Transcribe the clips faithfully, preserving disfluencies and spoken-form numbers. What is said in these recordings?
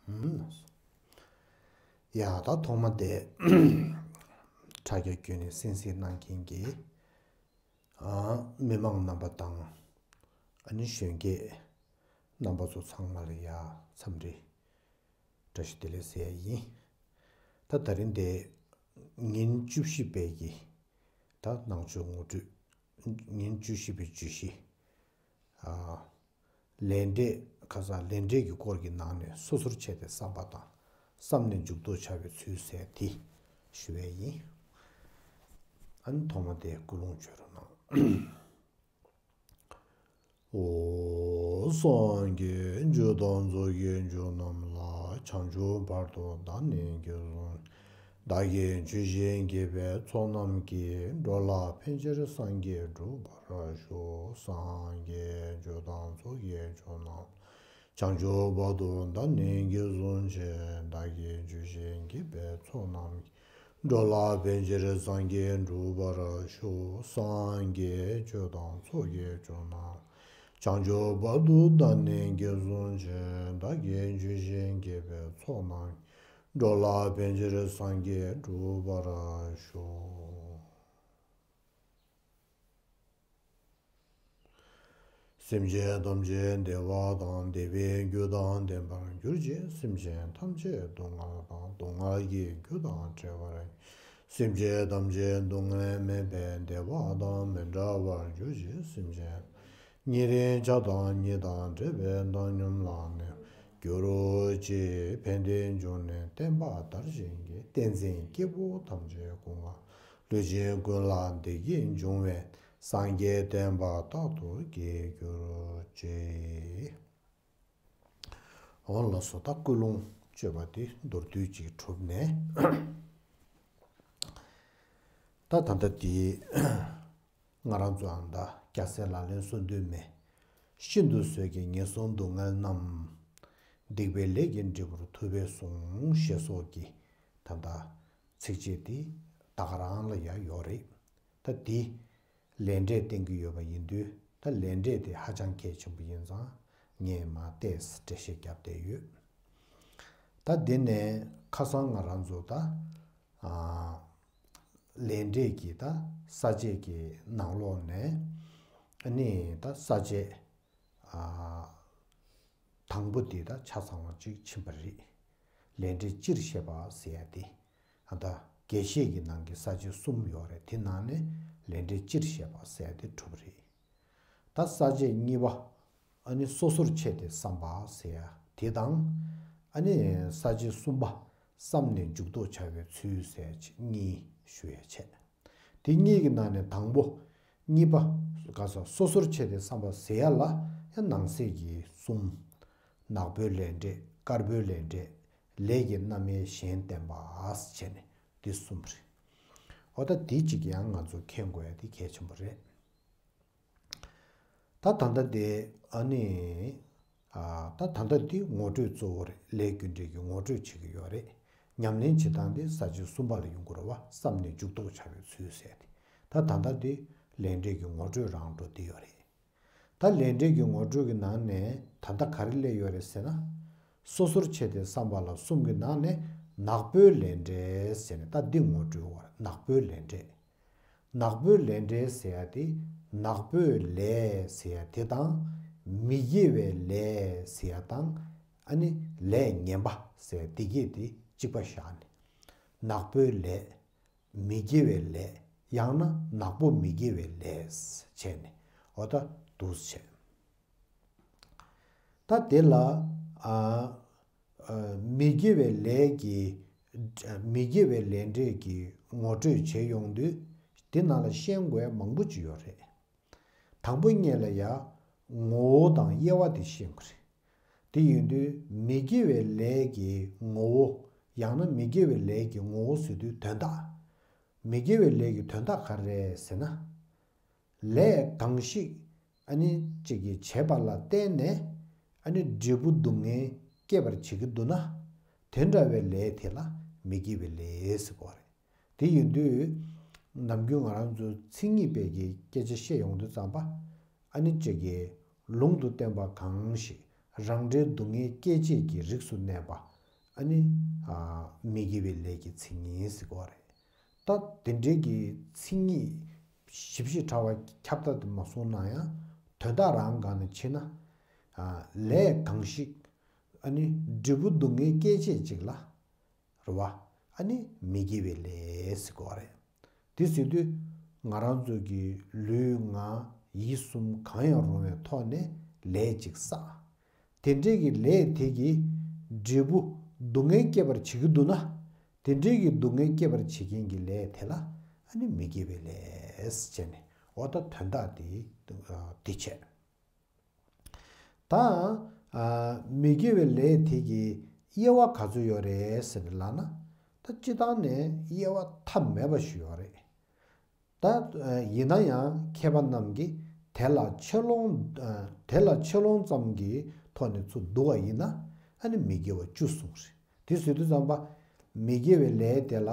ཧུམ། ཡ་ད་ཐོག་མ་དེ་དྲ་རྒྱ་བརྒྱུད་ནས་གསན་གཟིགས་གནང་མཁན་གྱི་ཨ་མི་མང་རྣམ་པ་དང་ཨ་ནི་གཞོན་སྐྱེས་རྣམ་པ་ཚོ་ཚང་མ་ལ་ཡ་འཚམས་འདྲི་བཀྲ་ཤིས་བདེ་ལེགས་ཟེར་ཡ་ཡིན། ད་ད་རིང་དེ་ཉིན་བཅུ་བཞི་པའི་གི་ད་ནང་ཆོས་ངོ་སྤྲོད། ཉིན་བཅུ་བཞི་པའི་བརྗོད་གཞི། ཨ། ལས་འབྲས་ཁ་སང་ལས་འབྲས་ཀྱི་སྐོར་གྱི་ནང་ནས་སོ་སོར་ཕྱེ་སྟེ་བསམ་པ་དང་བསམ་ནས་འཇུག་ལྡོག་བྱ་བའི་ཚུལ་ཟེར་དེ་ཞུ་བས་ཡིན། ཨ་ནི་ཐོག་མ་དེ་ཀུན་སློང་བརྗོད་རོགས་གནང་། ཨོ། སངས་རྒྱས་རྒྱུ་དང་ཚོགས་ཀྱི་རྒྱུ་རྣམས་ལ། བྱང་ཆུབ་བར་དུ་བདག་ནི་འགོད་གསུངས། བདག་གིས་ཇི་བཞིན་བགྱིས་པའི་ཚོགས་རྣམས་ཀྱིས། འགྲོ་ལ་ཕན་ཕྱིར་སངས་རྒྱས་འགྲུབ་པར་ཤོག། སངས་རྒྱས་རྒྱུ་དང་ཚོགས་ཀྱི་རྒྱུ་རྣམས། བྱང་ཆུབ་བར་དུ་བདག་ནི་འགོད་གསུངས་ཤིག། བདག་གིས་ཇི་བཞིན་བགྱིས་པའི་ཚོགས་རྣམས་ཀྱིས། འགྲོ་ལ་ཕན་ཕྱིར་སངས་རྒྱས་འགྲུབ་པར་ཤོག། སངས་རྒྱས་རྒྱུ་དང་ཚོགས་ཀྱི་རྒྱུ་རྣམས། བྱང་ཆུབ་བར་དུ་བདག་ནི་འགོད་གསུངས་ཤིག། བདག་གིས་ཇི་བཞིན་བགྱིས་པའི་ཚོགས་རྣམས་ཀྱིས། འགྲོ་ལ་ཕན་ཕྱིར་སངས་རྒྱས་འགྲུབ་པར་ཤོག། སེམས་ཅན་ཐམས་ཅད་བདེ་བ་དང་བདེ་བའི་རྒྱུ་དང་ལྡན་པར་གྱུར་ཅིག། སེམས་ཅན་ཐམས་ཅད་སྡུག་བསྔལ་དང་སྡུག་བསྔལ་གྱི་རྒྱུ་དང་བྲལ་བར། སེམས་ཅན་ཐམས་ཅད་སྡུག་བསྔལ་མེད་པའི་བདེ་བ་དང་མི་འབྲལ་བར་གྱུར་ཅིག། སེམས་ཅན་ཉེ་རིང་ཆགས་སྡང་གཉིས་དང་བྲལ་བའི་བཏང་སྙོམས་ལ་གནས་གྱུར་ཅིག། ཕན་བདེའི་འབྱུང་གནས་བསྟན་པ་དར་ཞིང་རྒྱས། བསྟན་འཛིན་སྐྱེས་བུ་ཐམས་ཅད་སྐུ་ལྔ་ལུས་ཅན་ཀུན་ལ་བདེ་སྐྱིད་འབྱུང་བའི། སངས་རྒྱས་བསྟན་པ་རྟག་ཏུ་རྒྱས་གྱུར་ཅིག། འོ་ལགས་སོ། ད་ཀུན་སློང་བཅོས་པ་དེ་མདོར་བསྡུས་ཅིག་གྲུབ་ནས། ད་ད་ལྟ་དེ་ང་རང་ཚོ་ཨ་མདའ་སྐྱ་སེར་ལག་ལེན་གསུམ་དུས་མེད། ཤིན་ཏུ་བཟོད་ཀྱིས་ངན་སོང་སྡུག་བསྔལ་རྣམས། སྡིག་པའི་ལས་ཀྱི་འབྲས་བུར་ཐུབ་པས་ཟུངས། ཞེས་སོགས་ཀྱི་ད་ལྟ་ཚིགས་བཅད་དེ་ད་ག་རང་ལ་ཡང་ཡོད་རེད། ད་འདི་ལས་འབྲས་བསྟན་གྱི་ཡོད་པ་ཡིན་དུས། ད་ལས་འབྲས་དེ་ཧ་ཅང་གལ་ཆེན་པོ་ཡིན་ཙང་ངས་མར་ཏོག་ཙམ་འགྲེལ་བཤད་བརྒྱབ་བསྡད་ཡོད། ད་འདི་ནས་ཁ་སང་ང་རང་ཚོ་ད་ཨ་ལས་འབྲས་ཀྱི་ད་ས་བཅད་ཀྱི་ནང་ལོགས་ནས་ཨ་ནི་ད་ས་བཅད་ཨ་དང་པོ་དེ་ད་ཆ་ཚང་བ་ཅིག་ཕྱིན་པ་རེད། ལས་འབྲས་སྤྱིར་བཤད་པ་ཟེར་ཡ་དེ། ཨ་ད་རྒྱས་བཤད་ཀྱི་ནང་གི་ས་བཅད་གསུམ་ཡོད་རེད། དེ་ནང་ནས་ལས་འབྲས་སྤྱིར་བཤད་པ་ཟེར་ཡ་དེ་གྲུབ་པ་རེད། ད་ས་བཅད་གཉིས་པ། ཨ་ནི་སོ་སོར་ཕྱེ་སྟེ་བསམ་པ་ཟེར་ཡ་དེ་དང་། ཨ་ནི་ས་བཅད་གསུམ་པ། བསམ་ནས་འཇུག་ལྡོག་བྱ་བའི་ཚུལ་ཟེར་ཡ་གཉིས་ཞུ་ཡ་བྱས། དེ་གཉིས་ཀྱི་ནང་ནས་དང་པོ། གཉིས་པ། ག་ས་སོ་སོར་ཕྱེ་སྟེ་བསམ་པ་ཟེར་ཡ་ལ་ཡང་ནང་གསེས་ཀྱི་གསུམ། ནག་པོའི་ལས་འབྲས། དཀར་པོའི་ལས་འབྲས། ལས་ཀྱི་རྣམ་དབྱེ་གཞན་བསྟན་པ་བྱས་ནས་འདི་གསུམ་རེད། འོ་ད་འདི་གཅིག་ཡང་ང་ཚོ་མཁྱེན་དགོས་ཡ་འདི་གལ་ཆེན་པོ་རེད། ད་ད་ལྟ་དེ་ཨ་ནི། ཨ་ད་ད་ལྟ་འདི་ངོ་སྤྲོད་གཙོ་བོ་རེད། ལས་རྒྱུ་འབྲས་ཀྱི་ངོ་སྤྲོད་བྱེད་ཀྱི་ཡོད་རེད། ཉམས་ལེན་བྱེད་སྟངས་དེ་ས་བཅད་གསུམ་པ་ལ་ཡོང་གི་རེད་བ། བསམ་ནས་འཇུག་ལྡོག་བྱ་བའི་ཚུལ་ཟེར་ཏེ། ད་ད་ལྟ་འདི་ལས་འབྲས་ཀྱི་ངོ་སྤྲོད་རང་འགྲོ་འདི་ཡོད་རེད། ད་ལས་འབྲས་ཀྱི་ངོ་སྤྲོད་ཀྱི་ནང་ནས་ད་ལྟ་ག་རེ་སླེབས་ཡོད་རེད་ཟེར་ན། སོ་སོར་ཕྱེ་སྟེ་བསམ་པ་ལ་གསུམ་གྱི་ནང་ནས་ནག་པོའི་ལས་འབྲས་ཟེར་ནས་ད་འདི་ངོ་སྤྲོད་ཡོད་རེད། ནག་པོའི་ལས་འབྲས། ནག་པོའི་ལས་འབྲས་ཟེར་ཡ་དེ། ནག་པོའི་ལས་ཟེར་ཡ་དེ་དང་། མི་དགེ་བའི་ལས་ཟེར་ཡ་དང་། ཨ་ནི་ལས་ངན་པ་ཟེར་ཡ་དེ་གས་དེ་གཅིག་པ་བཞག་ནས། ནག་པོའི་ལས། མི་དགེ་བའི་ལས། ཡང་ན་ནག་པོ་མི་དགེ་བའི་ལས་བྱས་ནས་འོ་ད་འདུག་བྱས། ད་དེ་ལ་ཨ་ཨ་མི་དགེ་བའི་ལས་ཀྱི་མི་དགེ་བའི་ལས་འབྲས་ཀྱི་ངོ་སྤྲོད་བྱེད་ཡོང་དུས། དེ་ནང་ལ་ཤེས་དགོས་མང་པོ་ཅིག་ཡོད་རེད། དང་པོ་ཉིད་ལ་ཡ་ངོ་བོ་དང་དབྱེ་བ་དེ་ཤེས་དགོས་རེད། དེ་ཡིན་དུས་མི་དགེ་བའི་ལས་ཀྱི་ངོ་བོ། ཡང་ན་མི་དགེ་བའི་ལས་ཀྱི་ངོ་བོ་ཟེར་དུས་དོན་དག་མི་དགེ་བའི་ལས་ཀྱི་དོན་དག་ག་རེ་རེད་ཟེར་ན། ལས་གང་ཞིག་ཨ་ནི་གཅིག་གིས་བྱས་པ་ལ་བརྟེན་ནས་ཨ་ནི་འབྲས་བུ་སྡུག་བསྔལ་སྐྱེད་པར་བྱེད་ཀྱི་འདུག་ན། དེ་འདྲ་བའི་ལས་དེ་ལ་མི་དགེ་བའི་ལས་ཟེར་གོ་རེད། དེ་ཡིན་དུས་ནམ་རྒྱུན་ང་རང་ཚོ་མཚན་ཉིད་པའི་གི་སྐད་ཆ་བཤད་ཡོང་དུས་ཙམ་པ། ཨ་ནི་གཅིག་གིས་ལུང་དུ་བསྟན་པ་གང་ཞིག་རང་འབྲས་སྡུག་བསྔལ་སྐྱེད་བྱེད་ཀྱི་རིགས་སུ་གནས་པ། ཨ་ནི་ཨ་མི་དགེ་བའི་ལས་ཀྱི་མཚན་ཉིད་ཟེར་གོ་རེད། ད་དེ་འདྲའི་གི་མཚན་ཉིད་ཞིབ་ཞིབ་ཕྲ་བ་ཁྱབ་བརྡལ་དུ་མ་སོང་ན་ཡང་དོན་དག་རང་སྒང་ནས་ཕྱེ་ན། ཨ་ལས་གང་ཞིག་ཨ་ནི་འབྲས་བུ་སྡུག་བསྔལ་སྐྱེད་བྱེད་ཅིག་ལ། རེད་བ། ཨ་ནི་མི་དགེ་བའི་ལས་ཟེར་གོ་རེད། དེ་ཟེར་དུས་ང་རང་ཚོ་གི་ལུས་ངག་ཡིད་གསུམ་གང་ཡང་རུང་བའི་ཐོག་ནས་ལས་ཅིག་བསགས། དེ་འདྲའི་གི་ལས་དེ་གི་འབྲས་བུ་སྡུག་བསྔལ་སྐྱེད་པར་བྱེད་ཀྱི་འདུག་ན། དེ་འདྲའི་གི་སྡུག་བསྔལ་སྐྱེད་པར་བྱེད་མཁན་གྱི་ལས་དེ་ལ་ཨ་ནི་མི་དགེ་བའི་ལས་ཟེར་ནས། འོ་ད་དོན་དག་དེ་དེ་བྱས། ད་ཨ་མི་དགེ་བའི་ལས་དེ་གི་དབྱེ་བ་ག་ཚོད་ཡོད་རེད་ཟེར་ནས་ལབ་ན། ད་སྤྱིར་བཏང་ནས་དབྱེ་བ་ཐ་མལ་པ་ཞིག་ཡོད་རེད། ད་ཨ་ཡིན་ན་ཡང་མཁས་པ་རྣམས་ཀྱིས་དེ་ལ་ཆེ་ལོང་ཨ་དེ་ལ་ཆེ་ལོང་ཙམ་གྱི་ཐོག་ནས་ཚུར་བསྡུ་བ་ཡིན་ན། ཨ་ནི་མི་དགེ་བ་བཅུ་གསུངས་རེད། དེ་ཟེར་དུས་ཙམ་པ་མི་དགེ་བའི་ལས་དེ་ལ་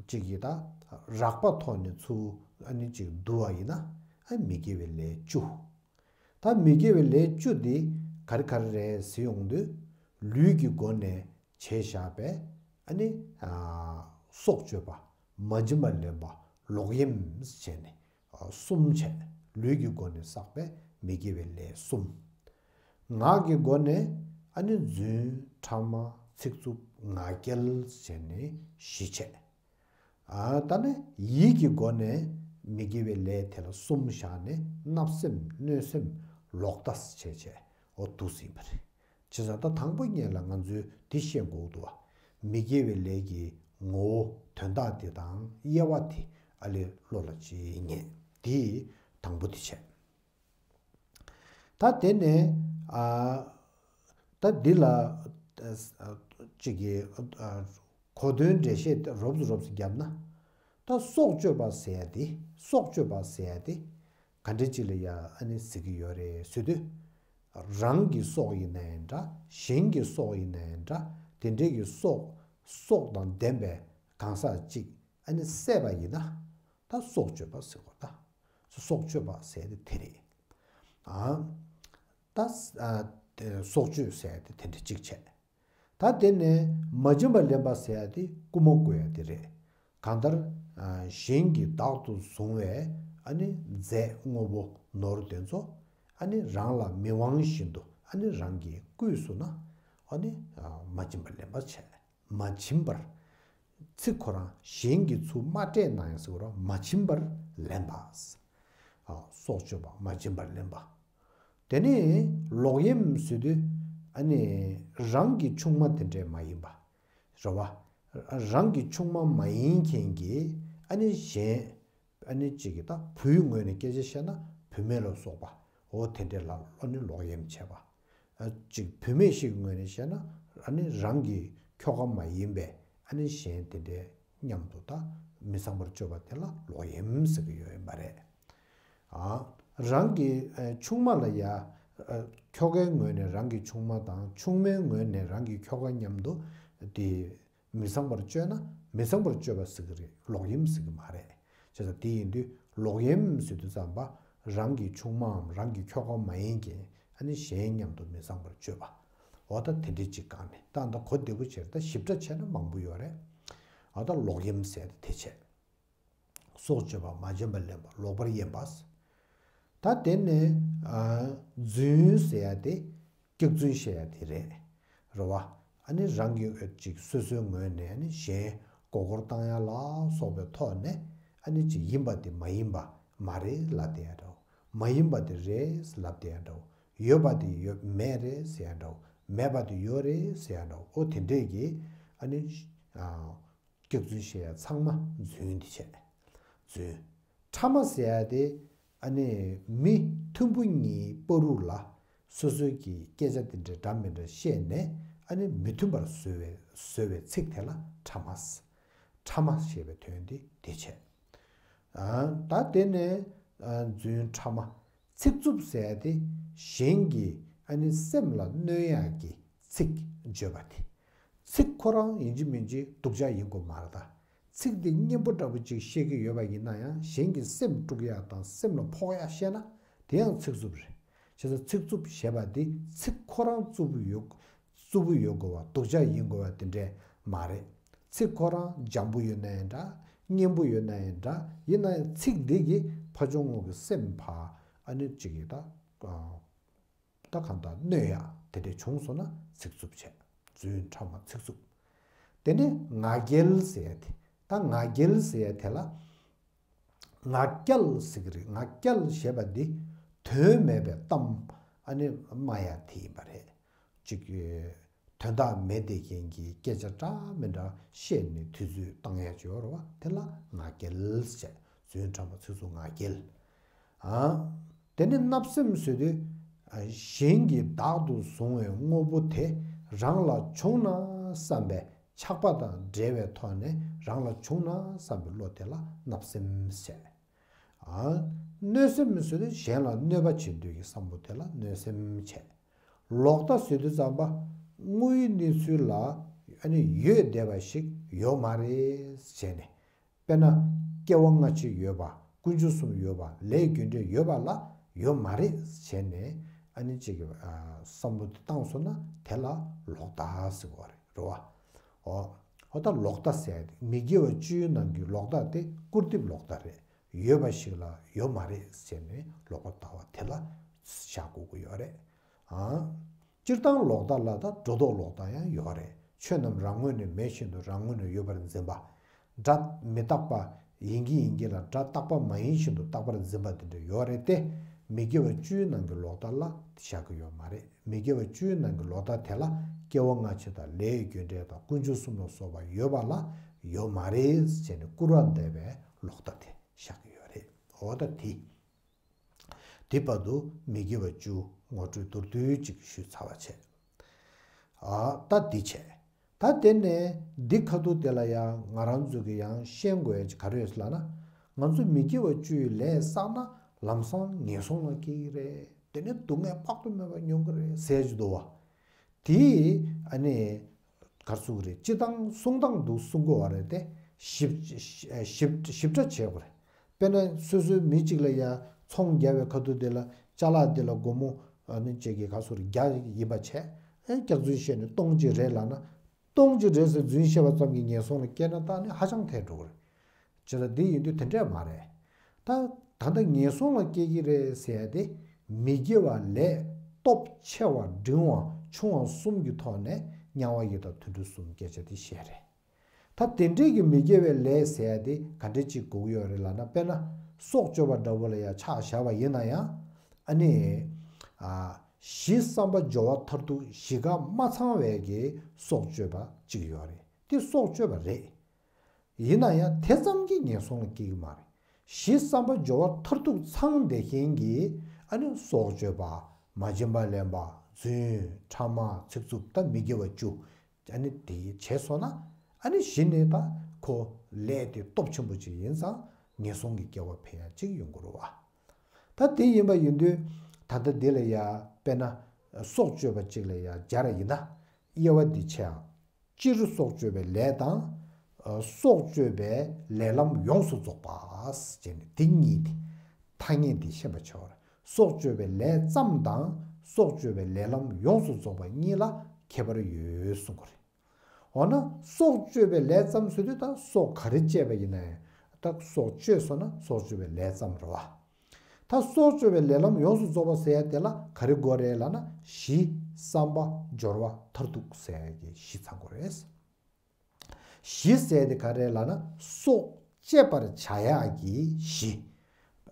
གཅིག་གིས་ད་རགས་པ་ཐོག་ནས་ཚུར་ཨ་ནི་གཅིག་བསྡུ་བ་ཡིན་ན། ཨ་མི་དགེ་བའི་ལས་བཅུ། ད་མི་དགེ་བའི་ལས་བཅུ་འདི་ག་རེ་ག་རེ་རེད་ཟེར་ཡོང་དུས། ལུས་ཀྱི་སྒོ་ནས་བྱས་བཞག་པའི་ཨ་ནི་ཨ་སྲོག་གཅོད་པ། མ་བྱིན་པར་ལེན་པ། ལོག་གཡེམ་བྱས་ནས་ཨ་གསུམ་བྱས། ལུས་ཀྱི་སྒོ་ནས་བསགས་པའི་མི་དགེ་བའི་ལས་གསུམ། ངག་གི་སྒོ་ནས་ཨ་ནི་རྫུན། ཕྲ་མ། ཚིག་རྩུབ། ང་རྒྱལ་བྱས་ནས་བཞི་བྱས། ཨ་ད་ནི་ཡིད་ཀྱི་སྒོ་ནས་མི་དགེ་བའི་ལས་དེ་ལ་གསུམ་བཞག་ནས་བརྣབ་སེམས། གནོད་སེམས། ལོག་ལྟ་བྱས་བྱས། འོ་འདུག་ཟིན་པ་རེད། བྱས་ཙང་ད་དང་པོ་ཉིད་ལ་ང་ཚོས་འདི་ཤེས་དགོས་འདུག་བ། མི་དགེ་བའི་ལས་ཀྱི་ངོ་བོ། དོན་དག་དེ་དང་དབྱེ་བ་དེ་ཨ་ལས་བློ་ལ་ཅིག་ངེས། དེ་དང་པོ་དེ་བྱས། ད་དེ་ནས་ཨ་ད་འདི་ལ་ཨ་གཅིག་གི་ཨ་གོ་དོན་འགྲེལ་བཤད་རོབ་ཙམ་རོབ་ཙམ་བརྒྱབ་ན། ད་སྲོག་གཅོད་པ་ཟེར་ཡ་དེ། སྲོག་གཅོད་པ་ཟེར་ཡ་དེ་ག་འདྲ་ཅིག་ལ་ཡ་ཨ་ནི་ཟེར་གི་ཡོད་རེད་ཟེར་དུས། རང་གི་སྲོག་ཡིན་ན་ཡང་འདྲ། གཞན་གྱི་སྲོག་ཡིན་ན་ཡང་འདྲ། དེ་འདྲའི་གི་སྲོག་སྲོག་དང་ལྡན་པའི་གང་ཟག་ཅིག་ཨ་ནི་བསད་པ་ཡིན་ན། ད་སྲོག་གཅོད་པ་ཟེར་གོ། ད་སྲོག་གཅོད་པ་ཟེར་དེ་དེ་རེད། ཨ་ད་ཨ་དེ་སྲོག་གཅོད་ཟེར་དེ་དེ་འདྲ་གཅིག་བྱས། ད་དེ་ནས་མ་བྱིན་པར་ལེན་པ་ཟེར་ཡ་དེ་རྐུ་མ་རྐུ་ཡ་དེ་རེད། གང་ལྟར་ཨ་གཞན་གྱིས་བདག་ཏུ་བཟུང་བའི་ཨ་ནི་རྫས་དངོས་པོ་ནོར་དེ་ཚོ་ཨ་ནི་རང་ལ་མི་དབང་བཞིན་དུ་ཨ་ནི་རང་གིས་བརྐུས་སོང་ན། ཨ་ནི་ཨ་མ་བྱིན་པར་ལེན་པ་བྱས། མ་བྱིན་པར། ཚིག་ཁོ་རང་གཞན་གྱིས་ཚུར་མ་སྤྲད་ན་ཡང་ཟེར་བ་རེད། མ་བྱིན་པར་ལེན་པ། ཨ་སྲོག་གཅོད་པ། མ་བྱིན་པར་ལེན་པ། དེ་ནས་ལོག་གཡེམ་ཟེར་དུས་ཨ་ནི་རང་གི་ཆུང་མ་དེ་འདྲས་མ་ཡིན་པ། རེད་བ། རང་གི་ཆུང་མ་མ་ཡིན་མཁན་གྱི་ཨ་ནི་གཞན། ཨ་ནི་གཅིག་གིས་ད་བུའི་ངོས་ནས་སྐད་ཆ་བཤད་ན་བུད་མེད་ལ་སོགས་པ། འོ་དེ་འདྲས་ལ་ཨ་ནི་ལོག་གཡེམ་བྱས་པ། ཨ་གཅིག་བུད་མེད་ཞིག་གི་ངོས་ནས་བཤད་ན་ཨ་ནི་རང་གི་ཁྱོ་ག་མ་ཡིན་པའི་ཨ་ནི་གཞན་དེ་འདྲའི་མཉམ་དུ་ད་མི་ཚངས་པར་སྤྱོད་པ་དེ་ལ་ལོག་གཡེམ་ཟེར་གྱི་ཡོད་པ་རེད། ཨ་རང་གི་ཨ་ཆུང་མ་ལ་ཡ། ཨ་ཁྱོ་གའི་ངོས་ནས་རང་གི་ཆུང་མ་དང་ཆུང་མའི་ངོས་ནས་རང་གི་ཁྱོ་ག་མཉམ་དུ་དེ་མི་ཚངས་པར་སྤྱོད་ན་མི་ཚངས་པར་སྤྱོད་པ་ཟེར་གྱི་རེད། ལོག་གཡེམ་ཟེར་གྱི་མ་རེད། བྱས་ཙང་དེ་ཡིན་དུས་ལོག་གཡེམ་ཟེར་དུས་ཙམ་པ་རང་གི་ཆུང་མའམ་རང་གི་ཁྱོ་ག་མ་ཡིན་མཁན་ཨ་ནི་གཞན་མཉམ་དུ་མི་ཚངས་པར་སྤྱོད་པ། འོ་ད་དེ་འདྲའི་ཅིག་སྒང་ནས་ད་ད་གོ་བདེ་པོ་བྱས། ད་ཞིབ་ཕྲ་བྱས་ན་མང་པོ་ཡོད་རེད། འོ་ད་ལོག་གཡེམ་ཟེར་དེ་བྱས། སྲོག་གཅོད་པ། མ་བྱིན་པར་ལེན་པ། ལོག་པར་གཡེམ་པ། ད་དེ་ནས་ཨ་རྫུན་ཟེར་ཡ་དེ་སྐྱག་རྫུན་བཤད་ཡ་དེ་རེད། རེད་བ། ཨ་ནི་རང་གི་ཅིག་སོ་སོའི་ངོས་ནས་ཨ་ནི་གཞན་མགོ་སྐོར་བཏང་ཡ་ལ་སོགས་པའི་ཐོག་ནས་ཨ་ནི་ཅིག་ཡིན་པ་དེ་མ་ཡིན་པ་མ་རེད་ལབ་བསྡད་ཡ་འདྲ་བོ། མ་ཡིན་པ་དེ་རེད་ལབ་བསྡད་ཡ་འདྲ་བོ། ཡོད་པ་དེ་ཡོད་མེད་རེད་ཟེར་ཡ་འདྲ་བོ། མེད་པ་དེ་ཡོད་རེད་ཟེར་ཡ་འདྲ་བོ། ཨོ་དེ་འདྲས་ཀྱི་ཨ་ནི་ཨ། སྐྱག་རྫུན་བཤད་ཡ་ཚང་མ་རྫུན་དེ་བྱས། རྫུན། ཕྲ་མ་ཟེར་ཡ་དེ་ཨ་ནི་མི་མཐུན་པོ་གཉིས་བར་དུ་ལ་སོ་སོའི་གི་སྐད་ཆ་དེ་འདྲ་འདྲ་མི་འདྲ་བཤད་ནས་ཨ་ནི་མི་མཐུན་པར་བཟོ་བའི་བཟོ་བའི་ཚིག་དེ་ལ་ཕྲ་མ། ཕྲ་མ་ཞེས་པའི་དོན་དེ་དེ་བྱས། ཨ་ད་དེ་ནས་ཨ་རྫུན་ཕྲ་མ། ཚིག་རྩུབ་ཟེར་ཡ་དེ་གཞན་གྱི་ཨ་ནི་སེམས་ལ་གནོད་ཡག་གི་ཚིག་བརྗོད་པ་དེ། ཚིག་ཁོ་རང་ཡིན་གཅིག་མིན་གཅིག་སྡུག་ཅག་ཡིན་དགོས་མ་རེད་ད། ཚིག་དེ་སྙན་པོ་འདྲ་པོ་ཅིག་བཤད་ཀྱི་ཡོད་པ་ཡིན་ན་ཡང་གཞན་གྱི་སེམས་དཀྲུག་ཡག་དང་སེམས་ལ་ཕོག་ཡག་བཤད་ན་དེ་ཡང་ཚིག་རྩུབ་རེད། བྱས་ཙང་ཚིག་རྩུབ་ཞེས་པ་དེ་ཚིག་ཁོ་རང་རྩུབ་ཡོད། རྩུབ་པོ་ཡོད་དགོས་པ། སྡུག་ཅག་ཡིན་དགོས་པ་དེ་འདྲས་མ་རེད། ཚིག་ཁོ་རང་འཇམ་པོ་ཡོད་ན་ཡང་འདྲ། སྙན་པོ་ཡོད་ན་ཡང་འདྲ། ཡིན་ན་ཡང་ཚིག་འདི་གིས་ཕ་ཆུང་ངུ་གི་སེམས་ཕར་ཨ་ནི་གཅིག་གིས་ད་ད་གང་ལྟར་གནོད་ཡ་དེ་འདྲས་བྱུང་སོང་ན་ཚིག་རྩུབ་བྱས། རྫུན་ཕྲ་མ་ཚིག་རྩུབ། དེ་ནས་ང་རྒྱལ་ཟེར་ཡ་དེ། ད་ང་རྒྱལ་ཟེར་ཡ་དེ་ལ། ང་རྒྱལ་ཟེར་གི་རེད། ང་རྒྱལ་ཞེས་པ་འདི་དོན་མེད་པའི་གཏམ་ཨ་ནི་སྨྲ་ཡ་དེ་ཡིན་པ་རེད། ཅིག་དོན་དག་མེད་བསྡད་མཁན་གྱི་སྐད་ཆ་འདྲ་མི་འདྲ་བཤད་ནས་དུས་ཚོད་བཏང་ཡ་ཅིག་ཡོད་རེད་བ། དེ་ལ་ང་རྒྱལ་ཟེར། རྫུན་ཕྲ་མ་ཚིག་རྩུབ་ང་རྒྱལ། ཨ། དེ་ནས་བརྣབ་སེམས་ཟེར་དུས། གཞན་གྱིས་བདག་ཏུ་བཟུང་བའི་དངོས་པོ་དེ་རང་ལ་བྱུང་ན་བསམ་པའི་ཆགས་པ་དང་འབྲེལ་བའི་ཐོག་ནས་རང་ལ་བྱུང་ན་བསམ་པའི་བློ་དེ་ལ་བརྣབ་སེམས་བྱས། ཨ། གནོད་སེམས་ཟེར་དུས་གཞན་ལ་གནོད་པ་བྱེད་འདོད་ཀྱི་བསམ་བློ་དེ་ལ་གནོད་སེམས་བྱས། ལོག་ལྟ་ཟེར་དུས་ཙམ་པ། དངོས་ཡོད་གནས་ཚུལ་ལ་ཨ་ནི་ཡོད་བསྡད་པ་ཞིག་ཡོད་མ་རེད་བྱས་ནས། དཔེར་ན། སྐྱེ་བ་སྔ་ཕྱི་ཡོད་པ། ཀུན་འབྱུང་གསུམ་ཡོད་པ། ལས་རྒྱུ་འབྲས་ཡོད་པ་ལ་ཡོད་མ་རེད་བྱས་ནས་ཨ་ནི་གཅིག་གི་ཨ་བསམ་བློ་དེ་བཏང་སོང་ན་དེ་ལ་ལོག་ལྟ་ཟེར་བ་རེད་རེད་བ། འོ། འོ་ད་ལོག་ལྟ་ཟེར་ཡ་དེ་མི་དགེ་བ་བཅུའི་ནང་གི་ལོག་ལྟ་དེ་སྐུར་འདེབས་ལོག་ལྟ་རེད། ཡོད་པ་ཞིག་ལ་ཡོད་མ་རེད་ཟེར་ནས་ལོག་པར་ལྟ་བ་དེ་ལ་བཞག་དགོས་ཀྱི་ཡོད་རེད། ཨང་། སྤྱིར་བཏང་ལོག་ལྟ་ལ་ད་སྒྲོ་འདོགས་ལོག་ལྟ་ཡང་ཡོད་རེད། ཆོས་རྣམས་རང་ངོས་ནས་མེད་བཞིན་དུ་རང་ངོས་ནས་ཡོད་པར་འཛིན་པ། སྒྲ་མི་རྟག་པ་ཡིན་གྱི་ཡིན་གྱི་ལ་སྒྲ་རྟག་པ་མ་ཡིན་བཞིན་དུ་རྟག་པར་འཛིན་པ་དེ་འདྲ་ཡོད་རེད་དེ། མི་དགེ་བ་བཅུའི་ནང་གི་ལོག་ལྟ་ལ་བཞག་གི་ཡོད་མ་རེད། མི་དགེ་བ་བཅུའི་ནང་གི་ལོག་ལྟ་དེ་ལ་སྐྱེ་བ་སྔ་ཕྱི་དང་ལས་རྒྱུ་འབྲས་དང་ཀུན་འབྱུང་གསུམ་ལ་སོགས་པ་ཡོད་པ་ལ་ཡོད་མ་རེད་ཟེར་ནས་སྐུར་བ་འདེབས་པའི་ལོག་ལྟ་དེ་བཞག་གི་ཡོད་རེད། འོ་ད་དེ། དེ་བར་དུ་མི་དགེ་བ་བཅུ་ངོ་སྤྲོད་མདོར་བསྡུས་ཅིག་ཞུས་ཚར་བ་བྱས། ཨ་ད་འདི་བྱས། ད་དེ་ནས་འདི་ཁ་ཐུག་དེ་ལ་ཡང་ང་རང་ཚོ་གི་ཡང་ཤེས་དགོས་ཡ་ཅིག་ག་རེ་ཡོད་ལབ་ན། ང་ཚོ་མི་དགེ་བ་བཅུའི་ལས་བསགས་ན་ལམ་སང་ངན་སོང་ལ་སྐྱེ་གི་རེད། དེ་ནས་སྡུག་བསྔལ་དཔག་ཏུ་མེད་པ་མྱོང་གི་རེད་ཟེར་གྱི་འདུག་བ། དེ་ཨ་ནི་ག་རེ་ཟེར་དགོས་རེད། སྤྱིར་བཏང་གསུང་སྟངས་འདུག་གསུང་དགོས་བ་རེད་དེ། ཞིབ་ཞིབ་ཞིབ་ཕྲ་བྱེད་དགོས་རེད། དཔེར་ན་སོ་སོའི་མི་གཅིག་ལ་ཡ་ཚོང་རྒྱག་པའི་ཁ་ཐུག་དེ་ལ་ཅ་ལག་དེ་ལ་སྒོར་མོ་ཨ་ནི་གཅིག་གི་ག་རེ་ཟེར་དགོས་རེད། བརྒྱ་ཡིན་པ་བྱས། ཨེ་སྐྱག་རྫུན་བཤད་ནས་སྟོང་གཅིག་རེད་ལབ་ན། སྟོང་གཅིག་རེད་ཟེར་རྫུན་བཤད་པ་ཙམ་གྱིས་ངན་སོང་ལ་སྐྱེས་ན་ད་ནི་ཧ་ཅང་ཐལ་འགྲོ་གི་རེད། བྱས་ཙང་འདི་ཡིན་དུས་དེ་འདྲས་མ་རེད། ད་ད་ལྟ་ངན་སོང་ལ་སྐྱེ་གི་རེད་ཟེར་ཡ་དེ། མི་དགེ་བ་ལས་སྟོབས་ཆེ་བ་འབྲིང་བ་ཆུང་བ་གསུམ་གྱི་ཐོག་ནས་དམྱལ་བ་ཡི་དྭགས་དུད་འགྲོ་གསུམ་སྐད་ཆ་དེ་བཤད་རེད། ད་དེ་འདྲས་ཀྱི་མི་དགེ་བའི་ལས་ཟེར་ཡ་དེ་ག་འདྲས་ཅིག་དགོས་ཀྱི་ཡོད་རེད་ལབ་ན། དཔེར་ན་སྲོག་གཅོད་པ་འདྲ་བོ་ལ་ཡ་ཆ་བཞག་པ་ཡིན་ན་ཡང་། ཨ་ནི། ཨ། གཞི་བསམ་པ་སྦྱོར་བ་མཐར་ཐུག་བཞི་ཀ་མ་ཚང་བའི་གི་སྲོག་གཅོད་པ་གཅིག་ཡོད་རེད། དེ་སྲོག་གཅོད་པ་རེད། ཡིན་ན་ཡང་དེ་ཙམ་གྱིས་ངན་སོང་ལ་སྐྱེ་གི་མ་རེད། གཞི་བསམ་པ་སྦྱོར་བ་མཐར་ཐུག་ཚང་བསྡད་མཁན་གྱི་ཨ་ནི་སྲོག་གཅོད་པ། མ་བྱིན་པ་ལེན་པ། རྫུན། ཕྲ་མ། ཚིག་རྩུབ། ད་མི་དགེ་བ་བཅུ། ཨ་ནི་དེ་བྱས་སོང་ན། ཨ་ནི་གཞི་ནས་ད་ཁོ་ལས་དེ་སྟོབས་ཆེན་པོ་ཅིག་ཡིན་ཙང་ངན་སོང་གི་སྐྱེ་བ་འཕེན་ཡ་ཅིག་ཡོང་གི་རེད་བ། ད་དེ་ཡིན་པ་ཡིན་དུས་ད་ལྟ་འདི་ལ་ཡ་དཔེར་ན་སྲོག་གཅོད་པ་ཅིག་ལ་ཡ་སྦྱར་ཡིན་ན། དབྱེ་བ་འདི་ཕྱེའམ། སྤྱིར་སྲོག་གཅོད་པའི་ལས་དང་། ཨ། སྲོག་གཅོད་པའི་ལས་ལམ་ཡོངས་སུ་རྫོགས་པ་ཟེར་ནས་འདི་གཉིས་ཏེ། ཐ་སྙད་འདི་ཤེས་པ་བྱའོ། སྲོག་གཅོད་པའི་ལས་ཙམ་དང་སྲོག་གཅོད་པའི་ལས་ལམ་ཡོངས་སུ་རྫོགས་པ་གཉིས་ལ་ཁྱད་པར་ཡོད་གསུང་གི་རེད། འོ་ན་སྲོག་གཅོད་པའི་ལས་ཙམ་ཟེར་དུས་ད་སྲོག་ག་རེ་བཅད་པ་ཡིན་ན་ཡང་། ད་སྲོག་གཅོད་སོང་ན་སྲོག་གཅོད་པའི་ལས་ཙམ་རེད་བ། ད་སྲོག་གཅོད་པའི་ལས་ལམ་ཡོངས་སུ་རྫོགས་པ་ཟེར་ཡ་དེ་ལ་ག་རེ་དགོས་རེད་ལབ་ན། གཞི་བསམ་པ་སྦྱོར་བ་མཐར་ཐུག་ཟེར་ཡ་གི་གཞི་ཚང་དགོས་རེད། གཞི་ཟེར་ཡ་དེ་ག་རེ་ལབ་ན། སྲོག་བཅད་པར་བྱ་ཡག་གི་གཞི།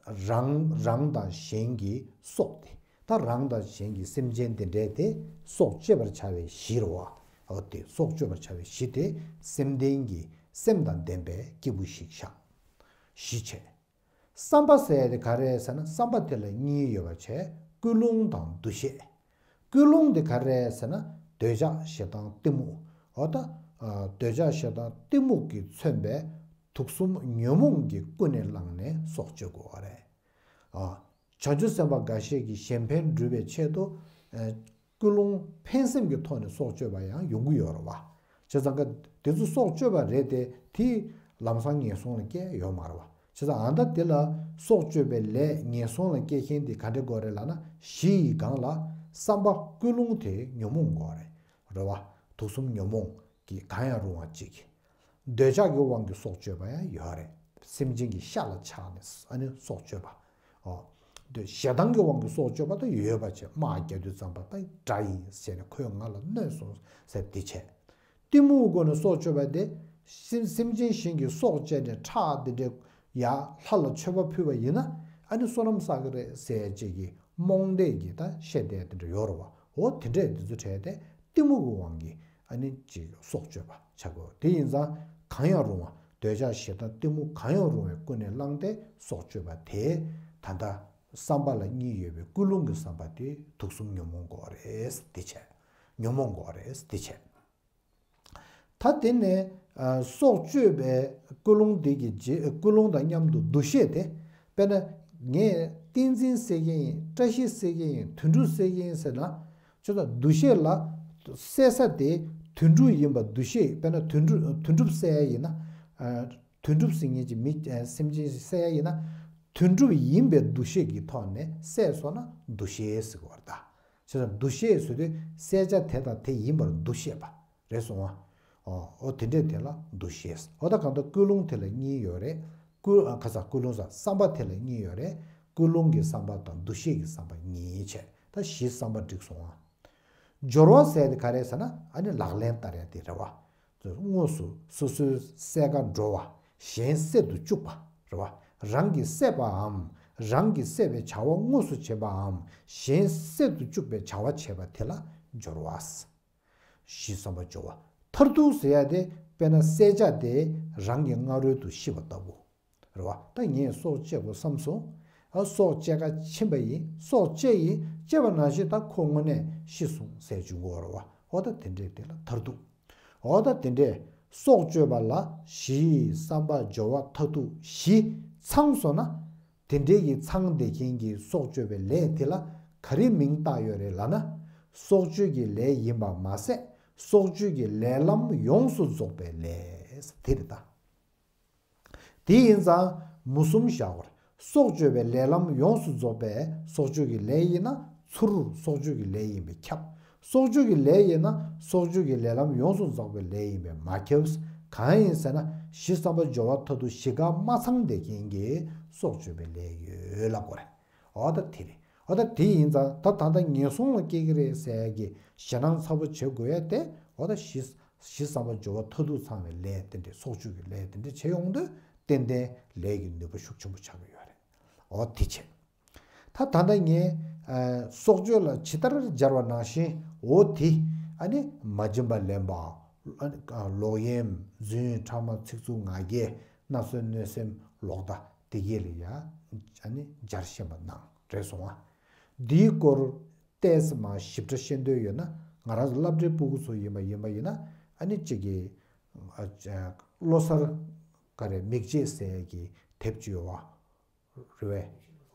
རང་རང་དང་གཞན་གྱི་སྲོག་དེ། ད་རང་དང་གཞན་གྱི་སེམས་ཅན་དེ་འདྲས་དེ་སྲོག་གཅོད་པར་བྱ་བའི་གཞི་རེད་བ། འོ་དེ་སྲོག་གཅོད་པར་བྱ་བའི་གཞི་དེ་སེམས་ལྡན་གྱི་སེམས་དང་ལྡན་པའི་སྐྱེས་བུ་ཞིག་བཞག་གཞི་བྱས། བསམ་པ་ཟེར་ཡ་དེ་ག་རེ་ཟེར་ན། བསམ་པ་དེ་ལ་གཉིས་ཡོད་པ་བྱས། ཀུན་སློང་དང་འདུ་ཤེས། ཀུན་སློང་དེ་ག་རེ་ཟེར་ན། འདོད་ཆགས་ཞེ་སྡང་གཏི་མུག་འོ་ད། ཨ། འདོད་ཆགས་ཞེ་སྡང་གཏི་མུག་གིས་མཚོན་པའི་དུག་གསུམ་ཉོན་མོངས་ཀྱིས་ཀུན་ནས་བསླངས་ནས་སྲོག་གཅོད་དགོས་པ་རེད། ཨ། བྱང་ཆུབ་སེམས་དཔའ་འགའ་ཤས་ཀྱིས་གཞན་ཕན་སྒྲུབ་པའི་ཆེད་དུ། ཨ། ཀུན་སློང་ཕན་སེམས་ཀྱི་ཐོག་ནས་སྲོག་གཅོད་པ་ཡང་ཡོང་གི་ཡོད་རེད་བ། བྱས་ཙང་ཀ་དེ་ཚོ་སྲོག་གཅོད་པ་རེད་དེ། དེ་ལམ་སང་ངན་སོང་ལ་སྐྱེ་ཡོད་མ་རེད་བ། བྱས་ཙང་ཨ་ད་དེ་ལ་སྲོག་གཅོད་པའི་ལས་ངན་སོང་ལ་སྐྱེ་མཁན་དེ་ག་འདྲ་དགོས་རེད་ལབ་ན། གཞི་ཡི་སྒང་ལ་བསམ་པ་ཀུན་སློང་དེ་ཉོན་མོངས་དགོས་རེད། རེད་བ། དུག་གསུམ་ཉོན་མོངས་ཀྱིས་གང་ཡང་རུང་བ་ཅིག་འདོད་ཆགས་ཀྱི་དབང་གིས་སྲོག་གཅོད་པ་ཡང་ཡོད་རེད། སེམས་ཅན་གྱི་ཤ་ལ་ཆགས་ནས་ཨ་ནི་སྲོག་གཅོད་པ། ཨོ། འདོད་ཞེ་སྡང་གི་དབང་གིས་སྲོག་གཅོད་པ་དང་ཡོད་པ་བྱས། དམག་རྒྱག་དུས་ཙམ་པ་ད་དགྲ་ཡིན་ཟེར་ནས་ཁོས་ང་ལ་གནོད་སོང་ཟེར་འདི་བྱས། གཏི་མུག་གི་སྒོ་ནས་སྲོག་གཅོད་པ་དེ་སེམས་སེམས་ཅན་གཞན་གྱིས་སྲོག་བཅད་ནས་ཁྲག་འདི་འདྲ་ཡ་ལྷ་ལ་མཆོད་པ་ཕུལ་བ་ཡིན་ན་ཨ་ནི་བསོད་ནམས་བསགས་ཀྱི་རེད་ཟེར་ཅིག་གི་རྨོངས་དད་ཀྱི་ད་བཤད་བསྡད་དེ་འདྲ་ཡོད་རེད་བ། འོ་དེ་འདྲས་འདི་ཚོ་བྲལ་ཏེ་གཏི་མུག་གི་དབང་གིས་ཨ་ནི་ཅིག་སྲོག་གཅོད་པ་བྱ་དགོས། དེ་ཡིན་ཙང་གང་ཡང་རུང་བ་འདོད་ཆགས་ཞེ་སྡང་གཏི་མུག་གང་ཡང་རུང་བའི་ཀུན་ནས་བསླངས་ཏེ་སྲོག་གཅོད་པ་དེ་ད་ལྟ་བསམ་པ་ལ་གཉིས་ཡོད་པའི་ཀུན་སློང་གི་བསམ་པ་དེ་དུག་གསུམ་ཉོན་མོངས་དགོས་རེད་འདི་བྱས། ཉོན་མོངས་དགོས་རེད་འདི་བྱས། ད་དེ་ནས་ཨ་སྲོག་གཅོད་པའི་ཀུན་སློང་འདི་གི་རྗེས་ཀུན་སློང་དང་མཉམ་དུ་འདུ་ཤེས་དེ། དཔེར་ན་ངས་ཏིང་འཛིན་བསད་ཀྱི་ཡིན། བཀྲ་ཤིས་བསད་ཀྱི་ཡིན། དོན་གྲུབ་བསད་ཀྱི་ཡིན་ཟེར་ན། ཁྱོད་ཚོ་འདུ་ཤེས་ལ་བསད་ས་དེ་དོན་གྲུབ་ཡིན་པ་འདུ་ཤེས། དཔེར་ན་དོན་གྲུབ་དོན་གྲུབ་བསད་ཡ་ཡིན་ན། ཨ་དོན་གྲུབ་ཟེར་མཁན་གྱི་མི་ཨ་སེམས་ཅན་ཞིག་བསད་ཡ་ཡིན་ན། དོན་གྲུབ་ཡིན་པའི་འདུ་ཤེས་ཀྱི་ཐོག་ནས་བསད་སོང་ན་འདུ་ཤེས་ཟེར་གྱི་ཡོད་རེད་ད། བྱས་ཙང་འདུ་ཤེས་ཟེར་དུས་བསད་བྱ་དེ་དང་དེ་ཡིན་པར་འདུ་ཤེས་པ་རེད་སོང་ང་། ཨོ་ཨོ་དེ་འདྲས་དེ་ལ་འདུ་ཤེས། ཨོ་ད་གང་ལྟར་ཀུན་སློང་དེ་ལ་གཉིས་ཡོད་རེད། ཀུན་ཨ་ཁ་ས་ཀུན་སློང་ས་བསམ་པ་དེ་ལ་གཉིས་ཡོད་རེད། ཀུན་སློང་གི་བསམ་པ་དང་འདུ་ཤེས་ཀྱི་བསམ་པ་གཉིས་བྱས་ད་བཞི་བསམ་པ་འགྲིག་སོང་ང་། སྦྱོར་བ་ཟེར་དེ་ག་རེ་ཟེར་ན་ཨ་ནི་ལག་ལེན་བསྟར་ཡ་དེ་རེད་བ། དངོས་སུ་སོ་སོའི་བསད་ག་འགྲོ་བ། གཞན་བསད་དུ་བཅུག་པ་རེད་བ། རང་གིས་བསད་པའམ་རང་གིས་བསད་པའི་བྱ་བ་དངོས་སུ་བྱེད་པའམ་གཞན་བསད་དུ་བཅུག་པའི་བྱ་བ་བྱེད་པ་དེ་ལ་སྦྱོར་བ། བཞི་བསམ་པ་སྦྱོར་བ། མཐར་ཐུག་ཟེར་ཡ་དེ་དཔེར་ན་བསད་བྱ་དེ་རང་གི་སྔ་རོལ་དུ་ཤི་བ་ལྟ་བུ། རེད་བ། ད་ངས་སྲོག་བཅད་དགོས་བསམ་སོང་། ཨ་སྲོག་བཅད་ག་ཕྱིན་པ་ཡིན། སྲོག་བཅད་ཡིན། བཅད་པ་ནང་བཞིན་ད་ཁོ་དངོས་གནས་ཤི་སོང་ཟེར་བཅུག་དགོས་རེད་བ། འོ་ད་དེ་འདྲས་དེ་ལ་མཐར་ཐུག་འོ་ད་དེ་འདྲས་སྲོག་གཅོད་པ་ལ་བཞི་བསམ་པ་སྦྱོར་བ་མཐར་ཐུག་བཞི་ཚང་སོང་ན། དེ་འདྲས་ཀྱི་ཚང་བསྡད་མཁན་གྱི་སྲོག་གཅོད་པའི་ལས་དེ་ལ་ག་རེ་མིང་བཏགས་ཡོད་རེད་ལབ་ན། སྲོག་གཅོད་ཀྱི་ལས་ཡིན་པ་མ་ཟད་སྲོག་གཅོད་ཀྱི་ལས་ལམ་ཡོངས་སུ་རྫོགས་པའི་ལས་དེ་རེད་ད། དེ་ཡིན་ཙང་མུ་གསུམ་བཞག་པར་སྲོག་གཅོད་པའི་ལས་ལམ་ཡོངས་སུ་རྫོགས་པའི་སྲོག་གཅོད་ཀྱི་ལས་ཡིན་ན་ཚུར་སྲོག་གཅོད་ཀྱི་ལས་ཡིན་པས་ཁྱབ། སྲོག་གཅོད་ཀྱི་ལས་ཡིན་ན་སྲོག་གཅོད་ཀྱི་ལས་ལམ་ཡོངས་སུ་རྫོགས་པའི་ལས་ཡིན་པས་མ་ཁྱབ། གང་ཡིན་ཟེར་ན་བཞི་བསམ་པ་སྦྱོར་བ་མཐར་ཐུག་བཞི་ཀ་མ་ཚང་བསྡད་མཁན་གྱི་སྲོག་གཅོད་པའི་ལས་ཡོད་ལབ་དགོས་རེད། འོ་ད་དེ་རེད། འོ་ད་དེ་ཡིན་ཙང་ད་ད་ལྟ་ངན་སོང་ལ་སྐྱེ་གི་རེད་ཟེར་ཡ་གི་ཞེད་སྣང་ཚ་པོ་བྱེད་དགོས་ཡ་དེ་འོ་ད་བཞི། བཞི་བསམ་པ་སྦྱོར་བ་མཐར་ཐུག་ཚང་བའི་ལས་དེ་འདྲས་སྲོག་གཅོད་ཀྱི་ལས་དེ་འདྲས་བྱེད་ཡོང་དུས་ཏན་ཏན་ལས་ཀྱི་ནུས་པ་ཤུགས་ཆེན་པོ་ཆགས་ཀྱི་ཡོད་རེད། འོ་དེ་བྱས། ད་ད་ལྟ་ངས་ཨ་སྲོག་གཅོད་ལ་ཇི་ལྟར་སྦྱར་བ་ནང་བཞིན་འོ་དེ་ཨ་ནི་མ་བྱིན་པ་ལེན་པ། ཨ་ནི་ལོག་གཡེམ་རྫུན་ཕྲ་མ་ཚིག་རྩུབ་ངག་འཁྱལ་མནའ་ཟོས་གནོད་སེམས་ལོག་ལྟ་དེ་གས་ལ་ཡ་ཨ་ནི་སྦྱར་ཤེས་པ་གནང་རེད་སོང་ང་། འདིའི་སྐོར་ཏོག་ཙམ་མར་ཞིབ་ཕྲ་ཤེས་འདོད་ཡོད་ན་ང་རང་ཚོ་སློབ་གྲྭའི་སྤུ་གུ་ཚོ་ཡིན་པ་ཡིན་པ་ཡིན་ན་ཨ་ནི་གཅིག་གིས་ཨ་ཨ་བློ་གསར་ག་རེ་མིག་འབྱེད་ཟེར་ཡས་ཀྱི་དེབ་ཅིག་ཡོད་བ། རེད་བས།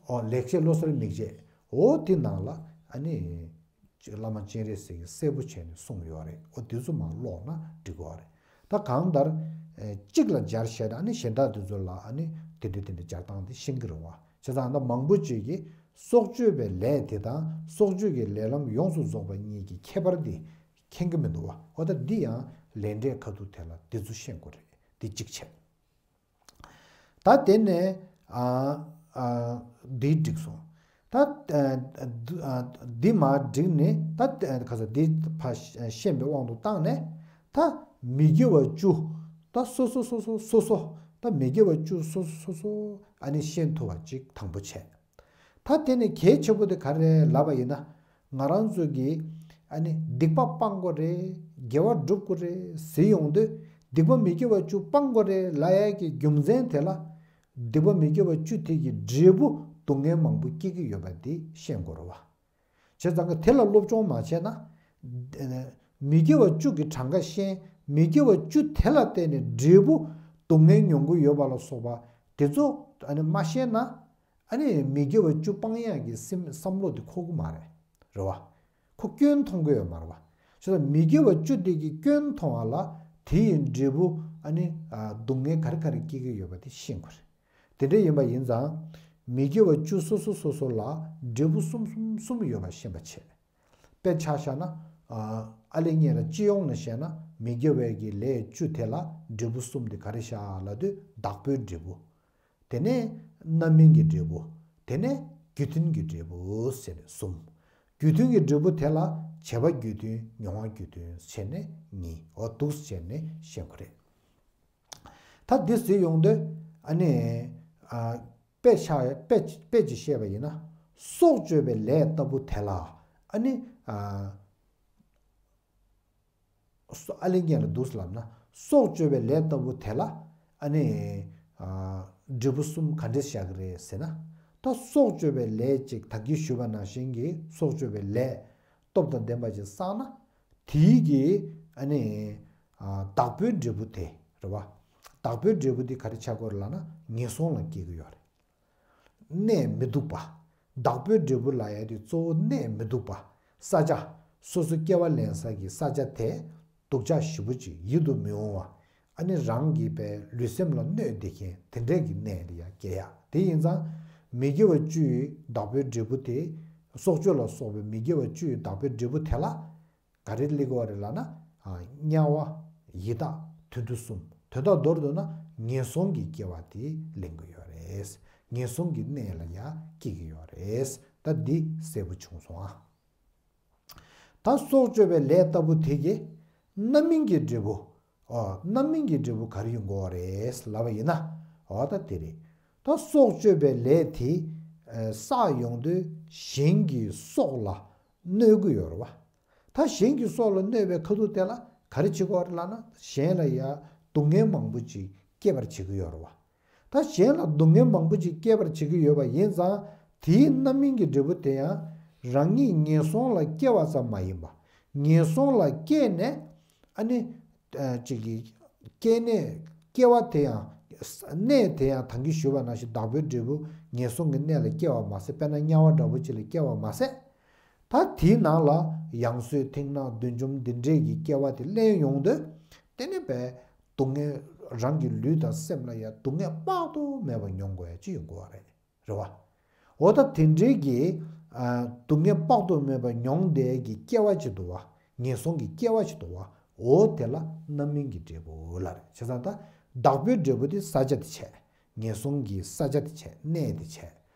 ཨོ་ལེགས་བཤད་བློ་གསར་མིག་འབྱེད། འོ་དེ་ནང་ལ་ཨ་ནི་བླ་མ་སྤྱན་རས་གཟིགས་ཀྱིས་གསལ་པོ་བྱས་ནས་གསུངས་ཡོད་རེད། འོ་དེ་ཚོ་མར་ཀློག་ན་འགྲིག་གི་རེད། ད་གང་ལྟར་ཨེ་གཅིག་ལ་སྦྱར་བཤད་ན་ཨ་ནི་གཞན་དག་དེ་ཚོ་ལ་ཨ་ནི་དེ་འདྲ་དེ་འདྲ་སྦྱར་སྟངས་དེ་ཤེས་ཀྱི་རེད་བ། བྱས་ཙང་ད་མང་པོ་ཅིག་གིས་སྲོག་གཅོད་པའི་ལས་དེ་དང་སྲོག་གཅོད་ཀྱི་ལས་ལམ་ཡོངས་སུ་རྫོགས་པ་གཉིས་ཀྱི་ཁྱད་པར་དེ་མཁྱེན་གྱི་མི་འདུག་བ། འོ་ད་འདི་ཡང་ལས་འབྲས་ཁ་ཐུག་དེ་ལ་འདི་ཚོ་ཤེས་དགོས་རེད། འདི་གཅིག་བྱས། ད་དེ་ནས་ཨ་ཨ་འདི་འགྲིག་སོང་། ད་ཨ་འདི་ཨ་འདི་མར་འགྲིག་ནས་ད་ཨ་ག་ས་འདི་ཕར་ཤེས་པའི་དབང་དུ་བཏང་ནས་ད་མི་དགེ་བ་བཅུ་ད་སོ་སོ་སོ་སོ་སོ་སོ་ད་མི་དགེ་བ་བཅུ་སོ་སོ་སོ་སོ་ཨ་ནི་ཤེས་ཐུབ་པ་ཅིག་དང་པོ་བྱས། ད་དེ་ནས་གལ་ཆེན་པོ་དེ་ག་རེ་ལབ་པ་ཡིན་ན། ང་རང་ཚོ་གིས་ཨ་ནི་སྡིག་པ་སྤང་དགོས་རེད། དགེ་བ་སྒྲུབ་དགོས་རེད་ཟེར་ཡོང་དུས་སྡིག་པ་མི་དགེ་བ་བཅུ་སྤང་དགོས་རེད་ལབ་ཡ་གི་རྒྱུ་མཚན་དེ་ལ་སྡིག་པ་མི་དགེ་བ་བཅུ་དེ་གི་འབྲས་བུ་སྡུག་བསྔལ་མང་པོ་སྐྱེ་གི་ཡོད་པ་དེ་ཤེས་དགོས་རེད་བ། བྱས་ཙང་གི་དེ་ལ་སློབ་སྦྱོང་མ་བྱས་ན། མི་དགེ་བ་བཅུ་གི་གྲངས་ཀ་ཤེས། མི་དགེ་བ་བཅུ་དེ་ལ་བརྟེན་ནས་འབྲས་བུ་སྡུག་བསྔལ་མྱོང་གི་ཡོད་པ་ལ་སོགས་པ་དེ་ཚོ་ཨ་ནི་མ་ཤེས་ན། ཨ་ནི་མི་དགེ་བ་བཅུ་སྤང་ཡག་གི་སེམས་བསམ་བློ་དེ་འཁོར་གི་མ་རེད། རེད་བ། ཁོ་སྐྱོན་མཐོང་གི་ཡོད་མ་རེད་བ། བྱས་ཙང་མི་དགེ་བ་བཅུ་དེ་གི་སྐྱོན་མཐོང་བ་ལ་དེ་ཡི་འབྲས་བུ་ཨ་ནི་ཨ་སྡུག་བསྔལ་ག་རེ་ག་རེ་སྐྱེ་གི་ཡོད་པ་དེ་ཤེས་དགོས་རེད། དེ་འདྲ་ཡིན་པ་ཡིན་ཙང་། མི་དགེ་བ་བཅུ་སོ་སོ་སོ་སོ་ལ་འབྲས་བུ་གསུམ་གསུམ་གསུམ་ཡོད་པ་ཤེས་པ་བྱེད། དཔེ་ཆ་བཞག་ན་ ཨ་ཨ་ལེ་ཉེ་ལ་སྤྱི་ཡོངས་ནས་བཤད་ན་མི་དགེ་བའི་གི་ལས་བཅུ་དེ་ལ་འབྲས་བུ་གསུམ་དེ་ག་རེ་བཞག་ལབ་དུས་བདག་པོའི་འབྲས་བུ། དེ་ནས་རྣམ་སྨིན་གྱི་འབྲས་བུ། དེ་ནས་རྒྱུ་མཐུན་གྱི་འབྲས་བུ་ཟེར་ནས་གསུམ། རྒྱུ་མཐུན་གྱི་འབྲས་བུ་དེ་ལ་བྱས་པ་རྒྱུ་མཐུན་མྱོང་བ་རྒྱུ་མཐུན་བྱས་ནས་གཉིས། འོ་འདུག་བྱས་ནས་བཤད་དགོས་རེད། ད་འདི་ཟེར་ཡོང་དུས་ཨ་ནི་ཨ་དཔེ་ཆ་དཔེ་དཔེ་ཅིག་བཤད་པ་ཡིན་ན་སྲོག་གཅོད་པའི་ལས་ལྟ་བུ་དེ་ལ་ཨ་ནི་ཨ། སོ་ཨ་ལེ་ཉེ་ལ་འདུག་ལབ་ན་སྲོག་གཅོད་པའི་ལས་ལྟ་བུ་དེ་ལ་ཨ་ནི་ཨ་འབྲས་བུ་གསུམ་ག་འདྲས་བཞག་གི་རེད་ཟེར་ན། ད་སྲོག་གཅོད་པའི་ལས་ཅིག་ད་གིན་ཞུས་པ་ནང་བཞིན་གྱི་སྲོག་གཅོད་པའི་ལས་སྟོབས་དང་ལྡན་པ་ཅིག་བསགས་ན་དེའི་གི་ཨ་ནི་ཨ་བདག་པོའི་འབྲས་བུ་དེ་རེད་བ། བདག་པོའི་འབྲས་བུ་དེ་ག་རེ་ཆགས་ཀྱི་ཡོད་རེད་ལབ་ན་ངན་སོང་ལ་སྐྱེ་གི་ཡོད་རེད། གནས་མི་སྡུག་པ། བདག་པོའི་འབྲས་བུ་ལབ་ཡ་དེ་གཙོ་བོ་གནས་མི་སྡུག་པ། ས་ཆ། སོ་སོ་སྐྱེ་བ་ལེན་ས་གི་ས་ཆ་དེ་སྡུག་ཅག་ཞེ་པོ་ཅིག་ཡིད་དུ་མི་འོང་བ། ཨ་ནི་རང་གི་པའི་ལུས་སེམས་ལ་གནོད་བསྡད་མཁན་དེ་འདྲས་ཀྱི་གནས་ལ་ཡ་སྐྱེ་ཡ། དེ་ཡིན་ཙང་མི་དགེ་བ་བཅུ་ཡི་བདག་པོའི་འབྲས་བུ་དེ། སྲོག་གཅོད་ལ་སོགས་པའི་མི་དགེ་བ་བཅུ་ཡི་བདག་པོའི་འབྲས་བུ་དེ་ལ། ག་རེ་སླེབས་ཀྱི་ཡོད་རེད་ལབ་ན། ཨ་དམྱལ་བ། ཡི་དྭགས། དུད་འགྲོ་གསུམ། དོན་དག་མདོར་བསྡུ་ན་ངན་སོང་གི་སྐྱེ་བ་དེ་ལེན་གྱི་ཡོད་རེད། ངན་སོང་གི་གནས་ལ་ཡང་སྐྱེ་གི་ཡོད་རེད། ད་འདི་གསལ་པོ་བྱུང་སོང་ཨ། ད་སྲོག་གཅོད་པའི་ལས་ལྟ་བུ་དེ་གི་རྣམ་སྨིན་གྱི་འབྲས་བུ། ཨོ་རྣམ་སྨིན་གྱི་འབྲས་བུ་ག་རེ་ཡོང་གི་ཡོད་རེད་ལབ་པ་ཡིན་ན། ཨོ་ད་དེ་རེད། ད་སྲོག་གཅོད་པའི་ལས་དེ་བསགས་ཡོང་དུས་གཞན་གྱི་སྲོག་ལ་གནོད་ཀྱི་ཡོད་རེད་བ། ད་གཞན་གྱི་སྲོག་ལ་གནོད་པའི་ཁ་ཐུག་དེ་ལ་ག་རེ་བྱེད་ཀྱི་ཡོད་རེད་ལབ་ན་གཞན་ལ་ཡ་སྡུག་བསྔལ་མང་པོ་ཅིག་སྐྱེད་པར་བྱེད་ཀྱི་ཡོད་རེད་བ། ད་གཞན་ལ་སྡུག་བསྔལ་མང་པོ་ཅིག་སྐྱེད་པར་བྱེད་ཀྱི་ཡོད་པ་ཡིན་ཙང་དེའི་རྣམ་སྨིན་གྱི་འབྲས་བུ་དེ་ཡང་རང་ཉིད་ངན་སོང་ལ་སྐྱེ་བ་ཙམ་མ་ཡིན་པ། ངན་སོང་ལ་སྐྱེས་ནས་ཨ་ནི་ཅིག་གི་སྐྱེ་གནས་སྐྱེ་བ་དེ་ཡང་གནས་དེ་ཡང་ད་གིན་ཞུས་པ་ནང་བཞིན་བདག་པོའི་འབྲས་བུ་ངན་སོང་གི་གནས་ལ་སྐྱེ་བ་མ་ཟད། དཔེར་ན་དམྱལ་བ་འདྲ་པོ་ཅིག་ལ་སྐྱེ་བ་མ་ཟད། ད་དེའི་ནང་ལ་ཡང་སོས་མཐིང་ནག་བདུད་འཇོམས་འདི་འདྲས་ཀྱི་སྐྱེ་བ་དེ་ལེན་ཡོང་དུས་དེ་ནི་བས་སྡུག་བསྔལ་རང་གི་ལུས་དང་སེམས་ལ་ཡང་སྡུག་བསྔལ་དཔག་ཏུ་མེད་པ་མྱོང་དགོས་ཡ་ཅིག་ཡོང་དགོས་པ་རེད། རེད་བ། འོ་ད་དེ་འདྲའི་གི་ཨ་སྡུག་བསྔལ་དཔག་ཏུ་མེད་པ་མྱོང་བསྡད་ཀྱི་སྐྱེ་བ་ཅིག་འདུག་བ། ངན་སོང་གི་སྐྱེ་བ་ཅིག་འདུག་བ། འོ་དེ་ལ་རྣམ་སྨིན་གྱི་འབྲས་བུ་ལབ་རེད། བྱས་ཙང་ད་བདག་པོའི་འབྲས་བུ་དེ་ས་ཆ་དེ་བྱས། ངན་སོང་གི་ས་ཆ་དེ་བྱས། གནས་དེ་བྱས།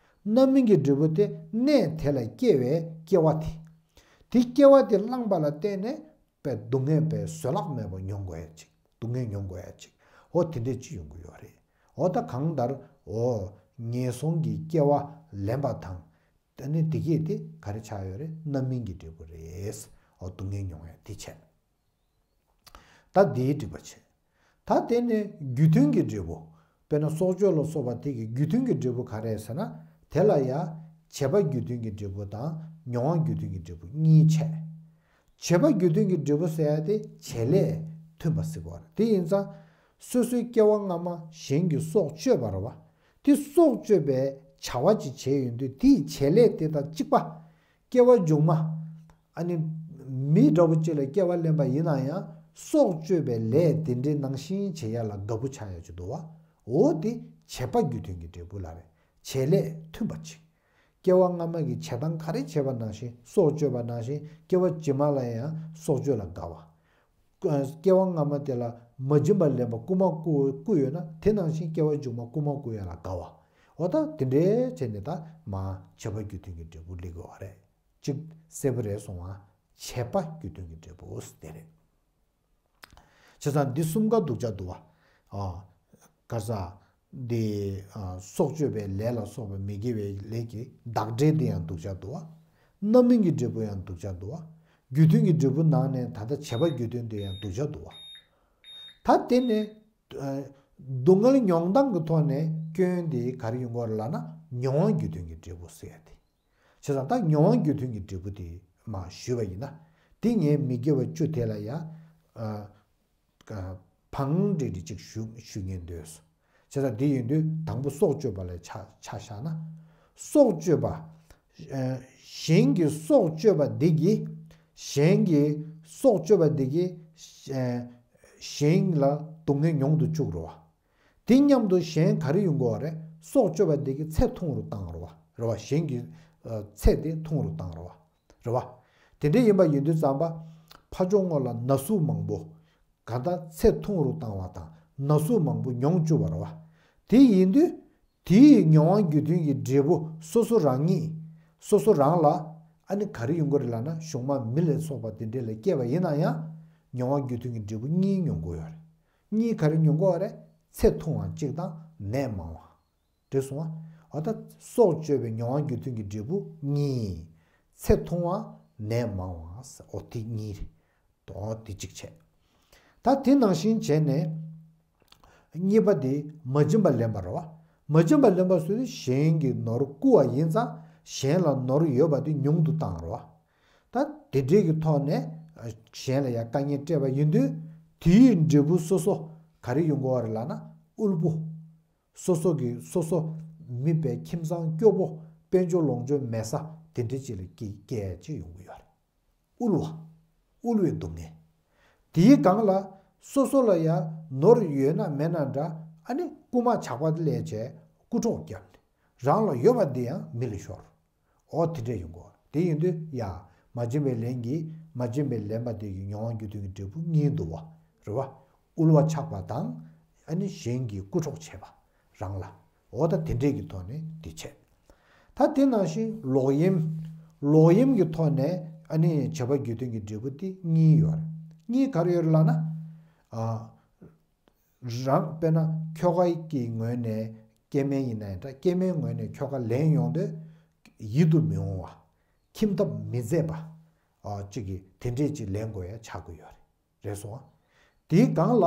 རྣམ་སྨིན་གྱི་འབྲས་བུ་དེ་གནས་དེ་ལ་སྐྱེ་བའི་སྐྱེ་བ་དེ། དེ་སྐྱེ་བ་དེ་བླངས་པ་ལ་བརྟེན་ནས་པའི་སྡུག་བསྔལ་པའི་བཟོད་གླགས་མེད་པ་མྱོང་དགོས་ཡ་ཅིག་སྡུག་བསྔལ་མྱོང་དགོས་ཡ་ཅིག་འོ་དེ་འདྲས་ཅིག་ཡོང་གི་ཡོད་རེད། འོ་ད་གང་ལྟར་འོ་ངན་སོང་གི་སྐྱེ་བ་ལེན་པ་དང་། ཨ་ནི་དེ་གས་དེ་ག་རེ་ཆགས་ཡོད་རེད། རྣམ་སྨིན་གྱི་འབྲས་བུ་རེད། འོ་སྡུག་བསྔལ་མྱོང་ཡ་དེ་བྱས། ད་དེའི་སྒྲིབ་པ་བྱས། ད་དེ་ནས་རྒྱུ་མཐུན་གྱི་འབྲས་བུ། དཔེར་ན་སྲོག་གཅོད་ལ་སོགས་པ་དེ་གི་རྒྱུ་མཐུན་གྱི་འབྲས་བུ་ག་རེ་ཟེར་ན། དེ་ལ་ཡ་བྱས་པ་རྒྱུ་མཐུན་གྱི་འབྲས་བུ་དང་མྱོང་བ་རྒྱུ་མཐུན་གྱི་འབྲས་བུ་གཉིས་བྱས། བྱས་པ་རྒྱུ་མཐུན་གྱི་འབྲས་བུ་ཟེར་ཡ་དེ་བྱེད་ལས་མཐུན་པ་ཟེར་གོ་རེད། དེ་ཡིན་ཙང་སོ་སོའི་སྐྱེ་བ་སྔ་མ་གཞན་གྱི་སྲོག་གཅོད་པ་རེད་བ། དེ་སྲོག་གཅོད་པའི་བྱ་བ་ཅིག་བྱས་ཡོང་དུས་དེའི་བྱེད་ལས་དེ་དང་གཅིག་པ། སྐྱེ་བ་མཇུག་མ། ཨ་ནི། མི་འདྲ་པོ་ཅིག་ལ་སྐྱེ་བ་ལེན་པ་ཡིན་ན་ཡང་སྲོག་གཅོད་པའི་ལས་དེ་འདྲའི་ནང་བཞིན་བྱེད་ཡ་ལ་དགའ་པོ་ཆགས་ཡ་ཅིག་འདུག་བ། འོ་དེ་བྱེད་པ་རྒྱུ་མཐུན་གྱི་འབྲས་བུ་ལ་རེད། བྱེད་ལས་མཐུན་པ་ཅིག་སྐྱེ་བ་སྔ་མ་གི་བྱེད་སྟངས་ག་རེ་བྱས་པ་ནང་བཞིན་སྲོག་གཅོད་པ་ནང་བཞིན་སྐྱེ་བ་རྗེས་མ་ལ་ཡང་སྲོག་གཅོད་ལ་དགའ་བ། སྐྱེ་བ་སྔ་མ་དེ་ལ་མ་བྱིན་པ་ལེན་པ་རྐུ་མ་རྐུ་རྐུ་ཡོད་ན་དེ་ནང་བཞིན་སྐྱེ་བ་མཇུག་མ་རྐུ་མ་རྐུ་ཡ་ལ་དགའ་བ། འོ་ད་དེ་འདྲའི་བྱས་ནས་ད་མ་བྱེད་པ་རྒྱུ་མཐུན་གྱི་འབྲས་བུ་སླེབས་དགོས་པ་རེད། གཅིག་གསལ་པོ་རེད་སོང་ང་། བྱེད་པ་རྒྱུ་མཐུན་གྱི་འབྲས་བུ་དེ་རེད། བྱས་ཙང་འདི་གསུམ་ཀ་སྡུག་ཅག་འདུག་བ། ཨ། ག་ས། འདི། ཨ། སྲོག་གཅོད་པའི་ལས་ལ་སོགས་པའི་མི་དགེ་བའི་ལས་ཀྱི་བདག་འབྲས་འདི་ཡང་སྡུག་ཅག་འདུག་བ། རྣམ་སྨིན་གྱི་འབྲས་བུ་ཡང་སྡུག་ཅག་འདུག་བ། རྒྱུ་མཐུན་གྱི་འབྲས་བུ་ནང་ནས་ད་ལྟ་བྱེད་པ་རྒྱུ་མཐུན་དེ་ཡང་སྡུག་ཅག་འདུག་བ། ད་དེ་ནས། ཨ། སྡུག་བསྔལ་མྱོང་སྟངས་ཀྱི་ཐོག་ནས་སྐྱོན་དེ་ག་རེ་ཡོང་གི་ཡོད་རེད་ལབ་ན་མྱོང་བ་རྒྱུ་མཐུན་གྱི་འབྲས་བུ་ཟེར་ཡ་དེ། བྱས་ཙང་ད་མྱོང་བ་རྒྱུ་མཐུན་གྱི་འབྲས་བུ་དེ་མར་ཞུས་པ་ཡིན་ན། དེ་ངས་མི་དགེ་བ་བཅུ་དེ་ལ་ཡ། ཨ། བང་འགྲིག་འགྲིག་ཅིག་ཞུ་ཞུ་ཉན་འདོད། བྱས་ཙང་དེ་ཡིན་དུས་དང་པོ་སྲོག་གཅོད་པ་ལ་ཆ་ཆ་བཞག་ན། སྲོག་གཅོད་པ། ཨ། གཞན་གྱི་སྲོག་གཅོད་པ་འདི་གིས། གཞན་གྱི་སྲོག་གཅོད་པ་འདི་གིས། ཨ། གཞན་ལ་སྡུག་བསྔལ་མྱོང་དུ་བཅུག་རོ། དེ་མཉམ་དུ་གཞན་ག་རེ་ཡོང་གི་ཡོད་རེད། སྲོག་གཅོད་པ་དེ་གི་ཚེ་ཐུང་རུ་བཏང་རོ། རེད་བ། གཞན་གྱི་ཨ་ཚེ་དེ་ཐུང་རུ་བཏང་རོ། རེད་བ། དེ་འདྲ་ཡིན་པ་ཡིན་དུས་ཙམ་པ། ཕ་ཇོ་སྔོ་ལ་ན་ཟུག་མང་པོ། ག་ད་ཚེ་ཐུང་རུ་བཏང་བ་དང་ན་ཟུག་མང་པོ་མྱོང་བཅུག་པ་རེད་བ། དེ་ཡིན་དུས། དེའི་མྱོང་བ་རྒྱུ་མཐུན་གྱི་འབྲས་བུ་སོ་སོ་རང་ཉིད། སོ་སོ་རང་ལ་ཨ་ནི་ག་རེ་ཡོང་གི་རེད་ལབ་ན། གཞུང་མ་མི་ལ་སོགས་པ་དེ་འདྲས་ལ་སྐྱེས་པ་ཡིན་ན་ཡང་། མྱོང་བ་རྒྱུ་མཐུན་གྱི་འབྲས་བུ་གཉིས་མྱོང་གི་ཡོད་རེད། གཉིས་ག་རེ་མྱོང་གི་ཡོད་རེད། ཚེ་ཐུང་བ་གཅིག་དང་ནད་མང་བ། འགྲིག་སོང་ཨ། འོ་ད་སྲོག་གཅོད་པའི་མྱོང་བ་རྒྱུ་མཐུན་གྱི་འབྲས་བུ་གཉིས། ཚེ་ཐུང་བ་ནད་མང་བ། འོ་དེ་གཉིས་རེད། འོ་དེ་གཅིག་བྱས། ད་དེ་ནང་བཞིན་བྱས་ནས། གཉིས་པ་དེ་མ་བྱིན་པ་ལེན་པ་རེད་བ། མ་བྱིན་པ་ལེན་པ་ཟེར་དུས་གཞན་གྱི་ནོར་བརྐུ་བ་ཡིན་ཙང་གཞན་ལ་ནོར་ཡོད་པ་དེ་ཉུང་དུ་བཏང་རེད་བ། ད་དེ་འདྲས་ཀྱི་ཐོག་ནས་གཞན་ལ་ཡང་དཀའ་ངལ་སྤྲད་པ་ཡིན་དུས། དེའི་འབྲས་བུ་སོ་སོ་ག་རེ་ཡོང་གི་ཡོད་རེད་ལབ་ན། དབུལ་པོ། སོ་སོ་གི་སོ་སོ་མི་དཔེ་ཁྱིམ་ཚང་སྐྱོ་པོ། དཔལ་འབྱོར་ལོངས་སྤྱོད་མེད་ས་དེ་འདྲ་ཅིག་ལ་སྐྱེ་སྐྱེ་ཡ་ཅིག་ཡོང་གི་ཡོད་རེད། དབུལ་བ། དབུལ་བའི་སྡུག་བསྔལ། དེའི་སྒང་ལ་སོ་སོ་ལ་ཡང་ནོར་ཡོད་ན་མེད་ན་འདྲ། ཨ་ནི་རྐུ་མ་ཇག་པ་ལས་བྱས་རྐུ་འཕྲོག་བརྒྱབ་ནས་རང་ལ་ཡོད་པ་འདི་ཡང་མི་ལ་ཤོར། འོ་དེ་འདྲ་ཡོང་གི་ཡོད་རེད། དེ་ཡིན་དུས་ཡ། མ་བྱིན་པའི་ལན་གྱིས། མ་བྱིན་པའི་ལེན་པ་དེ་གི་མྱོང་བ་རྒྱུ་མཐུན་གྱི་འབྲས་བུ་གཉིས་འདུག་བ། རེད་བ། དབུལ་བ་ཆགས་པ་དང་། ཨ་ནི་གཞན་གྱིས་རྐུ་འཕྲོག་བྱས་པ་རང་ལ། འོ་ད་དེ་འདྲས་ཀྱི་ཐོག་ནས་དེ་བྱས། ད་དེ་ནང་བཞིན་ལོག་གཡེམ། ལོག་གཡེམ་གྱི་ཐོག་ནས་ཨ་ནི་བྱ་བ་རྒྱུ་མཐུན་གྱི་འབྲས་བུ་དེ་གཉིས་ཡོད་རེད། གཉིས་ག་རེ་ཡོད་རེད་ལབ་ན། ཨ། རང་དཔེར་ན་ཁྱོ་ག་གི་ངོས་ནས་སྐྱེ་དམན་ཡིན་ན་ཡང་འདྲ། སྐྱེ་དམན་ངོས་ནས་ཁྱོ་ག་ལེན་ཡོང་དུས་ཡིད་དུ་མི་འོང་བ། ཁྱིམ་ཐབ་མི་མཛེས་པ། ཨ། གཅིག་གིས་དེ་འདྲས་ཅིག་ལེན་དགོས་ཡ་ཆགས་ཀྱི་ཡོད་རེད། རེད་སོང་ཨ། དེའི་སྒང་ལ་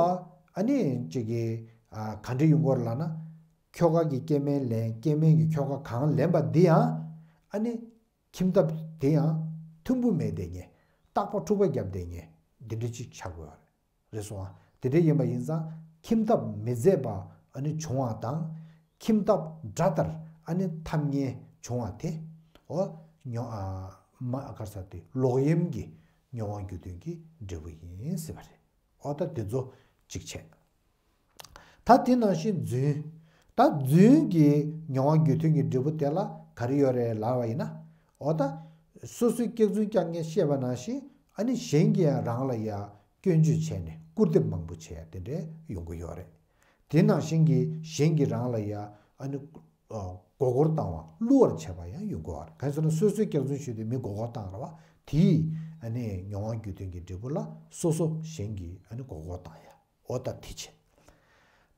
ཨ་ནི་གཅིག་གིས། ཨ། ག་འདྲས་ཡོང་གི་ཡོད་རེད་ལབ་ན། ཁྱོ་ག་གི་སྐྱེ་དམན་ལེན། སྐྱེ་དམན་གྱི་ཁྱོ་ག་གང་ལེན་པ་འདི་ཡང་ཨ་ནི་ཁྱིམ་ཐབ་དེ་ཡང་མཐུན་པོ་མེད་བསྡད་མཁན། རྟག་པ་འཁྲུག་པ་བརྒྱབ་བསྡད་མཁན་འདི་འདྲ་ཅིག་ཆགས་དགོས་པ་རེད། རེད་སོང་ཨ། དེ་འདྲ་ཡིན་པ་ཡིན་ཙང་ཁྱིམ་ཐབ་མི་མཛེས་པ་ཨ་ནི་བྱུང་བ་དང་། ཁྱིམ་ཐབ་དགྲ་ལྟར་ཨ་ནི་འཐབ་མཁན་བྱུང་བ་དེ། འོ། ཉོ། ཨ། མ། ག་རེ་ཟེར་དེ། ལོག་གཡེམ་གྱི་མྱོང་བ་རྒྱུ་མཐུན་གྱི་འབྲས་བུ་ཡིན་ཟེར་བ་རེད། འོ་ད་དེ་ཚོ་གཅིག་བྱས། ད་དེ་ནང་བཞིན་རྫུན། ད་རྫུན་གྱི་མྱོང་བ་རྒྱུ་མཐུན་གྱི་འབྲས་བུ་དེ་ལ་ག་རེ་ཡོད་རེད་ལབ་པ་ཡིན་ན། འོ་ད། སོ་སོའི་སྐྱག་རྫུན་རྐྱང་རྐྱང་བཤད་པ་ནང་བཞིན་ཨ་ནི་གཞན་གྱིས་ཡང་རང་ལ་ཡ་སྐྱོན་བརྗོད་བྱས་ནས་སྐུར་འདེབས་མང་པོ་བྱས་ཡ་དེ་འདྲ་ཡོང་གི་ཡོད་རེད། དེ་ནང་བཞིན་གྱི་གཞན་གྱིས་རང་ལ་ཡ་ཨ་ནི། ཨ། མགོ་སྐོར་བཏང་བ་བསླུ་བར་བྱས་པ་ཡང་ཡོང་གི་ཡོད་རེད། གང་ཡིན་ཟེར་ན་སོ་སོའི་སྐྱག་རྫུན་ཞུས་ཏེ་མི་མགོ་སྐོར་བཏང་རེད་བ། དེའི་ཨ་ནི་མྱོང་བ་རྒྱུ་མཐུན་གྱི་འབྲས་བུ་ལ་སོ་སོ་གཞན་གྱིས་ཨ་ནི་མགོ་སྐོར་བཏང་ཡ། འོ་ད་དེ་བྱས།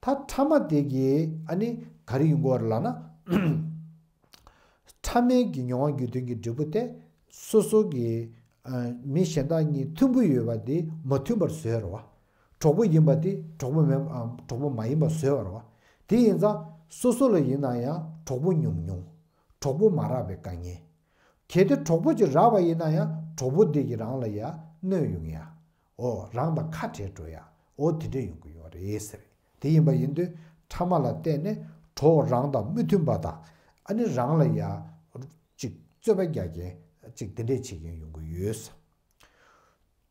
ད་ཕྲ་མ་དེ་གི་ཨ་ནི་ག་རེ་ཡོང་གི་ཡོད་རེད་ལབ་ན། ཕྲ་མའི་གི་མྱོང་བ་རྒྱུ་མཐུན་གྱི་འབྲས་བུ་དེ་སོ་སོ་གི། ཨ། མི་གཞན་དག་གཉིས་མཐུན་པོ་ཡོད་པ་དེ་མ་མཐུན་པར་བཟོས་རེད་བ། གྲོགས་པོ་ཡིན་པ་དེ་གྲོགས་པོ་མེད། ཨ། གྲོགས་པོ་མ་ཡིན་པ་བཟོས་པ་རེད་བ། དེ་ཡིན་ཙང་སོ་སོ་ལ་ཡིན་ན་ཡང་གྲོགས་པོ་ཉུང་ཉུང་། གྲོགས་པོ་མ་རག་པའི་དཀའ་ངལ། གལ་ཏེ་གྲོགས་པོ་ཅིག་རག་པ་ཡིན་ན་ཡང་གྲོགས་པོ་དེ་གིས་རང་ལ་ཡ་གནོད་ཡོང་ཡ། འོ། རང་དང་ཁ་བྲལ་འགྲོ་ཡ། འོ་དེ་འདྲ་ཡོང་གི་ཡོད་རེད་ཟེར། དེ་ཡིན་པ་ཡིན་དུས་ཕྲ་མ་ལ་བརྟེན་ནས་གྲོགས་རང་དང་མི་མཐུན་པ་དང་། ཨ་ནི་རང་ལ་ཡ་ཅིག་རྩོད་པ་རྒྱག་མཁན་ཅིག་དེ་འདྲས་བྱེད་མཁན་ཡོང་གི་ཡོད་ཟེར།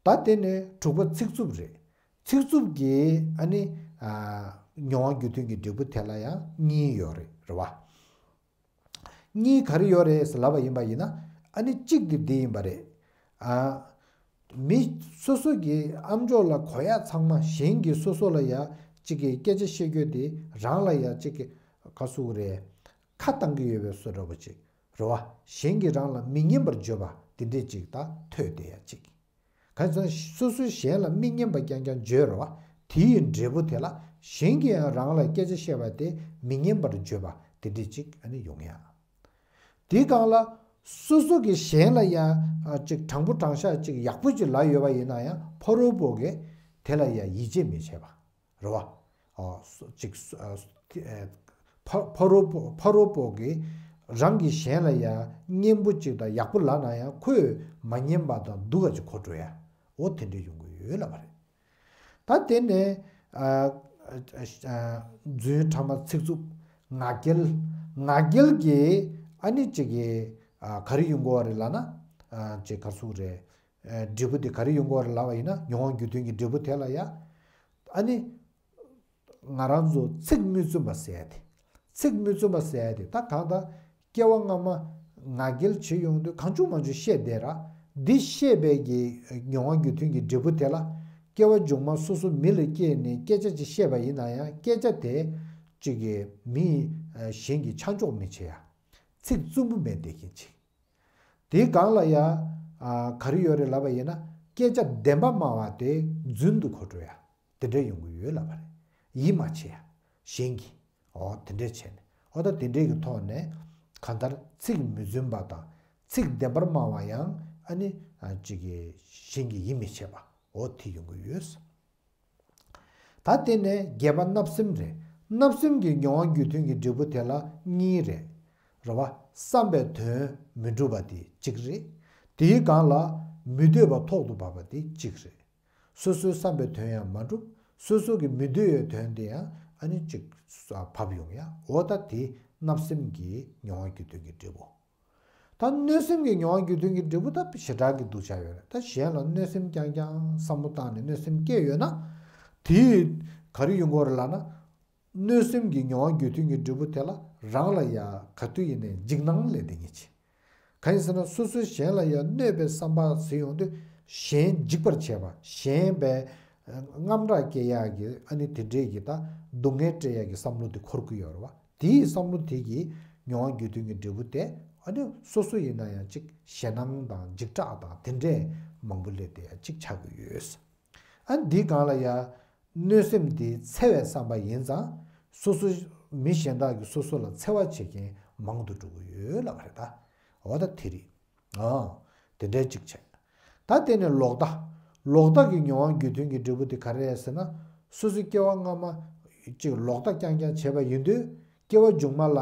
ད་དེ་ནས་དྲུག་པ་ཚིག་རྩུབ་རེད། ཚིག་རྩུབ་ཀྱི་ཨ་ནི། ཨ། མྱོང་བ་རྒྱུ་མཐུན་གྱི་འབྲས་བུ་དེ་ལ་ཡང་གཉིས་ཡོད་རེད། རེད་བ། གཉིས་ག་རེ་ཡོད་རེད་ཟེར་ལབ་པ་ཡིན་པ་ཡིན་ན། ཨ་ནི་གཅིག་དེ་འདི་ཡིན་པ་རེད། ཨ། མི་སོ་སོ་གི་ཨམ་ཅོག་ལ་གོ་ཡག་ཚང་མ་གཞན་གྱིས་སོ་སོ་ལ་ཡ་གཅིག་གི་སྐད་ཆ་བཤད་རྒྱུ་དེ་རང་ལ་ཡ་གཅིག་གི་ག་ཟེར་དགོས་རེད། ཁ་བཏང་གི་ཡོད་པའི་བཟོ་འདྲ་པོ་ཅིག་རེད་བ། གཞན་གྱིས་རང་ལ་མི་སྙན་པར་བརྗོད་པ་དེ་འདྲས་ཅིག་ད་ཐོས་བསྡད་ཡ་ཅིག་གང་ཡིན་ཟེར་ན་སོ་སོས་གཞན་ལ་མི་སྙན་པ་རྐྱང་རྐྱང་བརྗོད་རེད་བ། དེའི་འབྲས་བུ་དེ་ལ་གཞན་གྱིས་ཡང་རང་ལ་སྐད་ཆ་བཤད་པ་དེ་མི་སྙན་པར་བརྗོད་པ་དེ་འདྲས་ཅིག་ཨ་ནི་ཡོང་ཡ། དེའི་སྒང་ལ་སོ་སོ་གིས་གཞན་ལ་ཡང་ཅིག་དྲང་པོ་དྲང་བཞག་ཅིག་ཡག་པོ་ཅིག་ལབ་ཡོད་པ་ཡིན་ན་ཡང་ཕ་རོལ་པོ་གིས་དེ་ལ་ཡང་ཡིད་ཆེས་མི་བྱེད་པ། རེད་བ། ཨ། སོ། ཅིག། སོ། ཨ། ཨེ། ཕ། ཕ་རོལ་པོ། ཕ་རོལ་པོ་གིས་རང་གིས་གཞན་ལ་ཡང་སྙན་པོ་ཅིག་དང་ཡག་པོ་ལབ་ན་ཡང་ཁོས་མ་ཉན་པ་དང་སྡུག་ག་ཅིག་གོ་འགྲོ་ཡ། འོ་དེ་འདྲ་ཡོང་གི་ཡོད་ལབ་པ་རེད། ད་དེ་ནས། ཨ། ཨ། རྫུན། ཕྲ་མ། ཚིག་རྩུབ། ང་རྒྱལ། ང་རྒྱལ་གྱིས་ཨ་ནི་ཅིག་གིས། ཨ། ག་རེ་ཡོང་གི་ཡོད་རེད་ལབ་ན། ཨ། ཅིག་ག་ཟེར་དགོས་རེད། ཨ། འབྲས་བུ་དེ་ག་རེ་ཡོང་གི་ཡོད་རེད་ལབ་པ་ཡིན་ན། མྱོང་བ་རྒྱུ་མཐུན་གྱི་འབྲས་བུ་དེ་ལ་ཡ། ཨ་ནི། ང་རང་ཚོ་ཚིག་མི་བཙུན་པ་ཟེར་ཡ་དེ། ཚིག་མི་བཙུན་པ་ཟེར་ཡ་དེ་ད་གང་ལྟར་སྐྱེ་བ་སྔ་མ་ང་རྒྱལ་བྱེད་ཡོང་དུས་གང་བྱུང་མང་བྱུང་བཤད་བསྡད་ར། འདི་བཤད་པའི་གི་མྱོང་བ་རྒྱུ་མཐུན་གྱི་འབྲས་བུ་དེ་ལ། སྐྱེ་བ་མཇུག་མ་སོ་སོ་མི་ལ་སྐྱེས་ནས་སྐད་ཆ་ཅིག་བཤད་པ་ཡིན་ན་ཡང་སྐད་ཆ་དེ་གཅིག་གི་མི་གཞན་གྱིས་ཆ་འཇོག་མི་བྱེད་ཡ། ཚིག་རྩུབ་པོ་མེད་བསྡད་མཁན་ཅིག་དེའི་སྒང་ལ་ཡ། ག་རེ་ཡོད་རེད་ལབ་པ་ཡིན་ན། སྐད་ཆ་བདེན་པ་སྨྲ་བ་དེ་རྫུན་དུ་གོ་འགྲོ་ཡ། དེ་འདྲ་ཡོང་གི་ཡོད་ལབ་པ་རེད། ཡིད་མ་ཆེས་ཡ། གཞན་གྱིས། འོ་དེ་འདྲ་བྱས་ནས། འོ་ད་དེ་འདྲའི་གི་ཐོག་ནས། གང་ལྟར་ཚིག་མི་རྫུན་པ་དང་། ཚིག་བདེན་པར་སྨྲ་བ་ཡང་ཨ་ནི། གཅིག་གི་གཞན་གྱིས་ཡིད་མི་ཆེས་པ། འོ་དེ་ཡོང་གི་ཡོད། ད་དེ་ནས་བརྒྱད་པ་བརྣབ་སེམས་རེད། བརྣབ་སེམས་ཀྱི་མྱོང་བ་རྒྱུ་མཐུན་གྱི་འབྲས་བུ་དེ་ལ་གཉིས་རེད། རེད་བ། བསམ་པའི་དོན་མི་འགྲུབ་པ་དེ་གཅིག་རེད། དེའི་སྒང་ལ་མི་འདོད་པ་ཐོག་ཏུ་བབས་པ་དེ་གཅིག་རེད། སོ་སོའི་བསམ་པའི་དོན་ཡང་མ་འགྲུབ། སོ་སོ་གི་མི་འདོད་པའི་དོན་དེ་ཡང་ཨ་ནི་གཅིག་བབས་ཡོང་ཡ། འོ་ད་དེ་བརྣབ་སེམས་ཀྱི་མྱོང་བ་རྒྱུ་མཐུན་གྱི་འབྲས་བུ། ད་གནོད་སེམས་ཀྱི་མྱོང་བ་རྒྱུ་མཐུན་གྱི་འབྲས་བུ་ད་ཞེ་དྲག་གི་སྡུག་ཅག་ཡོད་རེད། ད་གཞན་ལ་གནོད་སེམས་རྐྱང་རྐྱང་བསམ་བློ་བཏང་ནས་གནོད་སེམས་སྐྱེས་ཡོད་ན། དེས་ག་རེ་ཡོང་གི་ཡོད་རེད་ལབ་ན། གནོད་སེམས་ཀྱི་མྱོང་བ་རྒྱུ་མཐུན་གྱི་འབྲས་བུ་དེ་ལ་རང་ལ་ཡ་ག་དུས་ཡིན་ནའི་འཇིགས་སྣང་སླེབས་བསྡད་མཁན་ཅིག་གང་ཡིན་ཟེར་ན། སོ་སོས་གཞན་ལ་ཡ་གནོད་པའི་བསམ་པ་ཟེར་ཡོང་དུས། གཞན་འཇིགས་པར་བྱེད་པ། གཞན་པའི་དངངས་སྐྲག་སྐྱེ་ཡག་གི་ཨ་ནི་དེ་འདྲས་ཀྱི་ད་སྡུག་བསྔལ་སྤྲད་ཡག་གི་བསམ་བློ་དེ་འཁོར་གྱི་ཡོད་རེད་བ། དེའི་བསམ་བློ་དེ་གིས་མྱོང་བ་རྒྱུ་མཐུན་གྱི་འབྲས་བུ་དེ། ཨ་ནི་སོ་སོ་ཡིན་ན་ཡང་ཅིག་ཞེད་སྣང་དང་འཇིགས་སྐྲག་དང་དེ་འདྲས་མང་པོ་སླེབས་ཏེ་ཡང་ཅིག་ཆགས་ཀྱི་ཡོད། ཨ་ནི་འདིའི་སྒང་ལ་ཡང་གནོད་སེམས་དེ་འཚེ་བའི་བསམ་པ་ཡིན་ཙང་། སོ་སོ་མི་གཞན་དག་གིས་སོ་སོ་ལ་འཚེ་བ་བྱེད་མཁན་མང་དུ་འགྲོ་གི་ཡོད་ལབ་པ་རེད་ད། འོ་ད་དེ་རེད། ཨ། དེ་འདྲའི་གཅིག་བྱས། ད་དེ་ནས་ལོག་ལྟ། ལོག་ལྟ་གི་མྱོང་བ་རྒྱུ་མཐུན་གྱི་འབྲས་བུ་དེ་ག་རེ་རེད་ཟེར་ན། སོ་སོའི་སྐྱེ་བ་སྔ་མ་གཅིག་ལོག་ལྟ་རྐྱང་རྐྱང་བྱས་པ་ཡིན་དུས། སྐྱེ་བ་མཇུག་མ་ལ་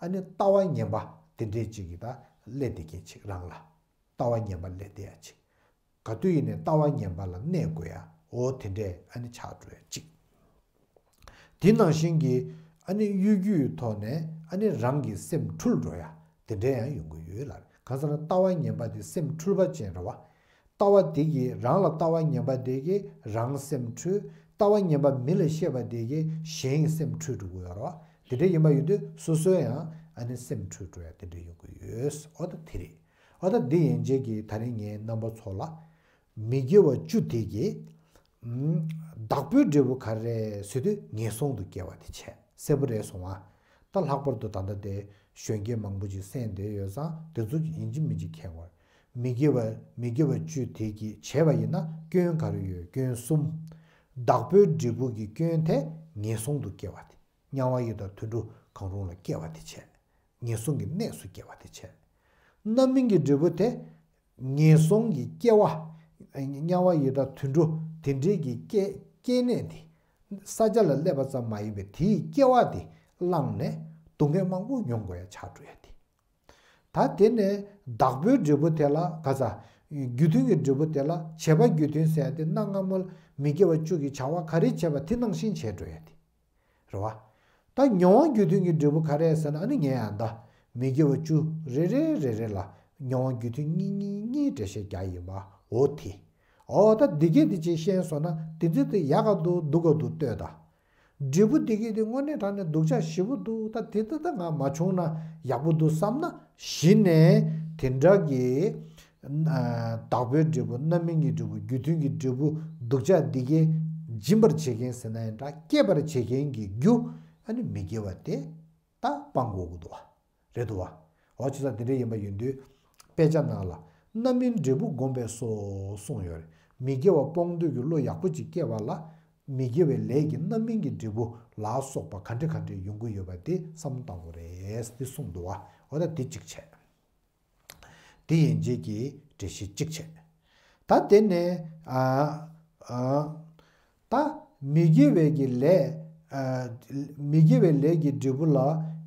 ཨ་ནི་ལྟ་བ་ངན་པ་དེ་འདྲའི་གཅིག་གིས་ད་སླེབས་བསྡད་མཁན་ཅིག་རང་ལ་ལྟ་བ་ངན་པ་སླེབས་བསྡད་ཡ་ཅིག་ག་དུས་ཡིན་ནའི་ལྟ་བ་ངན་པ་ལ་གནས་དགོས་ཡ། འོ་དེ་འདྲས་ཨ་ནི་ཆགས་འགྲོ་ཡ་གཅིག་དེ་ནང་བཞིན་གྱི་ཨ་ནི་གཡོ་སྒྱུའི་ཐོག་ནས་ཨ་ནི་རང་གི་སེམས་འཁྲུལ་འགྲོ་ཡ་དེ་འདྲས་ཡང་ཡོང་གི་ཡོད་ལ། གང་ཟེར་ན་ལྟ་བ་ངན་པ་དེ་སེམས་འཁྲུལ་པ་ཅན་རེད་བ། ལྟ་བ་དེ་གིས་རང་ལ་ལྟ་བ་ངན་པ་དེ་གིས་རང་སེམས་འཁྲུལ། ལྟ་བ་ངན་པ་མི་ལ་བཤད་པ་དེ་གིས་གཞན་གྱི་སེམས་འཁྲུལ་འགྲོ་གི་ཡོད་རེད་བ། དེ་འདྲས་ཡིན་པ་ཡིན་དུས་སོ་སོའི་ཡང་ཨ་ནི་སེམས་འཁྲུལ་འགྲོ་ཡ་དེ་འདྲས་ཡོང་གི་ཡོད། འོ་ད་དེ་རེད། འོ་ད་འདི་ཡན་ཆད་ཀྱིས་ད་རིང་ངས་རྣམ་པ་ཚོ་ལ། མི་དགེ་བ་བཅུ་དེ་གི་ཨམ། བདག་པོའི་འབྲས་བུ་ག་རེ་རེད་ཟེར་དུས་ངན་སོང་དུ་སྐྱེ་བ་དེ་བྱས། གསལ་པོ་རེད་སོང་ང་། ད་ལྷག་པར་དུ་ད་ལྟ་དེ་གཞོན་སྐྱེས་མང་པོ་ཅིག་གསན་བསྡད་ཡོད་ཙང་དེ་ཚོ་ཡིན་གཅིག་མིན་གཅིག་མཁྱེན་དགོས། མི་དགེ་བ་མི་དགེ་བ་བཅུ་དེ་གི་བྱས་པ་ཡིན་ན་སྐྱོན་ག་རེ་ཡོད། སྐྱོན་གསུམ། བདག་པོའི་འབྲས་བུ་གི་སྐྱོན་དེ་ངན་སོང་དུ་སྐྱེ་བ་དེ། དམྱལ་བ་ཡི་དྭགས་དུད་འགྲོ་གང་རུང་ལ་སྐྱེ་བ་དེ་བྱས། ངན་སོང་གི་གནས་སུ་སྐྱེ་བ་དེ་བྱས། རྣམ་སྨིན་གྱི་འབྲས་བུ་དེ། ངན་སོང་གི་སྐྱེ་བ། དམྱལ་བ་ཡི་དྭགས་དུད་འགྲོ་དེ་འདྲའི་གི་སྐྱེ་སྐྱེ་གནས་དེ། ས་ཆ་ལ་སླེབས་པ་ཙམ་མ་ཡིན་པའི་དེའི་སྐྱེ་བ་དེ་བླངས་ནས་སྡུག་བསྔལ་མང་པོ་མྱོང་དགོས་ཡ་ཆགས་འགྲོ་ཡ་དེ། ད་དེ་ནས་བདག་པོའི་འབྲས་བུ་དེ་ལ་ག་ས། རྒྱུ་མཐུན་གྱི་འབྲས་བུ་དེ་ལ་བྱས་པ་རྒྱུ་མཐུན་ཟེར་ཡ་དེ་གནའ་སྔ་མོ་མི་དགེ་བ་བཅུ་གི་བྱ་བ་ག་རེ་བྱས་པ་དེ་ནང་བཞིན་བྱས་འགྲོ་ཡ་དེ། རེད་བ། ད་མྱོང་བ་རྒྱུ་མཐུན་གྱི་འབྲས་བུ་ག་རེ་ཟེར་ན། ཨ་ནི་ངས་ཡང་ད་མི་དགེ་བ་བཅུ་རེ་རེ་རེ་རེ་ལ་མྱོང་བ་རྒྱུ་མཐུན་གཉིས་གཉིས་གཉིས་འགྲེལ་བཤད་རྒྱག་ཡིན་པ། འོ་དེ། འོ་ད་འདི་སྐད་དེ་ཅིག་ཤེས་སོང་ན་དེ་ཚོ་དེ་ཡག་ག་འདུག་སྡུག་ག་འདུག་ལྟོས་དང་། འབྲས་བུ་འདི་གི་དེ་དངོས་གནས་དྲང་གནས་སྡུག་ཅག་ཞེ་པོ་འདུག་ད་དེ་ད་ད་ང་མ་བྱུང་ན་ཡག་པོ་འདུག་བསམ་ན། གཞི་ནས་དེ་འདྲ་གི་ཨ་བདག་པོའི་འབྲས་བུ། རྣམ་སྨིན་གྱི་འབྲས་བུ། རྒྱུ་མཐུན་གྱི་འབྲས་བུ། སྡུག་ཅག་འདི་གས་འབྱིན་པར་བྱེད་མཁན་ཟེར་ན་ཡང་འདྲ། སྐྱེད་པར་བྱེད་མཁན་གྱི་རྒྱུ་ཨ་ནི་མི་དགེ་བ་དེ་ད་སྤང་དགོས་ཀྱི་འདུག་བ། རེད་འདུག་བ། འོ་བྱས་ཙང་དེ་འདྲ་ཡིན་པ་ཡིན་དུས། དཔེ་ཆ་ནང་ལ་རྣམ་སྨིན་འབྲས་བུ་བསྒོམས་པས་སོ་གསུངས་ཡོད་རེད། མི་དགེ་བ་སྤོང་འདོད་ཀྱི་བློ་ཡག་པོ་ཅིག་སྐྱེ་བ་ལ། མི་དགེ་བའི་ལས་ཀྱི་རྣམ་སྨིན་གྱི་འབྲས་བུ་ལ་སོགས་པ་ག་འདྲ་ག་འདྲ་ཡོང་གི་ཡོད་པ་དེ་བསམ་བློ་གཏོང་དགོས་རེད་དེ་གསུངས་འདུག་བ། འོ་ད་དེ་གཅིག་བྱས། དེ་ཡན་ཆད་ཀྱི་འགྲེལ་བཤད་གཅིག་བྱས། ད་དེ་ནས་ཨ་ཨ་ད་མི་དགེ་བའི་གི་ལས་ཨ་མི་དགེ་བའི་ལས་ཀྱི་འབྲས་བུ་ལ་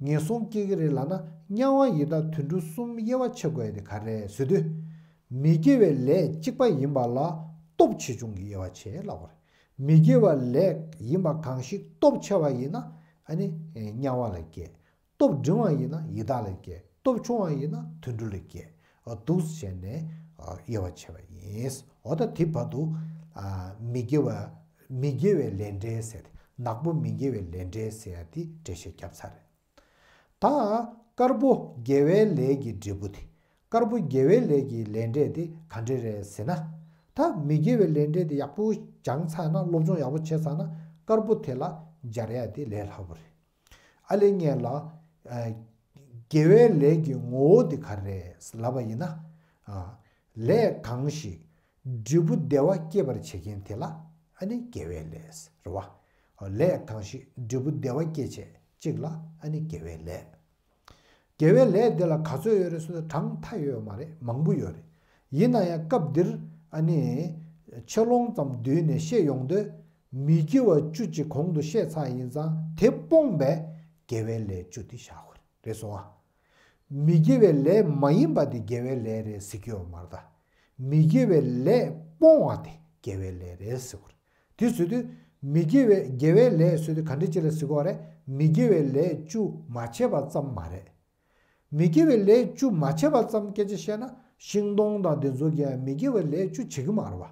ངན་སོང་སྐྱེ་གི་རེད་ལབ་ན། དམྱལ་བ་ཡི་དྭགས་དུད་འགྲོ་གསུམ་དབྱེ་བ་ཕྱེ་དགོས་ཡ་དེ་ག་རེ་ཟེར་དུས། མི་དགེ་བའི་ལས་གཅིག་པ་ཡིན་པ་ལ་སྟོབས་ཆེ་ཆུང་གི་དབྱེ་བ་ཕྱེ་ལབ་པ་རེད། མི་དགེ་བ་ལས་ཡིན་པ་གང་ཞིག་སྟོབས་ཆེ་བ་ཡིན་ན་ཨ་ནི་དམྱལ་བ་ལ་སྐྱེ། སྟོབས་འབྲིང་བ་ཡིན་ན་ཡི་དྭགས་ལ་སྐྱེ། སྟོབས་ཆུང་བ་ཡིན་ན་དུད་འགྲོ་ལ་སྐྱེ། འདུག་སེ་བྱས་ནས་དབྱེ་བ་ཕྱེ་བ་ཡིན། འོ་ད་དེ་བར་དུ་མི་དགེ་བ་མི་དགེ་བའི་ལས་འབྲས་ཟེར་ཏེ། ནག་པོ་མི་དགེ་བའི་ལས་འབྲས་ཟེར་ཡ་དེ་འགྲེལ་བཤད་བརྒྱབ་ཚར་རེད། ད་དཀར་པོ་དགེ་བའི་ལས་ཀྱི་འབྲས་བུ་དེ། དཀར་པོ་དགེ་བའི་ལས་ཀྱི་ལས་འབྲས་དེ་ག་འདྲས་རེད་ཟེར་ན། ད་མི་དགེ་བའི་ལས་འབྲས་དེ་ཡག་པོ་སྦྱངས་ཚར་ན། སློབ་སྦྱོང་ཡག་པོ་བྱས་ཚར་ན། དཀར་པོ་དེ་ལ་སྦྱར་ཡ་དེ་ལས་སླ་པོ་རེད། ཨ་ལས་ངན་ལ། ཨ། དགེ་བའི་ལས་ཀྱི་ངོ་བོ་དེ་ག་རེ་རེད་ལབ་པ་ཡིན་ན། ཨ། ལས་གང་ཞིག་འབྲས་བུ་བདེ་བ་སྐྱེད་པར་བྱེད་མཁན་དེ་ལ་ཨ་ནི་དགེ་བའི་ལས་རེད་བ། ལས་གང་ཞིག་འབྲས་བུ་བདེ་བ་སྐྱེད་བྱེད་ཅིག་ལ་ཨ་ནི་དགེ་བའི་ལས། དགེ་བའི་ལས་དེ་ལ་ག་ཚོད་ཡོད་རེད་ཟེར་ན་གྲངས་མཐའ་ཡོད་མ་རེད། མང་པོ་ཡོད་རེད། ཡིན་ན་ཡང་སྐབས་འདིར་ཨ་ནི་ཆེ་ལོང་ཙམ་བསྡུས་ནས་བཤད་ཡོང་དུས། མི་དགེ་བ་བཅུ་གཅིག་གོང་དུ་བཤད་ཚར་ཡིན་ཙང་། དེ་སྤོང་བའི་དགེ་བའི་ལས་བཅུ་དེ་བཞག་དགོས་རེད། སོང་ཨ། མི་དགེ་བའི་ལས་མ་ཡིན་པ་དེ་དགེ་བའི་ལས་རེད་ཟེར་གྱི་ཡོད་མ་རེད་ད། མི་དགེ་བའི་ལས་སྤོང་བ་དེ་དགེ་བའི་ལས་རེད་ཟེར་དགོས་རེད། དེ་ཟེར་དུས་མི་དགེ་བའི་དགེ་བའི་ལས་ཟེར་དུས་ག་འདྲ་ཅིག་ལ་ཟེར་དགོས་རེད། མི་དགེ་བའི་ལས་བཅུ་མ་བྱས་པ་ཙམ་མ་རེད། མི་དགེ་བའི་ལས་བཅུ་མ་བྱས་པ་ཙམ་སྐད་ཆ་བཤད་ན། ཤིང་སྡོང་དང་དེ་ཚོ་གིས་མི་དགེ་བའི་ལས་བཅུ་བྱེད་ཀྱི་མ་རེད་བ།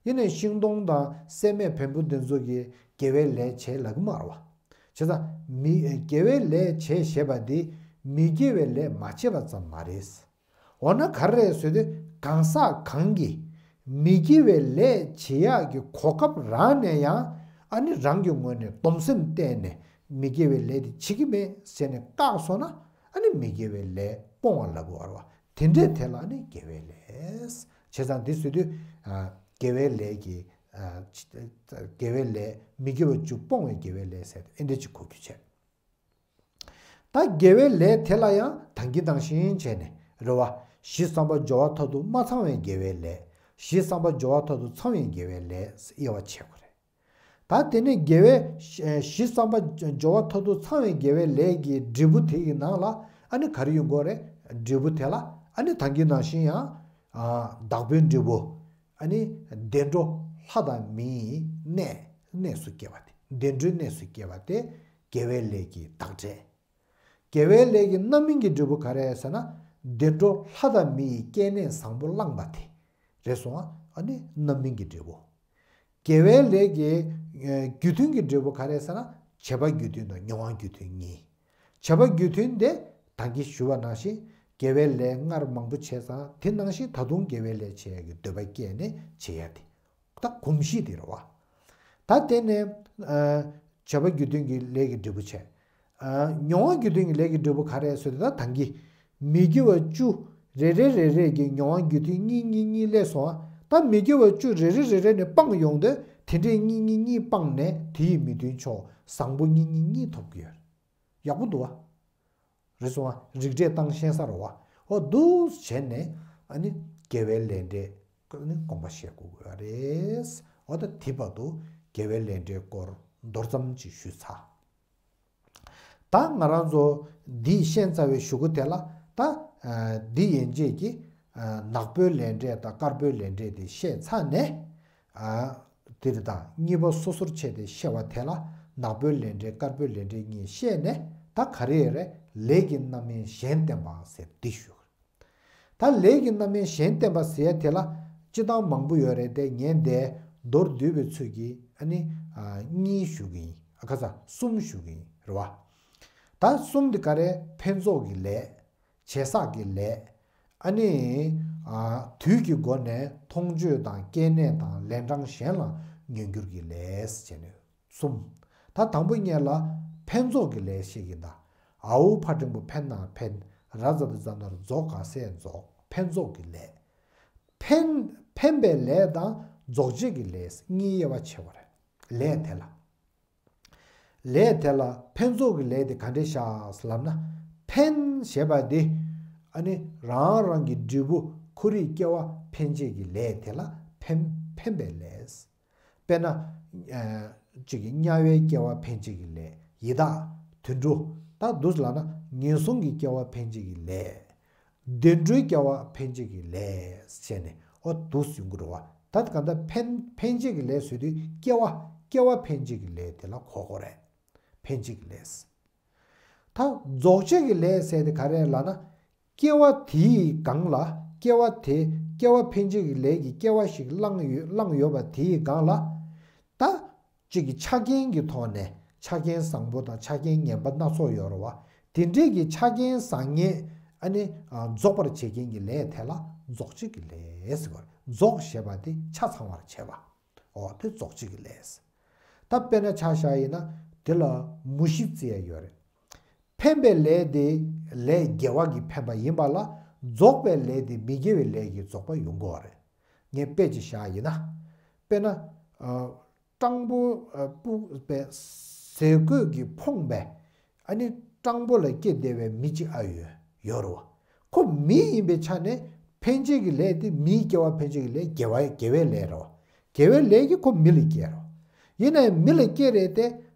ཡིན་ནའི་ཤིང་སྡོང་དང་སྲན་མའི་བེམ་པོ་དེ་ཚོ་གིས་དགེ་བའི་ལས་བྱེད་ལབ་ཀྱི་མ་རེད་བ། བྱས་ཙང་མི་དགེ་བའི་ལས་བྱེད་ཞེས་པ་འདི་མི་དགེ་བའི་ལས་མ་བྱས་པ་ཙམ་མ་རེད། འོ་ན་ག་རེ་རེད་ཟེར་དུས། གང་ཟག་གང་གིས་མི་དགེ་བའི་ལས་བྱེད་ཡག་གི་གོ་སྐབས་རག་ནས་ཡང་། ཨ་ནི་རང་གི་ངོས་ནས་སྡོམ་སེམས་བསྟེན་ནས་མི་དགེ་བའི་ལས་དེ་བྱེད་ཀྱི་མེད་ཟེར་ནས་བཀག་སོང་ན། ཨ་ནི་མི་དགེ་བའི་ལས་སྤོང་བ་ལབ་དགོས་རེད་བ། དེ་འདྲའི་དེ་ལ་ནི་དགེ་བའི་ལས། བྱས་ཙང་འདི་ཟེར་དུས། ཨ། དགེ་བའི་ལས་ཀྱི། ཨ། དགེ་བའི་ལས། མི་དགེ་བ་བཅུ་སྤོང་བའི་དགེ་བའི་ལས་ཟེར་ཏེ་ཨེ་འདྲ་ཅིག་གོ་རྒྱུ་བྱས། ད་དགེ་བའི་ལས་དེ་ལ་ཡང་ད་གིན་ནང་བཞིན་བྱས་ནས་རེད་བ། གཞི་བསམ་པ་སྦྱོར་བ་མཐར་ཐུག་མ་ཚང་བའི་དགེ་བའི་ལས། གཞི་བསམ་པ་སྦྱོར་བ་མཐར་ཐུག་ཚང་བའི་དགེ་བའི་ལས་དབྱེ་བ་ཕྱེ་དགོས་རེད། ད་དེ་ནས་དགེ་བའི་གཞི་བསམ་པ་སྦྱོར་བ་མཐར་ཐུག་ཚང་བའི་དགེ་བའི་ལས་ཀྱི་འབྲས་བུ་དེ་ཡི་ནང་ལ་ཨ་ནི་ག་རེ་ཡོང་གི་ཡོད་རེད། འབྲས་བུ་དེ་ལ་ཨ་ནི་ད་གིན་ནང་བཞིན་ཡང་། ཨ། བདག་པོའི་འབྲས་བུ། ཨ་ནི་བདེ་འགྲོ་ལྷ་དང་མིའི་གནས། གནས་སུ་སྐྱེ་བ་དེ། བདེ་འགྲོའི་གནས་སུ་སྐྱེ་བ་དེ་དགེ་བའི་ལས་ཀྱི་བདག་འབྲས། དགེ་བའི་ལས་ཀྱི་རྣམ་སྨིན་གྱི་འབྲས་བུ་ག་རེ་ཟེར་ན། བདེ་འགྲོ་ལྷ་དང་མི་ཡི་སྐྱེ་གནས་བཟང་པོ་བླངས་པ་དེ་རེད་སོང་ཨ། ཨ་ནི་རྣམ་སྨིན་གྱི་འབྲས་བུ། དགེ་བའི་ལས་ཀྱི་རྒྱུ་མཐུན་གྱི་འབྲས་བུ་ག་རེ་ཟེར་ན། བྱེད་པ་རྒྱུ་མཐུན་དང་མྱོང་བ་རྒྱུ་མཐུན་གཉིས། བྱེད་པ་རྒྱུ་མཐུན་དེ་ད་གིན་ཞུས་པ་ནང་བཞིན། དགེ་བའི་ལས་སྔར་མང་པོ་བྱས་ཙང་། དེ་ནང་བཞིན་ད་དུང་དགེ་བའི་ལས་བྱེད་ཡག་གི་འདོད་པ་སྐྱེས་ནས་བྱེད་ཡ་དེ། ད་གོམས་གཤིས་དེ་རེད་བ། ད་དེ་ནས། ཨ། བྱེད་པ་རྒྱུ་མཐུན་གྱི་ལས་ཀྱི་འབྲས་བུ་བྱས། ཨ། མྱོང་བ་རྒྱུ་མཐུན་གྱི་ལས་ཀྱི་འབྲས་བུ་ག་རེ་ཟེར་དུས། ད་ད་གིན་མི་དགེ་བ་བཅུ་རེ་རེ་རེ་རེ་གི་མྱོང་བ་རྒྱུ་མཐུན་གཉིས་གཉིས་གཉིས་སླེབས་སོང་ཨ། ད་མི་དགེ་བ་བཅུ་རེ་རེ་རེ་རེ་ནས་སྤངས་ཡོང་དུས། དེ་འདྲས་གཉིས་གཉིས་གཉིས་སྤངས་ནས་དེ་ཡི་མི་མཐུན་ཕྱོགས་བཟང་པོ་གཉིས་གཉིས་གཉིས་ཐོབ་ཀྱི་ཡོད། ཡག་པོ་འདུག་བ། རེད་སོང་ཨ། རིགས་འགྲེ་སྟངས་ཤེས་ས་རེད་བ། འོ་འདུག་བྱས་ནས་ཨ་ནི་དགེ་བའི་ལས་འབྲས་ཨ་ནི་དགོངས་པ་བཞེས་དགོས་ཀྱི་ཡོད་རེད། འོ་ད་དེ་བར་དུ་དགེ་བའི་ལས་འབྲས་སྐོར་མདོར་ཙམ་ཅིག་ཞུས་ཚར། ད་ང་རང་ཚོ་འདི་ཤེས་ཚར་བའི་གཞུག་གུ་དེ་ལ། ད་ཨ་འདི་ཡན་ཆད་ཀྱི་ཨ་ནག་པོའི་ལས་འབྲས་དང་དཀར་པོའི་ལས་འབྲས་དེ་ཤེས་ཚར་ནས། ཨ། དེ་རེད། ད་གཉིས་པ་སོ་སོར་ཕྱེ་སྟེ་བཤད་པ་དེ་ལ་ནག་པོའི་ལས་འབྲས་དཀར་པོའི་ལས་འབྲས་གཉིས་བཤད་ནས། ད་ག་རེ་ཡོད་རེད། ལས་ཀྱི་རྣམ་སྨིན་གཞན་བསྟན་པ་ཟེར་འདི་ཞུ། ད་ལས་ཀྱི་རྣམ་སྨིན་གཞན་བསྟན་པ་ཟེར་ཡ་དེ་ལ་སྤྱིར་བཏང་མང་པོ་ཡོད་རེད་དེ། ངས་འདི་མདོར་བསྡུས་པའི་ཚུལ་གྱིས་ཨ་ནི་ཨ་གཉིས་ཞུ་གི་ཡིན། ཨ་ཁ་ས་གསུམ་ཞུ་གི་ཡིན་རེད་བ། ད་གསུམ་དེ་ག་རེ། ཕན་ཚོགས་ཀྱི་ལས། བྱས་བསགས་ཀྱི་ལས། ཨ་ནི་ཨ་དུས་ཀྱི་སྒོ་ནས་མཐོང་ཆོས་དང་སྐྱེ་གནས་དང་ལན་གྲངས་གཞན་ལ་ཉོན་འགྱུར་གྱི་ལས་བྱས་ནས། གསུམ། ད་དང་པོ་ཉིད་ལ་ཕན་ཚོགས་ཀྱི་ལས་ཤིག་ཡིན་ད། ཨའུ་ཕ་འགྲེང་བུ་ཕན་ན་ཕན། ར་ཛ་བཏགས་རྫ་ན་རྫོགས། ག་ས་རྫོགས། ཕན་ཚོགས་ཀྱི་ལས། ཕན། ཕན་པའི་ལས་དང་རྫོགས་བྱེད་ཀྱི་ལས་གཉིས་དབྱེ་བ་ཕྱེ་བ་རེད། ལས་དེ་ལ། ལས་དེ་ལ་ཕན་ཚོགས་ཀྱི་ལས་དེ་ག་འདྲས་བཞག་ལབ་ན། ཕན་ཞེས་པ་དེ་ཨ་ནི་རང་རང་གི་འབྲས་བུ་ཁོ་རའི་སྐྱེ་བ་ཕན་བྱེད་ཀྱི་ལས་དེ་ལ་ཕན། ཕན་པའི་ལས། དཔེར་ན། ཨ་གཅིག་གི་དམྱལ་བའི་སྐྱེ་བ་ཕན་བྱེད་ཀྱི་ལས། ཡི་དྭགས། དུད་འགྲོ། ད་འདུག་ལབ་ན་ངན་སོང་གི་སྐྱེ་བ་ཕན་བྱེད་ཀྱི་ལས། བདེ་འགྲོའི་སྐྱེ་བ་ཕན་བྱེད་ཀྱི་ལས་བྱས་ནས་འོ་འདུག་ཡོང་གི་རེད་བ། ད་གང་ལྟར་ཕན། ཕན་བྱེད་ཀྱི་ལས་ཟེར་དུས་སྐྱེ་བ། སྐྱེ་བ་ཕན་བྱེད་ཀྱི་ལས་དེ་ལ་གོ་དགོས་རེད། ཕན་བྱེད་ཀྱི་ལས། ད་རྫོགས་བྱེད་ཀྱི་ལས་ཟེར་དེ་ག་རེ་ལབ་ན། སྐྱེ་བ་དེའི་སྒང་ལ། སྐྱེ་བ་དེ། སྐྱེ་བ་ཕན་བྱེད་ཀྱི་ལས་ཀྱི་སྐྱེ་བ་ཞིག་བླངས་ཡོད། བླངས་ཡོད་པ་དེའི་སྒང་ལ། ད་གཅིག་གི་ཆ་རྐྱེན་གྱི་ཐོག་ནས་ཆ་རྐྱེན་བཟང་པོ་དང་ཆ་རྐྱེན་ངན་པ་སྣ་ཚོགས་ཡོད་རེད་བ། དེ་འདྲས་ཀྱི་ཆ་རྐྱེན་བཟང་ངན་ ཨ་ནི་ཨ་རྫོགས་པར་བྱེད་མཁན་གྱི་ལས་དེ་ལ་རྫོགས་བྱེད་ཀྱི་ལས་ཟེར་བ་རེད། རྫོགས་ཞེས་པ་དེ་ཆ་ཚང་བར་བྱེད་པ། འོ་དེ་རྫོགས་བྱེད་ཀྱི་ལས། ད་དཔེར་ན་ཆ་བཞག་ཡིན་ན་དེ་ལ་མུ་བཞི་བརྩི་ཡ་ཡོད་རེད། འཕེན་པའི་ལས་དེ་ལས་དགེ་བ་གིས་འཕེན་པ་ཡིན་པ་ལ་རྫོགས་པའི་ལས་དེ་མི་དགེ་བའི་ལས་ཀྱིས་རྫོགས་པ་ཡོང་གི་ཡོད་རེད། ངས་དཔེ་ཅིག་བཞག་ཡིན་ན། དཔེར་ན། སྤྲང་པོ་སྤུ་པའི་ཟས་གོས་ཀྱིས་ཕོངས་པའི་ཨ་ནི་སྤྲང་པོ་ལ་སྐྱེས་བསྡད་པའི་མི་གཅིག་ཨ་ཡོད་ཡོད་རེད་བ། ཁོ་མི་ཡིན་པའི་ཆ་ནས་འཕེན་བྱེད་ཀྱི་ལས་དེ་མིའི་སྐྱེ་བ་འཕེན་བྱེད་ཀྱི་ལས་དགེ་བ་དགེ་བའི་ལས་རེད་བ། དགེ་བའི་ལས་ཀྱིས་ཁོ་མི་ལ་སྐྱེས་རེད་བ། ཡིན་ན་ཡང་མི་ལ་སྐྱེས་རེད་དེ།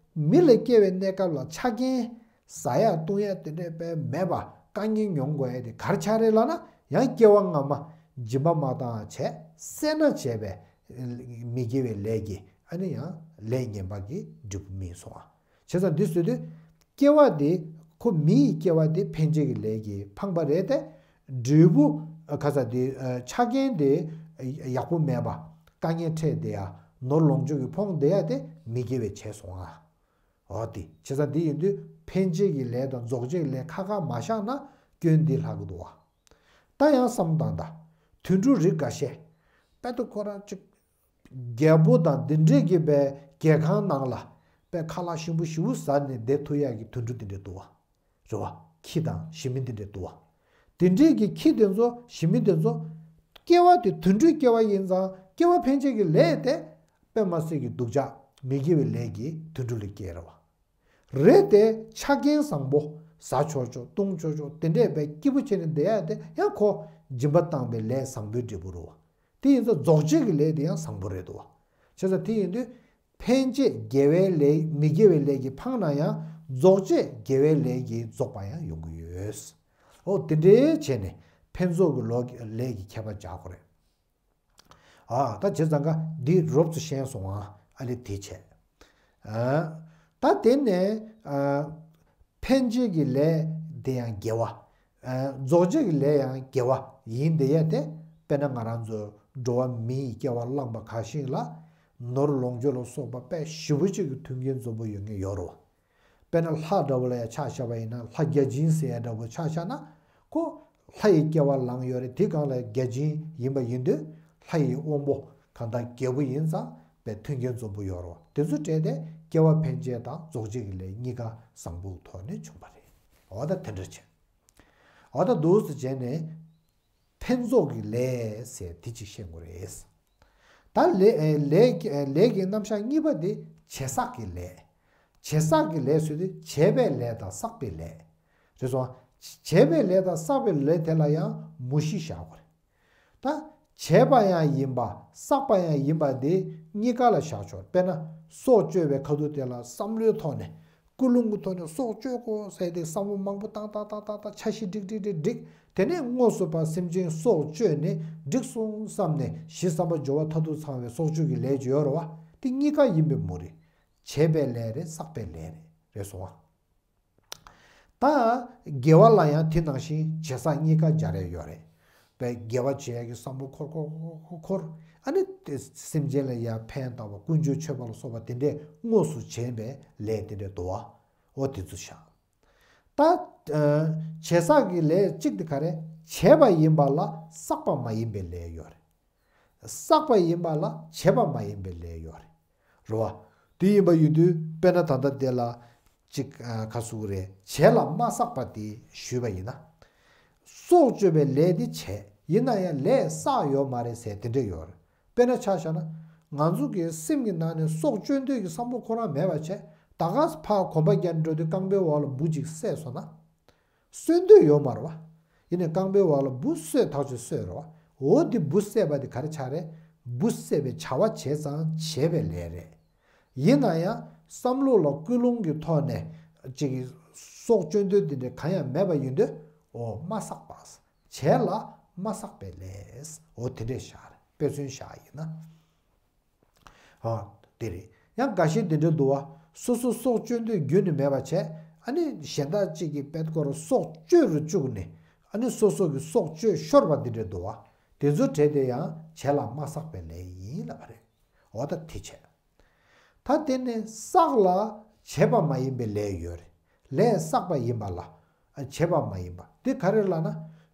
མི་ལ་སྐྱེ་བའི་གནས་སྐབས་ལ་ཆ་རྐྱེན། ཟ་ཡ་བཏུང་ཡ་དེ་འདྲས་དཔེ་མེད་པ་དཀའ་ངལ་མྱོང་དགོས་ཡ་དེ་ག་རེ་ཆགས་རེད་ལབ་ན། ཡང་སྐྱེ་བ་སྔ་མ་སྦྱིན་པ་མ་བཏང་བྱས་སེར་སྣ་བྱས་པའི་མི་དགེ་བའི་ལས་ཀྱིས་ཨ་ནི་ཡང་ལས་ངན་པ་གི་འབྲས་བུ་སྨིན་སོང་ཨ། བྱས་ཙང་འདི་བཟོས་དུས་སྐྱེ་བ་དེ་ཁོ་མི་ཡི་སྐྱེ་བ་དེ་འཕེན་བྱེད་ཀྱི་ལས་ཀྱིས་འཕངས་པ་རེད་དེ། འབྲས་བུ་ཁ་ས་དེ་ཆ་རྐྱེན་དེ་ཡག་པོ་མེད་པ་དཀའ་ངལ་འཕྲད་བསྡད་ཡ་ནོར་ལོངས་སྤྱོད་ཀྱིས་ཕོངས་བསྡད་ཡ་དེ་མི་དགེ་བའི་བྱས་སོང་ཨ། འོ་དེ་བྱས་ཙང་དེ་ཡིན་དུས་འཕེན་བྱེད་ཀྱི་ལས་དང་རྫོགས་བྱེད་ཀྱི་ལས་ཁ་ཁ་མ་བཞག་ན་སྐྱོན་འདི་ལྷག་གི་འདུག་བ། ད་ཡང་བསམ་བཏང་ད། དུད་འགྲོ་རིགས་འགའ་ཤས། དཔེ་ད་ཁོ་རང་ཅིག་རྒྱལ་པོ་དང་འདི་འདྲས་ཀྱི་པའི་རྒྱལ་ཁང་ནང་ལ་པའི་ཁ་ལག་ཞིམ་པོ་ཞིམ་པོ་ཟ་ནས་བསྡད་ཐུབ་ཡག་གི་དུད་འགྲོ་འདི་འདྲས་འདུག་བ། རེད་བ། ཁྱི་དང་ཞི་མི་འདི་འདྲས་འདུག་བ། དེ་འདྲས་ཀྱི་ཁྱི་དེ་ཚོ་ཞི་མི་དེ་ཚོ། སྐྱེ་བ་དེ་དུད་འགྲོའི་སྐྱེ་བ་ཡིན་ཙང་སྐྱེ་བ་འཕེན་བྱེད་ཀྱི་ལས་དེ། དཔེ་མ་སྲིད་ཀྱི་སྡུག་ཅག་མི་དགེ་བའི་ལས་ཀྱིས་དུད་འགྲོ་ལ་སྐྱེས་རེད་བ། རེད་དེ་ཆ་རྐྱེན་བཟང་པོ་ཟ་ཆོག་ཆོག་བཏུང་ཆོག་ཆོག་དེ་འདྲས་པའི་སྐྱིད་པོ་བྱས་ནས་བསྡད་ཡ་དེ་ཡང་ཁོ་སྦྱིན་པ་བཏང་བའི་ལས་བཟང་པོའི་འབྲས་བུ་རེད་བ། དེ་ཡིན་ཙང་རྫོགས་བྱེད་ཀྱི་ལས་དེ་ཡང་བཟང་པོ་རེད་འདུག་བ། བྱས་ཙང་དེ་ཡིན་དུས། འཕེན་བྱེད་དགེ་བའི་ལས་མི་དགེ་བའི་ལས་ཀྱིས་འཕངས་ན་ཡང་རྫོགས་བྱེད་དགེ་བའི་ལས་ཀྱིས་རྫོགས་པ་ཡང་ཡོང་གི་ཡོད། འོ་དེ་འདྲའི་བྱས་ནས་འཕེན་རྫོགས་ཀྱི་ལོ་ལས་ཀྱི་ཁྱད་པར་འཇགས་དགོས་རེད། ཨ་ད་བྱས་ཙང་ཀ་འདི་རོབ་ཙམ་ཤེས་སོང་ཨ། ཨ་ལེ་དེ་བྱས། ཨ་ད་དེ་ནས་ཨ། འཕེན་བྱེད་ཀྱི་ལས་དེ་ཡང་དགེ་བ། རྫོགས་བྱེད་ཀྱི་ལས་ཡང་དགེ་བ་ཡིན་དེ་ཡ་དེ། དཔེར་ན་ང་རང་ཚོ་འགྲོ་བ་མི་ཡི་སྐྱེ་བ་བླངས་པ་ཁ་ཤས་ལ་ནོར་ལོངས་སྤྱོད་ལ་སོགས་པ་དཔེ་ཞེ་པོ་ཅིག་གི་མཐུན་རྐྱེན་འཛོམས་པོ་ཡོད་ངེས་ཡོད་རེད་བ། དཔེར་ན་ལྷ་འདྲ་བོ་ལ་ཡ་ཆ་བཞག་པ་ཡིན་ན་ལྷ་བརྒྱ་བྱིན་ཟེར་ཡ་འདྲ་བོ་ཆ་བཞག་ན། ཁོ་ལྷ་ཡི་སྐྱེ་བ་བླངས་ཡོད་རེད། དེ་གང་ལ་བརྒྱ་བྱིན་ཡིན་པ་ཡིན་དུས་ལྷ་ཡི་དབང་པོ་གང་དག་རྒྱལ་པོ་ཡིན་ཙང་པའི་མཐུན་རྐྱེན་འཛོམས་པོ་ཡོད་རེད་བ། དེ་ཚོ་སྤྲད་དེ་སྐྱེ་བ་འཕེན་བྱེད་དང་རྫོགས་བྱེད་ཀྱི་ལས་གཉིས་ཀ་བཟང་པོའི་ཐོག་ནས་བྱུང་བ་རེད། འོ་ད་དེ་འདྲ་བྱས། འོ་ད་འདུག་སེ་བྱས་ནས། འཕེན་རྫོགས་ཀྱི་ལས་ཟེར་དེ་ཅིག་ཤེས་དགོས་རེད། ད་ལས་ལས་ལས་ཀྱི་རྣམ་གཞག་གཉིས་པ་དེ་བྱས་བསགས་ཀྱི་ལས། བྱས་བསགས་ཀྱི་ལས་ཟེར་དུས་བྱས་པའི་ལས་དང་བསགས་པའི་ལས། རེད་སོང་། བྱས་པའི་ལས་དང་བསགས་པའི་ལས་དེ་ལ་ཡང་མུ་བཞི་བཞག་དགོས་རེད། ད། བྱས་པ་ཡང་ཡིན་པ་བསགས་པ་ཡང་ཡིན་པ་དེ་གཉིས་ཀ་ལ་བཞག་ཆོག་དཔེར་ན་སྲོག་གཅོད་པའི་ཁ་ཐུག་དེ་ལ་བསམ་བློའི་ཐོག་ནས་ཀུན་སློང་གི་ཐོག་ནས་སྲོག་གཅོད་དགོས་ཟེར་ཏེ་བསམ་བློ་མང་པོ་བཏང་བཏང་བཏང་བཏང་བཏང་འཆར་གཞི་བསྒྲིགས་བསྒྲིགས་བསྒྲིགས་བསྒྲིགས། དེ་ནས་དངོས་སུ་ཕར་སེམས་ཅན་སྲོག་གཅོད་ནས་འགྲིག་སོང་བསམ་ནས་གཞི་བསམ་པ་སྦྱོར་བ་མཐར་ཐུག་ཚང་བའི་སྲོག་གཅོད་ཀྱི་ལས་ཅིག་ཡོད་རེད་བ། དེ་གཉིས་ཀ་ཡིན་པའི་མུ་རེད། བྱས་པའི་ལས་རེད་བསགས་པའི་ལས་རེད། རེད་སོང་བ། ད་དགེ་བ་ལ་ཡང་དེ་ནང་བཞིན་བྱས་བསགས་གཉིས་ཀ་སྦྱར་ཡ་ཡོད་རེད། པའི་དགེ་བ་བྱེད་ཡ་གི་བསམ་བློ་འཁོར་འཁོར་འཁོར་འཁོར། ཨ་ནི་དེ་སེམས་ཅན་ལ་ཡང་ཕན་བཏགས་པ་ཀུན་སྤྱོད་མཆོད་པ་ལ་སོགས་པ་དེ་འདྲས་དངོས་སུ་བྱས་པའི་ལས་དེ་འདྲས་འདུག་བ། འོ་དེ་ཚོ་བཞག་ད་བྱས་བསགས་ཀྱི་ལས་གཅིག་དེ་ག་རེ། བྱས་པ་ཡིན་པ་ལ་བསགས་པ་མ་ཡིན་པའི་ལས་ཡོད་རེད། བསགས་པ་ཡིན་པ་ལ་བྱས་པ་མ་ཡིན་པའི་ལས་ཡོད་རེད། རེད་བ། དེ་ཡིན་པ་ཡིན་དུས་དཔེར་ན་ད་ལྟ་དེ་ལ་ཅིག་ཨ་ག་ཟེར་དགོས་རེད། བྱས་ལ་མ་བསགས་པ་དེ་ཞུས་པ་ཡིན་ན། སྲོག་གཅོད་པའི་ལས་དེ་བྱས་ཡིན་ན་ཡང་ལས་བསགས་ཡོད་མ་རེད་ཟེར་དེ་འདྲས་ཡོད་རེད། དཔེར་ན་ཆ་བཞག་ན། ང་ཚོ་གི་སེམས་ཀྱི་ནང་ནས་སྲོག་གཅོད་འདོད་ཀྱི་བསམ་བློ་ཁོ་རང་མེད་པ་བྱས། ད་ག་ཕར་གོམ་པ་རྒྱག་འགྲོ་དུས་རྐང་པའི་འོག་ལ་འབུ་ཅིག་བསད་སོང་ན། གསོད་འདོད་ཡོད་མ་རེད་བ། ཡིན་ནའི་རྐང་པའི་འོག་ལ་འབུ་གསོད་ཐག་ཆོད་གསོད་རེད་བ། འོ་དེ་འབུ་བསད་པ་དེ་ག་རེ་ཆགས་རེད། འབུ་བསད་པའི་བྱ་བ་བྱས་ཙང་བྱས་པའི་ལས་རེད། ཡིན་ན་ཡང་བསམ་བློ་ལ་ཀུན་སློང་གི་ཐོག་ནས་ཅིག་གི་སྲོག་གཅོད་འདོད་དེ་འདྲ་གང་ཡང་མེད་པ་ཡིན་དུས། འོ་མ་བསགས་པ། བྱས་ལ་མ་བསགས་པའི་ལས། འོ་དེ་འདྲས་བཞག་རེད། དཔེ་མཚོན་བཞག་ཡིན་ན། ཨ། དེ་རེད། ཡང་འགའ་ཤས་དེ་འདྲ་འདུག་བ། སོ་སོ་སྲོག་གཅོད་འདོད་རྒྱུན་ནས་མེད་པ་བྱས། ཨ་ནི་གཞན་དག་ཅིག་གི་དཔེ་སྐོར་སྲོག་གཅོད་རུ་བཅུག་ནས། ཨ་ནི་སོ་སོ་གི་སྲོག་གཅོད་ཤོར་བ་དེ་འདྲ་འདུག་བ། དེ་ཚོ་གྲས་དེ་ཡང་བྱས་ལ་མ་བསགས་པའི་ལས་ཡིན་ལབ་པ་རེད། འོ་ད་དེ་བྱས། ད་དེ་ནས་བསགས་ལ་བྱས་པ་མ་ཡིན་པའི་ལས་ཡོད་རེད། ལས་བསགས་པ་ཡིན་པ་ལ། བྱེད་པ་མ་ཡིན་པ། དེ་ག་རེ་ལབ་ན།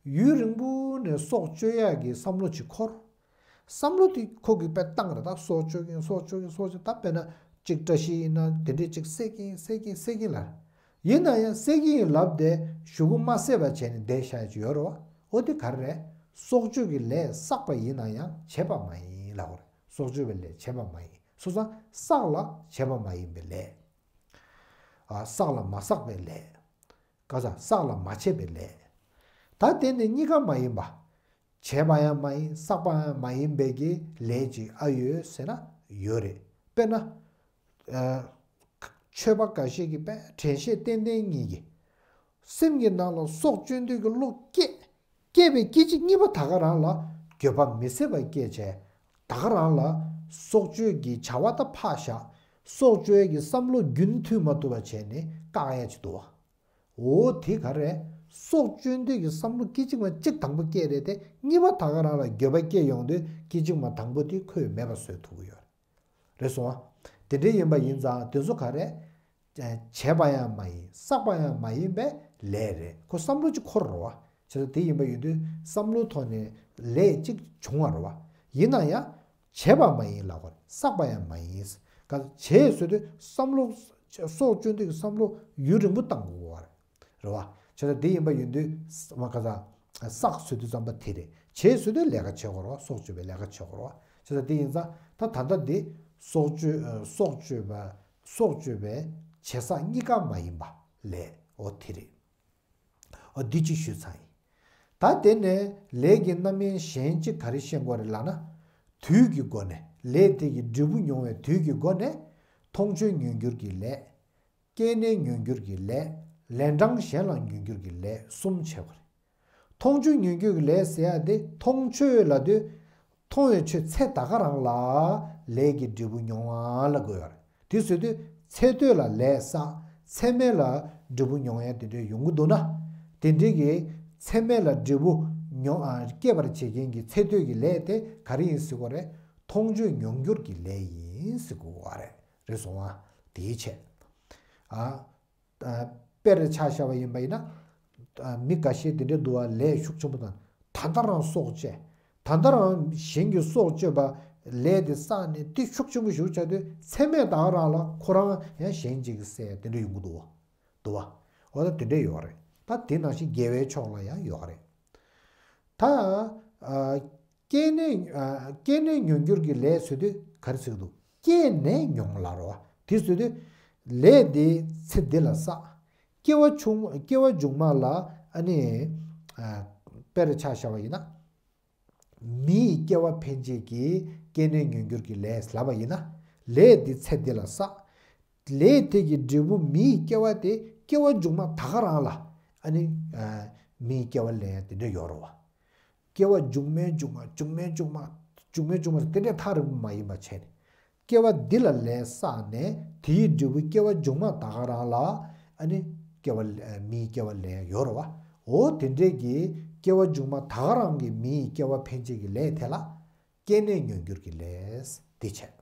ཡུན་རིང་པོ་ནས་སྲོག་གཅོད་ཡག་གི་བསམ་བློ་ཅིག་འཁོར། བསམ་བློ་དེ་ཁོ་གིས་དཔེ་བཏང་རེད། ད་སྲོག་གཅོད་ཀྱིན་སྲོག་གཅོད་ཀྱིན་སྲོག་གཅོད། ད་དཔེར་ན་གཅིག་བཀྲ་ཤིས་ཡིན་ན་དེ་འདྲས་གཅིག་བསད་ཀྱིན་བསད་ཀྱིན་བསད་ཀྱིན་ལ། ཡིན་ན་ཡང་བསད་ཀྱིན་ཡིན་ལབ་དེ་གཞུག་གུ་མ་བསད་པ་བྱས་ནས་བསྡད་བཞག་ཡ་ཅིག་ཡོད་རེད་བ། འོ་དེ་ག་རེ་རེད། སྲོག་གཅོད་ཀྱི་ལས་བསགས་པ་ཡིན་ན་ཡང་བྱེད་པ་མ་ཡིན་ལབ་པ་རེད། སྲོག་གཅོད་པའི་ལས་བྱེད་པ་མ་ཡིན། སོ་སོ་བསགས་ལ་བྱེད་པ་མ་ཡིན་པའི་ལས། ཨ། བསགས་ལ་མ་བསགས་པའི་ལས། ག་ས་བསགས་ལ་མ་བྱས་པའི་ལས། ད་དེ་ནི་གཉིས་ཀ་མ་ཡིན་པ། བྱས་པ་ཡང་མ་ཡིན། བསགས་པ་ཡང་མ་ཡིན་པའི་གི་ལས་ཅིག་ཨ་ཡོད་ཟེར་ན་ཡོད་རེད། དཔེར་ན། ཨ། ཆོས་པ་འགའ་ཤས་ཀྱིས་དཔེ་དྲན་ཤེས་ཏན་ཏན་གཉིས་ཀྱིས། སེམས་ཀྱི་ནང་ལ་སྲོག་གཅོད་འདོད་ཀྱི་བློ་སྐྱེས། སྐྱེས་པའི་སྐད་ཅིག་གཉིས་པ་ད་ག་རང་ལ་འགྱོད་པ་མི་བཟད་པ་སྐྱེས་བྱས། ད་ག་རང་ལ་སྲོག་གཅོད་ཀྱི་བྱ་བ་ད་ཕར་བཞག། སྲོག་གཅོད་ཀྱི་བསམ་བློ་རྒྱུན་མཐུད་མ་ཐུབ་པ་བྱས་ནས་བཀག་ཡ་ཅིག་འདུག་བ། འོ་དེ་ག་རེ། སྲོག་གཅོད་འདོད་ཀྱི་བསམ་བློ་སྐད་ཅིག་མ་གཅིག་དང་པོ་སྐྱེས་རེད་དེ། གཉིས་པ་ད་ག་རང་ལ་འགྱོད་པ་སྐྱེས་ཡོང་དུས་སྐད་ཅིག་མ་དང་པོ་དེ་ཁོས་མེད་པ་བཟོས་ཐུབ་ཀྱི་ཡོད་རེད། རེད་སོང་ཨ། དེ་འདྲའི་ཡིན་པ་ཡིན་ཙང་དེ་ཚོ་ག་རེ། བྱས་པ་ཡང་མ་ཡིན། བསགས་པ་ཡང་མ་ཡིན་པའི་ལས་རེད། ཁོ་བསམ་བློ་གཅིག་འཁོར་རེད་བ། བྱས་ཙང་དེ་ཡིན་པ་ཡིན་དུས་བསམ་བློའི་ཐོག་ནས་ལས་གཅིག་བྱུང་བ་རེད་བ། ཡིན་ན་ཡང་བྱས་པ་མ་ཡིན་ལབ་པ་རེད། བསགས་པ་ཡང་མ་ཡིན། ག་བྱས་ཟེར་དུས་བསམ་བློ། སྲོག་གཅོད་འདོད་ཀྱི་བསམ་བློ་ཡུན་རིང་པོ་བཏང་དགོས་པ་རེད། རེད་བ། བྱས་ཙང་དེ་ཡིན་པ་ཡིན་དུས་མ་ག་ས། བསགས་ཟེར་དུས་ཙམ་པ་དེ་རེད། བྱས་ཟེར་དུས་ལས་ཀ་བྱེད་དགོས་རེད་བ། སྲོག་གཅོད་པའི་ལས་ཀ་བྱེད་དགོས་རེད་བ། བྱས་ཙང་དེ་ཡིན་ཙང་ད་ད་ལྟ་འདི་སྲོག་གཅོད། སྲོག་གཅོད་པ། སྲོག་གཅོད་པའི་བྱས་བསགས་གཉིས་ཀ་མ་ཡིན་པ་ལས། འོ་དེ་རེད། འོ་འདི་གཅིག་ཞུས་ཚར་ཡིན། ད་དེ་ནས་ལས་ཀྱི་རྣམ་གཞག་གཞན་གཅིག་ག་རེ་ཤེས་དགོས་རེད་ལབ་ན། དུས་ཀྱི་སྒོ་ནས། ལས་དེ་གི་འབྲས་བུ་མྱོང་བའི་དུས་ཀྱི་སྒོ་ནས། མཐོང་ཆོས་མྱོང་འགྱུར་གྱི་ལས། སྐྱེས་ནས་མྱོང་འགྱུར་གྱི་ལས། ལན་གྲངས་གཞན་ལ་མྱོང་འགྱུར་གྱི་ལས་གསུམ་བྱེད་པ་རེད། མཐོང་ཆོས་མྱོང་འགྱུར་གྱི་ལས་ཟེར་ཡ་དེ། མཐོང་ཆོས་ལབ་དུས་མཐོང་བའི་ཆོས་ཚེ་ད་ག་རང་ལ་ལས་ཀྱི་འབྲས་བུ་མྱོང་བ་ལ་གོ་ཡ་རེད། དེ་ཟེར་དུས་ཚེ་སྟོད་ལ་ལས་བསགས། ཚེ་སྨད་ལ་འབྲས་བུ་མྱོང་ཡ་དེ་འདྲ་ཡོང་གི་འདུག་ན། དེ་འདྲའི་གི་ཚེ་སྨད་ལ་འབྲས་བུ་མྱོང་། ཨ། སྐྱེད་པར་བྱེད་མཁན་གྱི་ཚེ་སྟོད་ཀྱི་ལས་དེ་ག་རེ་ཡིན་ཟེར་དགོས་རེད། མཐོང་ཆོས་མྱོང་འགྱུར་གྱི་ལས་ཡིན་ཟེར་དགོས་པ་རེད། རེད་སོང་ཨ། དེའི་ཆེད། ཨ། ཨ། དཔེར་ཆ་བཞག་པ་ཡིན་པ་ཡིན་ན། ཨ། མི་འགའ་ཤས་དེ་འདྲ་འདུག་བ། ལས་ཤུགས་ཆེན་པོ་དང་། ད་ལྟ་རང་སྲོག་བཅད། ད་ལྟ་རང་གཞན་གྱི་སྲོག་གཅོད་པ་ལས་དེ་བསགས་ནས་དེ་ཤུགས་ཆེན་པོ་ཞིག་ཆགས་དུས་ཚེ་སྨད་ད་ག་རང་ལ་ཁོ་རང་ཡང་གཞན་གཅིག་གིས་བསད་དེ་འདྲ་ཡོང་གི་འདུག་བ། འདུག་བ། འོ་ད་དེ་འདྲ་ཡོད་རེད། ད་དེ་ནང་བཞིན་དགེ་བའི་ཕྱོགས་ལ་ཡང་ཡོད་རེད། ད། ཨ། སྐྱེས་ནས། ཨ། སྐྱེས་ནས་མྱོང་འགྱུར་གྱི་ལས་ཟེར་དུས་ག་རེ་ཟེར་གྱི་འདུག་སྐྱེས་ནས་མྱོང་ལབ་རེད་བ། དེ་ཟེར་དུས་ལས་དེ་ཚེ་འདི་ལ་བསགས། སྐྱེ་བ་ཆུང་། སྐྱེ་བ་མཇུག་མ་ལ། ཨ་ནི། ཨ། དཔེར་ཆ་བཞག་པ་ཡིན་ན། མིའི་སྐྱེ་བ་ཕན་ཆད་ཀྱི་སྐྱེས་ནས་མྱོང་འགྱུར་གྱི་ལས་ལབ་པ་ཡིན་ན། ལས་འདི་ཚེ་འདི་ལ་བསགས། ལས་དེ་གི་འབྲས་བུ་མིའི་སྐྱེ་བ་དེ་སྐྱེ་བ་མཇུག་མ་ད་ག་རང་ལ། ཨ་ནི། ཨ། མིའི་སྐྱེ་བ་ལེན་ཡ་དེ་འདྲ་ཡོད་རེད་བ། སྐྱེ་བ་མཇུག་མའི་མཇུག་མ། མཇུག་མའི་མཇུག་མ། མཇུག་མའི་མཇུག་མ་དེ་འདྲ་ཐག་རིང་པོ་མ་ཡིན་པ་བྱས་ནས། སྐྱེ་བ་འདི་ལ་ལས་བསགས་ནས་དེའི་འབྲས་བུ་སྐྱེ་བ་མཇུག་མ་ད་ག་རང་ལ། ཨ་ནི། སྐྱེ་བ། མིའི་སྐྱེ་བ་ལེན་ཡ་ཡོད་རེད་བ། འོ་དེ་འདྲའི་གི་སྐྱེ་བ་མཇུག་མ་ད་ག་རང་གི་མིའི་སྐྱེ་བ་ཕན་ཆད་ཀྱི་ལས་དེ་ལ། སྐྱེས་ནས་མྱོང་འགྱུར་གྱི་ལས་དེ་བྱས།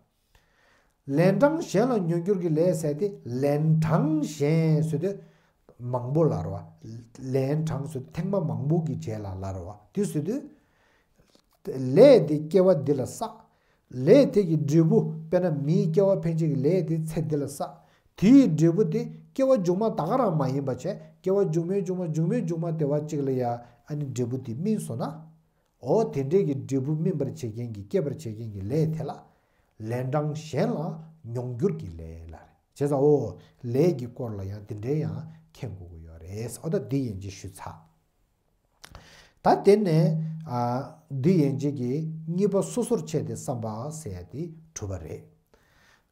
ལན་གྲངས་གཞན་ལ་མྱོང་འགྱུར་གྱི་ལས་ཟེར་དེ། ལན་གྲངས་གཞན་ཟེར་དུས་མང་པོ་ལབ་རེད་བ། ལན་གྲངས་ཟེར་དུས་ཐེངས་མ་མང་པོ་གི་རྗེས་ལ་ལབ་རེད་བ། དེ་ཟེར་དུས། ལས་དེ་སྐྱེ་བ་འདི་ལ་བསགས། ལས་དེ་གི་འབྲས་བུ། དཔེར་ན་མིའི་སྐྱེ་བ་ཕན་ཆད་ཀྱི་ལས་དེ་ཚེ་འདི་ལ་བསགས། དེའི་འབྲས་བུ་དེ་སྐྱེ་བ་མཇུག་མ་ད་ག་རང་མ་ཡིན་པ་བྱས། སྐྱེ་བ་མཇུག་མའི་མཇུག་མ། མཇུག་མའི་མཇུག་མ་དེ་བ་གཅིག་ལ་ཡ། ཨ་ནི་འབྲས་བུ་དེ་སྨིན་སོང་ན། འོ་དེ་འདྲའི་གི་འབྲས་བུ་སྨིན་པར་བྱེད་མཁན་གྱི། སྐྱེད་པར་བྱེད་མཁན་གྱི་ལས་དེ་ལ། ལན་གྲངས་གཞན་ལ་མྱོང་འགྱུར་གྱི་ལས་ལ་རེད། བྱས་ཙང་འོ་ལས་ཀྱི་སྐོར་ལ་ཡང་དེ་འདྲའི་ཡང་མཁྱེན་དགོས་ཀྱི་ཡོད་རེད། འོ་ད་འདི་ཡན་ཆད་ཞུས་ཚར། ད་དེ་ནས། ཨ། འདི་ཡན་ཆད་ཀྱི་གཉིས་པ་སོ་སོར་ཕྱེ་སྟེ་བསམ་པ་ཟེར་ཡ་དེ་གྲུབ་པ་རེད།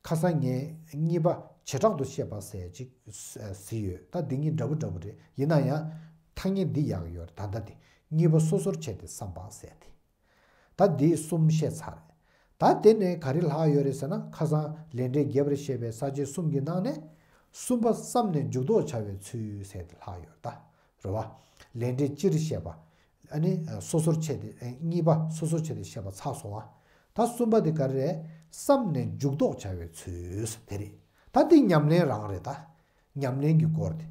ཁ་སང་ངས་གཉིས་པ་བྱེ་བྲག་ཏུ་བཤད་པ་ཟེར་ཅིག་གཟིགས་ཡོད། ད་འདི་གཉིས་འདྲ་པོ་འདྲ་པོ་རེད། ཡིན་ན་ཡང་ཐ་སྙད་འདི་ཡག་ཡོད་རེད། ད་ལྟ་དེ་གཉིས་པ་སོ་སོར་ཕྱེ་སྟེ་བསམ་པ་ཟེར་དེ། ད་འདི་གསུམ་བཤད་ཚར་རེད། ད་དེ་ནས་ག་རེ་ལྷག་ཡོད་རེད་ཟེར་ན། ཁ་སང་ལས་འབྲས་རྒྱས་པར་བཤད་པའི་ས་བཅད་གསུམ་གྱི་ནང་ནས། གསུམ་པ་བསམས་ནས་འཇུག་ལྡོག་བྱ་བའི་ཚུལ་ཟེར་དེ་ལྷག་ཡོད་ད། རེད་བ། ལས་འབྲས་སྤྱིར་བཤད་པ། ཨ་ནི་སོ་སོར་ཕྱེ་སྟེ། གཉིས་པ་སོ་སོར་ཕྱེ་སྟེ་བཤད་པ་ཚར་སོང་བ། ད་གསུམ་པ་དེ་ག་རེ་རེད། བསམས་ནས་འཇུག་ལྡོག་བྱ་བའི་ཚུལ་དེ་རེད། ད་དེ་ཉམས་ལེན་རང་རེད་ད། ཉམས་ལེན་གྱི་སྐོར་དེ།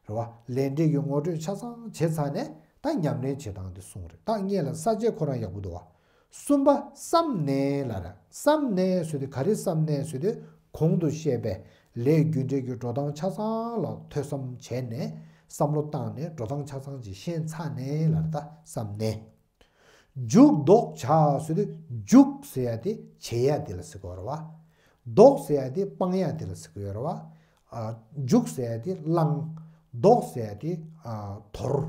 རེད་བ། ལས་འབྲས་ཀྱི་ངོ་སྤྲོད་ཆ་ཚང་བྱས་ཚར་ནས་ད་ཉམས་ལེན་བྱེད་སྟངས་དེ་གསུངས་རེད། ད་སྔོན་ལ་ས་བཅད་ཁོ་རང་ཡག་པོ་འདུག་བ། གསུམ་པ་བསམ་ནས་ལབ་ར། བསམ་ནས་ཟེར་དུས་ག་རེ་བསམ་ནས་ཟེར་དུས་གོང་དུ་བཤད་པའི་ལས་རྒྱུ་འབྲས་ཀྱི་འགྲོ་སྟངས་ཆ་ཚང་ལ་ཐོས་བསམ་བྱས་ནས་བསམ་བློ་བཏང་ནས་འགྲོ་སྟངས་ཆ་ཚང་ཅིག་ཤེས་ཚར་ནས་ལབ་ར། ད་བསམ་ནས། འཇུག་ལྡོག་བྱ་ཟེར་དུས་འཇུག་ཟེར་ཡ་དེ་བྱེད་ཡ་དེ་ལ་ཟེར་གི་ཡོད་རེད་བ། ལྡོག་ཟེར་ཡ་དེ་སྤང་ཡ་དེ་ལ་ཟེར་གི་ཡོད་རེད་བ། ཨ། འཇུག་ཟེར་ཡ་དེ་བླང་། ལྡོག་ཟེར་ཡ་དེ་ཨ་དོར།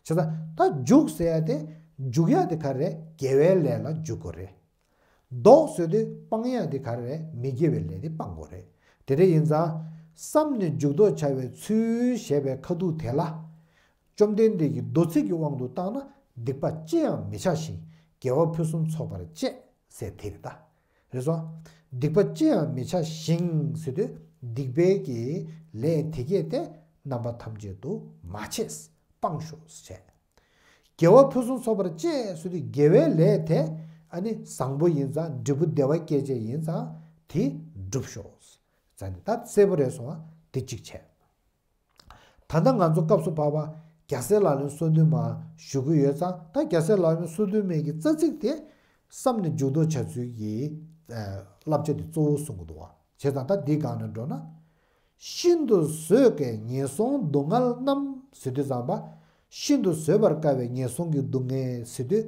བྱས་ཙང་ད་འཇུག་ཟེར་ཡ་དེ་འཇུག་ཡ་དེ་ག་རེ་རེད། དགེ་བའི་ལས་ལ་འཇུག་དགོས་རེད། ལྡོག་ཟེར་དུས་སྤང་ཡ་དེ་ག་རེ་རེད། མི་དགེ་བའི་ལས་དེ་སྤང་དགོས་རེད། དེ་འདྲ་ཡིན་ཙང་བསམ་ནས་འཇུག་ལྡོག་བྱ་བའི་ཚུལ་ཞེས་པའི་ཁ་ཐུག་དེ་ལ། བཅོམ་ལྡན་འདས་ཀྱིས་མདོ་ཚིག་གི་དབང་དུ་བཏང་ན་སྡིག་པ་ཅི་ཡང་མི་བྱ་ཞིང་དགེ་བ་ཕུན་སུམ་ཚོགས་པར་སྤྱད་ཟེར་དེ་རེད་ད། རེད་སོང་། སྡིག་པ་ཅི་ཡང་མི་བྱ་ཞིང་ཟེར་དུས་སྡིག་པའི་གི་ལས་དེ་གས་དེ་རྣམ་པ་ཐམས་ཅད་དུ་མ་བྱེད། སྤངས་ཤོག་ཟེར། དགེ་བ་ཕུན་སུམ་ཚོགས་པར་སྤྱད་ཟེར་དུས་དགེ་བའི་ལས་དེ་ཨ་ནི་བཟང་པོ་ཡིན་ཙང་འབྲས་བུ་བདེ་བ་སྐྱེད་བྱེད་ཡིན་ཙང་དེ་སྒྲུབ་ཤོག་ཟེར་ནས་ད་གསལ་པོ་རེད་སོང་བ་དེ་གཅིག་བྱས། ད་ལྟ་ང་ཚོ་སྐབས་སུ་བབ་པ་རྒྱལ་སྲས་ལག་ལེན་སོ་བདུན་མ་ཞུ་གི་ཡོད་ཙང་། ད་རྒྱལ་སྲས་ལག་ལེན་སོ་བདུན་མའི་གི་རྩ་ཚིག་དེ་བསམ་ནས་འཇུག་ལྡོག་བྱ་ཚུལ་གྱི་ཨ་བསླབ་བྱ་དེ་གཙོ་བོ་གསུང་གི་འདུག་བ། བྱས་ཙང་ད་འདིའི་སྒང་ནས་འགྲོ་ན། ཤིན་ཏུ་བཟོད་དཀའི་ངན་སོང་སྡུག་བསྔལ་རྣམས་ཟེར་དུས་ཙམ་པ། ཤིན་ཏུ་བཟོད་པར་དཀའ་བའི་ངན་སོང་གི་སྡུག་བསྔལ་ཟེར་དུས་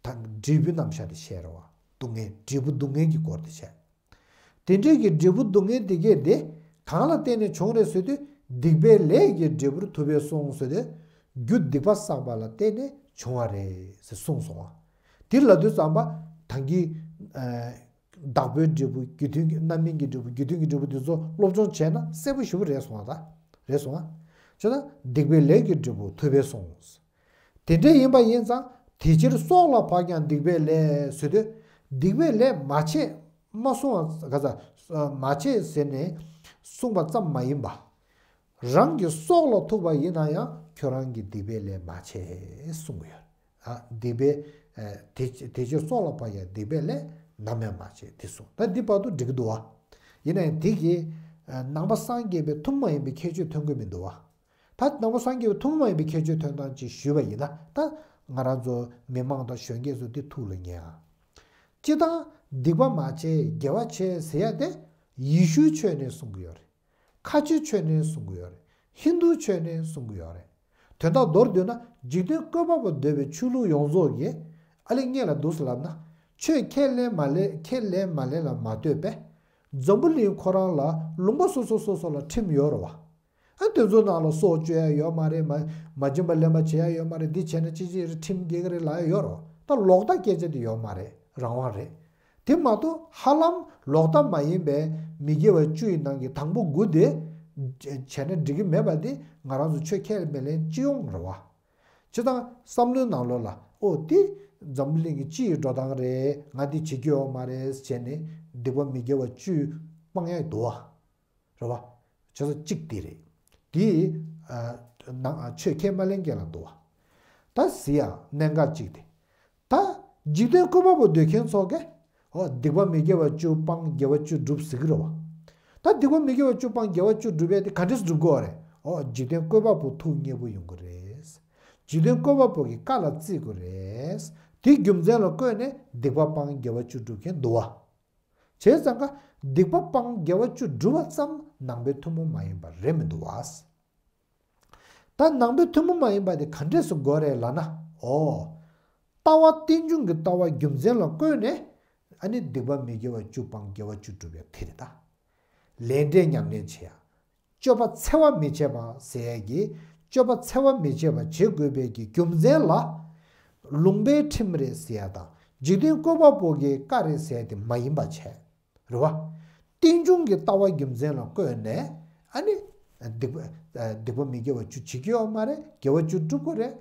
ད་འབྲས་བུའི་རྣམ་གཞག་དེ་བཤད་རེད་བ། སྡུག་བསྔལ་འབྲས་བུ་སྡུག་བསྔལ་གྱི་སྐོར་དེ་བཤད། དེ་འདྲའི་གི་འབྲས་བུ་སྡུག་བསྔལ་དེ་གས་དེ་གང་ལ་བརྟེན་ནས་བྱུང་རེད་ཟེར་དུས་སྡིག་པའི་ལས་ཀྱི་འབྲས་བུར་ཐུབ་པས་སོང་ཟེར་དུས་རྒྱུ་སྡིག་པ་བསགས་པ་ལ་བརྟེན་ནས་བྱུང་བ་རེད་ཟེར་གསུངས་སོང་བ། དེ་ལབ་དུས་ཙམ་པ་ད་གིན་ཨ་བདག་པོའི་འབྲས་བུ་རྒྱུ་མཐུན་གྱི་རྣམ་སྨིན་གྱི་འབྲས་བུ་རྒྱུ་མཐུན་གྱི་འབྲས་བུ་འདི་ཚོ་སློབ་སྦྱོང་བྱས་ན་གསལ་པོ་ཞེ་པོ་རེད་སོང་བ་ད། རེད་སོང་བ། བྱས་ན་སྡིག་པའི་ལས་ཀྱི་འབྲས་བུ་ཐུབ་པས་སོང་། དེ་འདྲ་ཡིན་པ་ཡིན་ཙང་དེ་ཕྱིར་སྲོག་ལ་བབ་ཀྱང་སྡིག་པའི་ལས་ཟེར་དུས་སྡིག་པའི་ལས་མ་བྱས་མ་བསྲུང་བ་ག་ས་མ་བྱས་ཟེར་ནས་གསུངས་པ་ཙམ་མ་ཡིན་པ། རང་གི་སྲོག་ལ་ཐུག་པ་ཡིན་ན་ཡང་ཁྱོད་རང་གིས་སྡིག་པའི་ལས་མ་བྱས་གསུང་གི་ཡོད། ཨ་སྡིག་པའི་ཨ་དེ་དེ་ཕྱིར་སྲོག་ལ་བབ་ཀྱང་སྡིག་པའི་ལས་ནམ་ཡང་མ་བྱས་དེ་གསུངས། ད་འདི་བར་དུ་འགྲིག་གི་འདུག་བ། ཡིན་ན་ཡང་དེ་གིས་ཨ་ནང་པ་སངས་རྒྱས་པའི་ཐུན་མོང་མ་ཡིན་པའི་ཁྱད་ཆོས་ཐོན་གི་མི་འདུག་བ། ད་ནང་པ་སངས་རྒྱས་པའི་ཐུན་མོང་མ་ཡིན་པའི་ཁྱད་ཆོས་ཐོན་སྟངས་ཅིག་ཞུས་པ་ཡིན་ན། ད་ང་རང་ཚོ་མི་མང་དང་གཞོན་སྐྱེས་ཚོ་འདི་ཐུགས་ལ་ངེས་ཨ། སྤྱིར་བཏང་སྡིག་པ་མ་བྱས་དགེ་བ་བྱས་ཟེར་ཡ་དེ་ཡེ་ཤུའི་ཆོས་ནས་གསུང་གི་ཡོད་རེད། ཁ་ཆེའི་ཆོས་ནས་གསུང་གི་ཡོད་རེད། ཧིན་རྡུའི་ཆོས་ནས་གསུང་གི་ཡོད་རེད། དོན་དག་མདོར་བསྡུས་ན་འཇིག་རྟེན་བཀོད་པ་པོ་འདོད་པའི་ཆོས་ལུགས་ཡོངས་རྫོགས་ཀྱིས་ཨ་ལེ་ངེད་ལ་འདུག་སེ་ལབ་ན། ཆོས་ཁས་ལེན་མ་ལེན་ཁས་ལེན་མ་ལེན་ལ་མ་ལྟོས་པས། འཛམ་བུ་གླིང་ཁོ་རང་ལ་ལུང་པ་སོ་སོ་སོ་སོ་ལ་ཁྲིམས་ཡོད་རེད་བ། ཨ་དེ་ཚོ་ནང་ལ་སྲོག་གཅོད་ཡ་ཡོད་མ་རེད། མ་མ་བྱིན་པ་ལེན་པ་བྱེད་ཡ་ཡོད་མ་རེད། འདི་བྱས་ན་ཅི་ཅི་རེད། ཁྲིམས་འགལ་གི་རེད་ལབ་ཡ་ཡོད་རེད་བ། ད་ལོག་ལྟ་སྐད་ཆ་དེ་ཡོད་མ་རེད། རང་དབང་རེད། དེ་མ་གཏོགས་ཧ་ལམ་ལོག་ལྟ་མ་ཡིན་པའི་མི་དགེ་བ་བཅུ་ཡི་ནང་གི་དང་པོ་དགུ་དེ་བྱས་ན་འགྲིག་གི་མེད་པ་དེ་ང་རང་ཚོ་ཆོས་ཁས་མི་ལེན་སྤྱི་ཡོངས་རེད་བ། སྤྱིར་བཏང་བསམ་བློའི་ནང་ལོགས་ལ་ཨོ་དེ་འཛམ་བུ་གླིང་གི་སྤྱི་ཡི་འགྲོ་སྟངས་རེད། ང་འདི་བྱེད་རྒྱུ་ཡོད་མ་རེད་བྱས་ནས་སྡིག་པ་མི་དགེ་བ་བཅུ་སྤང་ཡ་འདུག་བ། རེད་བ། བྱས་ཙང་གཅིག་དེ་རེད། དེ་ཨ་ནང་ཨ་ཆོས་ཁས་མ་ལེན་མཁན་ལ་འདུག་བ། ད་ཟེར་ཡ་གནད་འགག་གཅིག་དེ། ད་འཇིག་རྟེན་བཀོད་པ་པོ་འདོད་མཁན་ཚོ་གིས་ཨོ་སྡིག་པ་མི་དགེ་བ་བཅུ་སྤང་དགེ་བ་བཅུ་སྒྲུབ་ཟེར་གི་རེད་བ། ད་སྡིག་པ་མི་དགེ་བ་བཅུ་སྤང་དགེ་བ་བཅུ་སྒྲུབ་ཡ་དེ་ག་འདྲས་སྒྲུབ་དགོས་བ་རེད། ཨོ་འཇིག་རྟེན་བཀོད་པ་པོ་ཐུགས་མཉེས་པོ་ཡོང་གི་རེད། འཇིག་རྟེན་བཀོད་པ་པོ་གི་བཀའ་ལ་བརྩི་དགོས་རེད། དེ་རྒྱུ་མཚན་ལ་བཀོད་ནས་སྡིག་པ་སྤང་དགེ་བ་བཅུ་སྒྲུབ་མཁན་འདུག་བ། བྱས་ཙང་ཀ་སྡིག་པ་སྤང་དགེ་བ་བཅུ་སྒྲུབ་པ་ཙམ་ནང་པའི་ཐུན་མོང་མ་ཡིན་པ་རེད་མི་འདུག་བ། ད་ནང་པའི་ཐུན་མོང་མ་ཡིན་པ་དེ་ག་འདྲས་སུ་དགོས་རེད་ལབ་ན། ཨོ། ལྟ་བ་རྟེན་འབྱུང་གི་ལྟ་བ་རྒྱུ་མཚན་ལ་བཀོད་ནས་ཨ་ནི་སྡིག་པ་མི་དགེ་བ་བཅུ་སྤང་དགེ་བ་བཅུ་སྒྲུབ་ཡ་དེ་རེད་ད། ལས་འབྲས་ཉམས་ལེན་བྱེད་ཡ། སྤྱོད་པ་འཚེ་བ་མི་བྱེད་པ་ཟེར་ཡ་གི་སྤྱོད་པ་འཚེ་བ་མི་བྱེད་པ་བྱེད་དགོས་པའི་གི་རྒྱུ་མཚན་ལ་ལུང་པའི་ཁྲིམས་རེད་ཟེར་ཡ་དང་འཇིག་རྟེན་བཀོད་པ་པོ་གི་བཀའ་རེད་ཟེར་ཡ་དེ་མ་ཡིན་པ་བྱས། རེད་བ། རྟེན་འབྱུང་གི་ལྟ་བ་རྒྱུ་མཚན་ལ་བཀོད་ནས་ཨ་ནི་སྡིག་པ་སྡིག་པ་མི་དགེ་བ་བཅུ་བྱེད་ཀྱི་ཡོད་མ་རེད། དགེ་བ་བཅུ་སྒྲུབ་དགོས་རེད།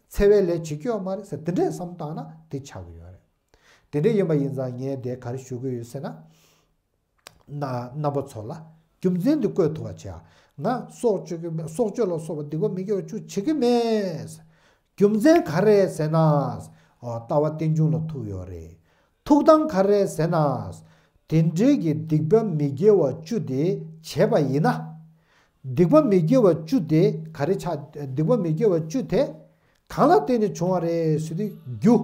འཚེ་བའི་ལས་བྱེད་ཀྱི་ཡོད་མ་རེད་ཟེར་དེ་འདྲས་བསམ་བཏང་ན་དེ་ཆགས་ཀྱི་ཡོད་རེད། དེ་འདྲས་ཡིན་པ་ཡིན་ཙང་ངས་དེ་ག་རེ་ཞུ་གི་ཡོད་ཟེར་ན། རྣམ་པ་ཚོ་ལ་རྒྱུ་མཚན་དེ་བཀོད་ཐུབ་པ་བྱས། ང་སྲོག་གཅོད་ཀྱི་མེད། སྲོག་གཅོད་ལ་སོགས་པ་སྡིག་པ་མི་དགེ་བ་བཅུ་བྱེད་ཀྱི་མེད། རྒྱུ་མཚན་ག་རེ་ཟེར་ན། ཨོ་ལྟ་བ་རྟེན་འབྱུང་ལ་ཐུག་ཡོད་རེད། ཐུག་སྟངས་ག་རེ་ཟེར་ན། དེ་འདྲའི་གི་སྡིག་པ་མི་དགེ་བ་བཅུ་དེ་བྱས་པ་ཡིན་ན། སྡིག་པ་མི་དགེ་བ་བཅུ་དེ་ག་རེ་ཆགས། སྡིག་པ་མི་དགེ་བ་བཅུ་དེ་གང་ལ་བརྟེན་ནས་བྱུང་བ་རེད་ཟེར་དུས་རྒྱུ།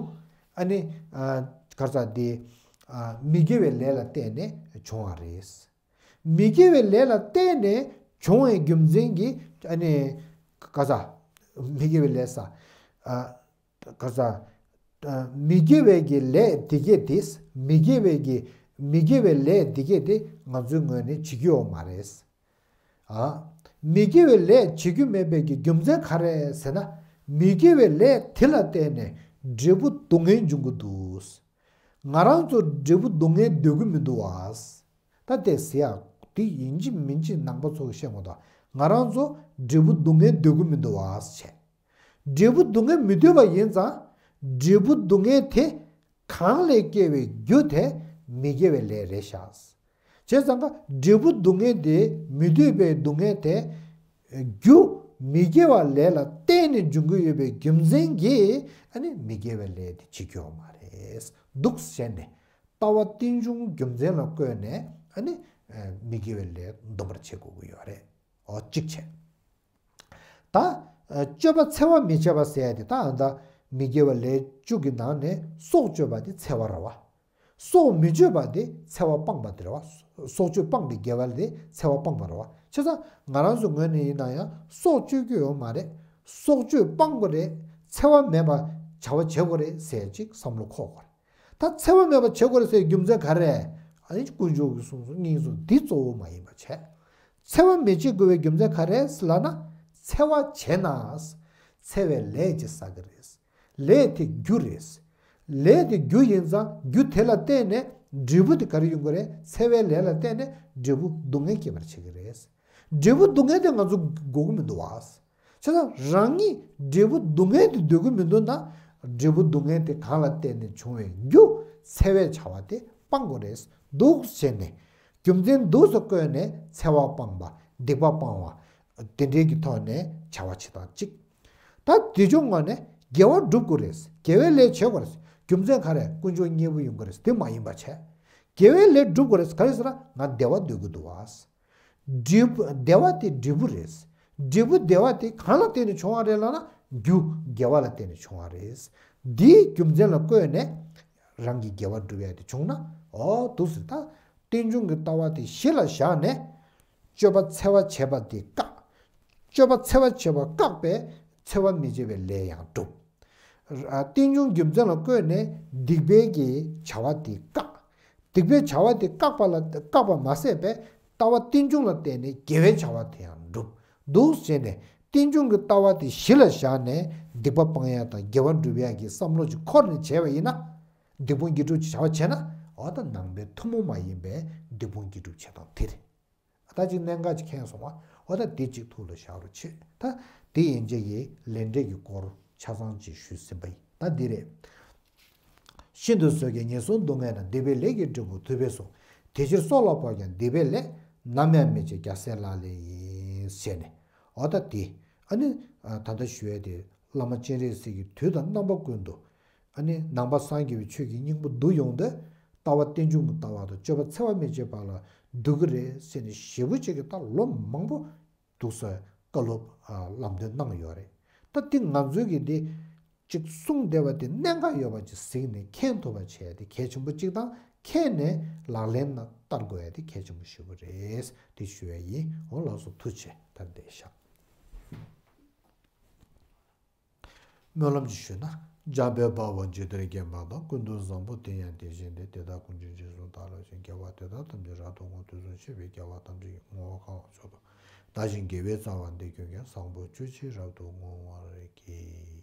ཨ་ནི་ཨ་ག་རེ་ཟེར་དེ། ཨ་མི་དགེ་བའི་ལས་ལ་བརྟེན་ནས་བྱུང་བ་རེད། མི་དགེ་བའི་ལས་ལ་བརྟེན་ནས་བྱུང་བའི་རྒྱུ་མཚན་གྱིས་ཨ་ནི་ག་རེ་ཟེར། མི་དགེ་བའི་ལས་ཟེར། ཨ་ག་རེ་ཟེར། ཨ་མི་དགེ་བའི་གི་ལས་འདི་གས་དེ། མི་དགེ་བའི་གི་མི་དགེ་བའི་ལས་འདི་གས་དེ་ང་ཚོའི་ངོས་ནས་བྱེད་རྒྱུ་ཡོད་མ་རེད། ཨ་མི་དགེ་བའི་ལས་བྱེད་རྒྱུ་མེད་པའི་གི་རྒྱུ་མཚན་ག་རེ་ཟེར་ན། མི་དགེ་བའི་ལས་དེ་ལ་བརྟེན་ནས་འབྲས་བུ་སྡུག་བསྔལ་འབྱུང་གི་འདུག། ང་རང་ཚོ་འབྲས་བུ་སྡུག་བསྔལ་འདོད་ཀྱི་མི་འདུག་བ། ད་དེ་ཟེར་ཡག་དེ་ཡིན་གཅིག་མིན་གཅིག་ནང་པ་ཚོ་བཤད་མ་ཐུབ། ང་རང་ཚོ་འབྲས་བུ་སྡུག་བསྔལ་འདོད་ཀྱི་མི་འདུག་བ་བྱས། འབྲས་བུ་སྡུག་བསྔལ་མི་འདོད་པ་ཡིན་ཙང་། འབྲས་བུ་སྡུག་བསྔལ་དེ་གང་ལས་སྐྱེ་བའི་རྒྱུ་དེ་མི་དགེ་བའི་ལས་རེད་ཤག། བྱས་ཙང་ཀ་འབྲས་བུ་སྡུག་བསྔལ་དེ་མི་འདོད་པའི་སྡུག་བསྔལ་དེ། རྒྱུ་མི་དགེ་བ་ལས་ལ་བརྟེན་ནས་འབྱུང་གི་ཡོད་པའི་རྒྱུ་མཚན་གྱིས་ཨ་ནི་མི་དགེ་བའི་ལས་དེ་བྱེད་རྒྱུ་ཡོད་མ་རེད། འདུག་བྱས་ནས་ལྟ་བ་རྟེན་འབྱུང་རྒྱུ་མཚན་ལ་བཀོད་ནས་ཨ་ནི་མི་དགེ་བའི་ལས་འདོན་པར་བྱེད་དགོས་ཀྱི་ཡོད་རེད། འོ་གཅིག་བྱས། ད་སྤྱོད་པ་འཚེ་བ་མི་བྱེད་པ་ཟེར་ཡ་དེ་ད་ཨ་ད་མི་དགེ་བ་ལས་བཅུ་གི་ནང་ནས་སྲོག་གཅོད་པ་དེ་འཚེ་བ་རེད་བ། སྲོག་མི་གཅོད་པ་དེ་འཚེ་བ་སྤངས་པ་དེ་རེད་བ། སྲོག་གཅོད་སྤངས་པའི་དགེ་བ་དེ་འཚེ་བ་སྤངས་པ་རེད་བ། བྱས་ཙང་ང་རང་ཚོའི་ངོས་ནས་ཡིན་ན་ཡང་སྲོག་གཅོད་རྒྱུ་ཡོད་མ་རེད། སྲོག་གཅོད་སྤང་དགོས་རེད། འཚེ་བ་མེད་པ་བྱ་བ་བྱེད་དགོས་རེད་ཟེར་ཅིག་བསམ་བློ་འཁོར་དགོས་རེད། ད་འཚེ་བ་མེད་པ་བྱེད་དགོས་རེད་ཟེར་རྒྱུ་མཚན་ག་རེ། ཨ་ནི་དཀོན་མཆོག་གིས་གསུངས་སོ་སྙིང་སོ་འདི་གཙོ་བོ་མ་ཡིན་པ་བྱས། འཚེ་བ་མི་བྱེད་དགོས་པའི་རྒྱུ་མཚན་ག་རེ་ལབ་ན། འཚེ་བ་བྱས་ན། འཚེ་བའི་ལས་ཅིག་བསགས་ཀྱི་རེད། ལས་དེ་རྒྱུ་རེད། ལས་དེ་རྒྱུ་ཡིན་ཙང་རྒྱུ་དེ་ལ་བརྟེན་ནས་འབྲས་བུ་དེ་ག་རེ་ཡོང་གི་རེད། འཚེ་བའི་ལས་ལ་བརྟེན་ནས་འབྲས་བུ་སྡུག་བསྔལ་སྐྱེད་པར་བྱེད་ཀྱི་རེད། འབྲས་བུ་སྡུག་བསྔལ་དེ་ང་ཚོ་དགོས་ཀྱི་མི་འདུག་བ། བྱས་ཙང་རང་ཉིད་འབྲས་བུ་སྡུག་བསྔལ་དེ་འདོད་ཀྱི་མི་འདུག་ན། འབྲས་བུ་སྡུག་བསྔལ་དེ་གང་ལ་བརྟེན་ནས་བྱུང་བའི་རྒྱུ་འཚེ་བའི་བྱ་བ་དེ་སྤང་དགོས་རེད། འདུག་བྱས་ནས་རྒྱུ་མཚན་འདུག་སེ་བཀོད་ནས་འཚེ་བ་སྤངས་པ། སྡིག་པ་སྤང་བ། དེ་འདྲའི་གི་ཐོག་ནས་བྱ་བ་བྱེད་སྟངས་གཅིག། ད་དེ་ཕྱོགས་ངོས་ནས་དགེ་བ་སྒྲུབ་དགོས་རེད། དགེ་བའི་ལས་བྱེད་དགོས་རེད། རྒྱུ་མཚན་ག་རེ། དཀོན་མཆོག་མཉེས་པོ་ཡོང་གི་རེད། དེ་མ་ཡིན་པ་བྱས། དགེ་བའི་ལས་སྒྲུབ་དགོས་རེད། ག་རེ་ཟེར་ན་ང་བདེ་བ་འདོད་ཀྱི་འདུག་བ། འབྲས་བུ་བདེ་བ་དེ་འབྲས་བུ་རེད། འབྲས་བུ་བདེ་བ་དེ་གང་ལ་བརྟེན་ནས་བྱུང་བ་རེད་ལབ་ན། རྒྱུ་དགེ་བ་ལ་བརྟེན་ནས་བྱུང་བ་རེད། འདིའི་རྒྱུ་མཚན་ལ་བཀོད་ནས་རང་གི་དགེ་བ་སྒྲུབ་ཡ་དེ་བྱུང་ན། འོ་འདུག་ཟེར། ད་རྟེན་འབྱུང་གི་ལྟ་བ་དེ་གཞི་ལ་བཞག་ནས་སྤྱོད་པ་འཚེ་བ་བྱེད་པ་དེ་བཀག། སྤྱོད་པ་འཚེ་བ་བྱེད་པ་བཀག་པས་འཚེ་བ་མི་བྱེད་པའི་ལས་ཡང་སྒྲུབ། རྟེན་འབྱུང་རྒྱུ་མཚན་ལ་བཀོད་ནས་སྡིག་པའི་གི་བྱ་བ་དེ་བཀག། སྡིག་པའི་བྱ་བ་དེ་བཀག་པ་ལ་བཀག་པ་མ་ཟད་པས་ལྟ་བ་རྟེན་འབྱུང་ལ་བརྟེན་ནས་དགེ་བའི་བྱ་བ་དེ་ཡང་འགྲུབ། འདུག་བྱས་ནས་རྟེན་འབྱུང་གི་ལྟ་བ་དེ་གཞི་ལ་བཞག་ནས་སྡིག་པ་སྤང་ཡ་དང་དགེ་བ་སྒྲུབ་ཡ་གི་བསམ་བློ་ཅིག་འཁོར་ནས་བྱས་པ་ཡིན་ན། སྡིག་སྤོང་དགེ་སྒྲུབ་ཀྱི་བྱ་བ་བྱས་ན། འོ་ད་ནང་པའི་ཐུན་མོང་མ་ཡིན་པའི་སྡིག་སྤོང་དགེ་སྒྲུབ་བྱེད་སྟངས་དེ་རེད། ད་ཅིག་གནད་འགག་ཅིག་མཁྱེན་སོང་བ། འོ་ད་དེ་གཅིག་ཐུགས་ལ་བཞག་རོགས་བྱེད། ད་དེ་ཡན་ཆད་ཀྱི་ལས་འབྲས་ཀྱི་སྐོར་ཆ་ཚང་ཅིག་ཞུས་ཟིན་པ་ཡིན། ད་འདི་རེད། ཤིན་ཏུ་བཟོད་ཀྱང་ངན་སོང་སྡུག་བསྔལ་ན། སྡིག་པའི་ལས་ཀྱི་འབྲས་བུ་ཐུབ་པས་སོ། དེ་ཕྱིར་སྲོག་ལ་ཕོག་ཀྱང་སྡིག་པའི་ལས། ནམ་ཡང་མི་བྱེད་རྒྱལ་སྲས་ལག་ལེན་ཡིན། ཞེས་ནས། འོ་ད་དེ། ཨ་ནི། ད་ལྟ་ཞུ་ཡས་དེ་བླ་མ་སྤྱན་རས་གཟིགས་ཀྱིས་དུས་དང་རྣམ་པ་ཀུན་ཏུ། ཨ་ནི་ནང་པ་སངས་རྒྱས་པའི་ཆོས་ཀྱི་སྙིང་པོ་བསྡུ་ཡོང་དུས། ལྟ་བ་རྟེན་འབྱུང་གི་ལྟ་བ་དང་སྤྱོད་པ་འཚེ་བ་མི་བྱེད་པ་ལ་བསྡུ་གི་རེད་ཟེར་ནས་ཞེ་པོ་ཅིག་གི་ད་ལོ་མང་པོ་འདུག་སེ་བཀའ་སློབ་ལམ་སྟོན་གནང་ཡོད་རེད། ད་འདི་ང་ཚོའི་གི་འདི་ཅིག་གསུངས་བསྡད་པ་དེ་གནད་འགག་ཡོད་པ་ཅིག་གཟིགས་ནས་མཁྱེན་ཐུབ་པ་བྱས་ཏེ་གལ་ཆེན་པོ་གཅིག་དང་། མཁྱེན་ནས་ལག་ལེན་ལ་བསྟར་དགོས་ཡ་དེ་གལ་ཆེན་པོ་ཞེ་པོ་རེད། དེ་ཞུ་ཡ་ཡིན། འོ་ལགས་སོ། ཐུགས་རྗེ་ཆེ། ད་འདི་བཞག་སྨོན་ལམ་ཅིག་ཞུས་ན། འཇམ་དཔལ་དཔའ་བོས་ཇི་ལྟར་མཁྱེན་པ་དང་། ཀུན་ཏུ་བཟང་པོ་དེ་ཡང་དེ་བཞིན་ཏེ། དེ་དག་ཀུན་གྱི་རྗེས་སུ་བདག་སློབ་ཅིང་། དགེ་བ་དེ་དག་ཐམས་ཅད་རབ་ཏུ་བསྔོ། དུས་གསུམ་གཤེགས་པའི་རྒྱལ་བ་ཐམས་ཅད་ཀྱིས། བསྔོ་བ་གང་ལ་མཆོག་ཏུ་བདག་གཞན་དགེ་བའི་རྩ་བ་འདི་ཀུན་ཀྱང་། བཟང་པོ་སྤྱོད་ཕྱིར་རབ་ཏུ་བསྔོ་བར་བགྱི།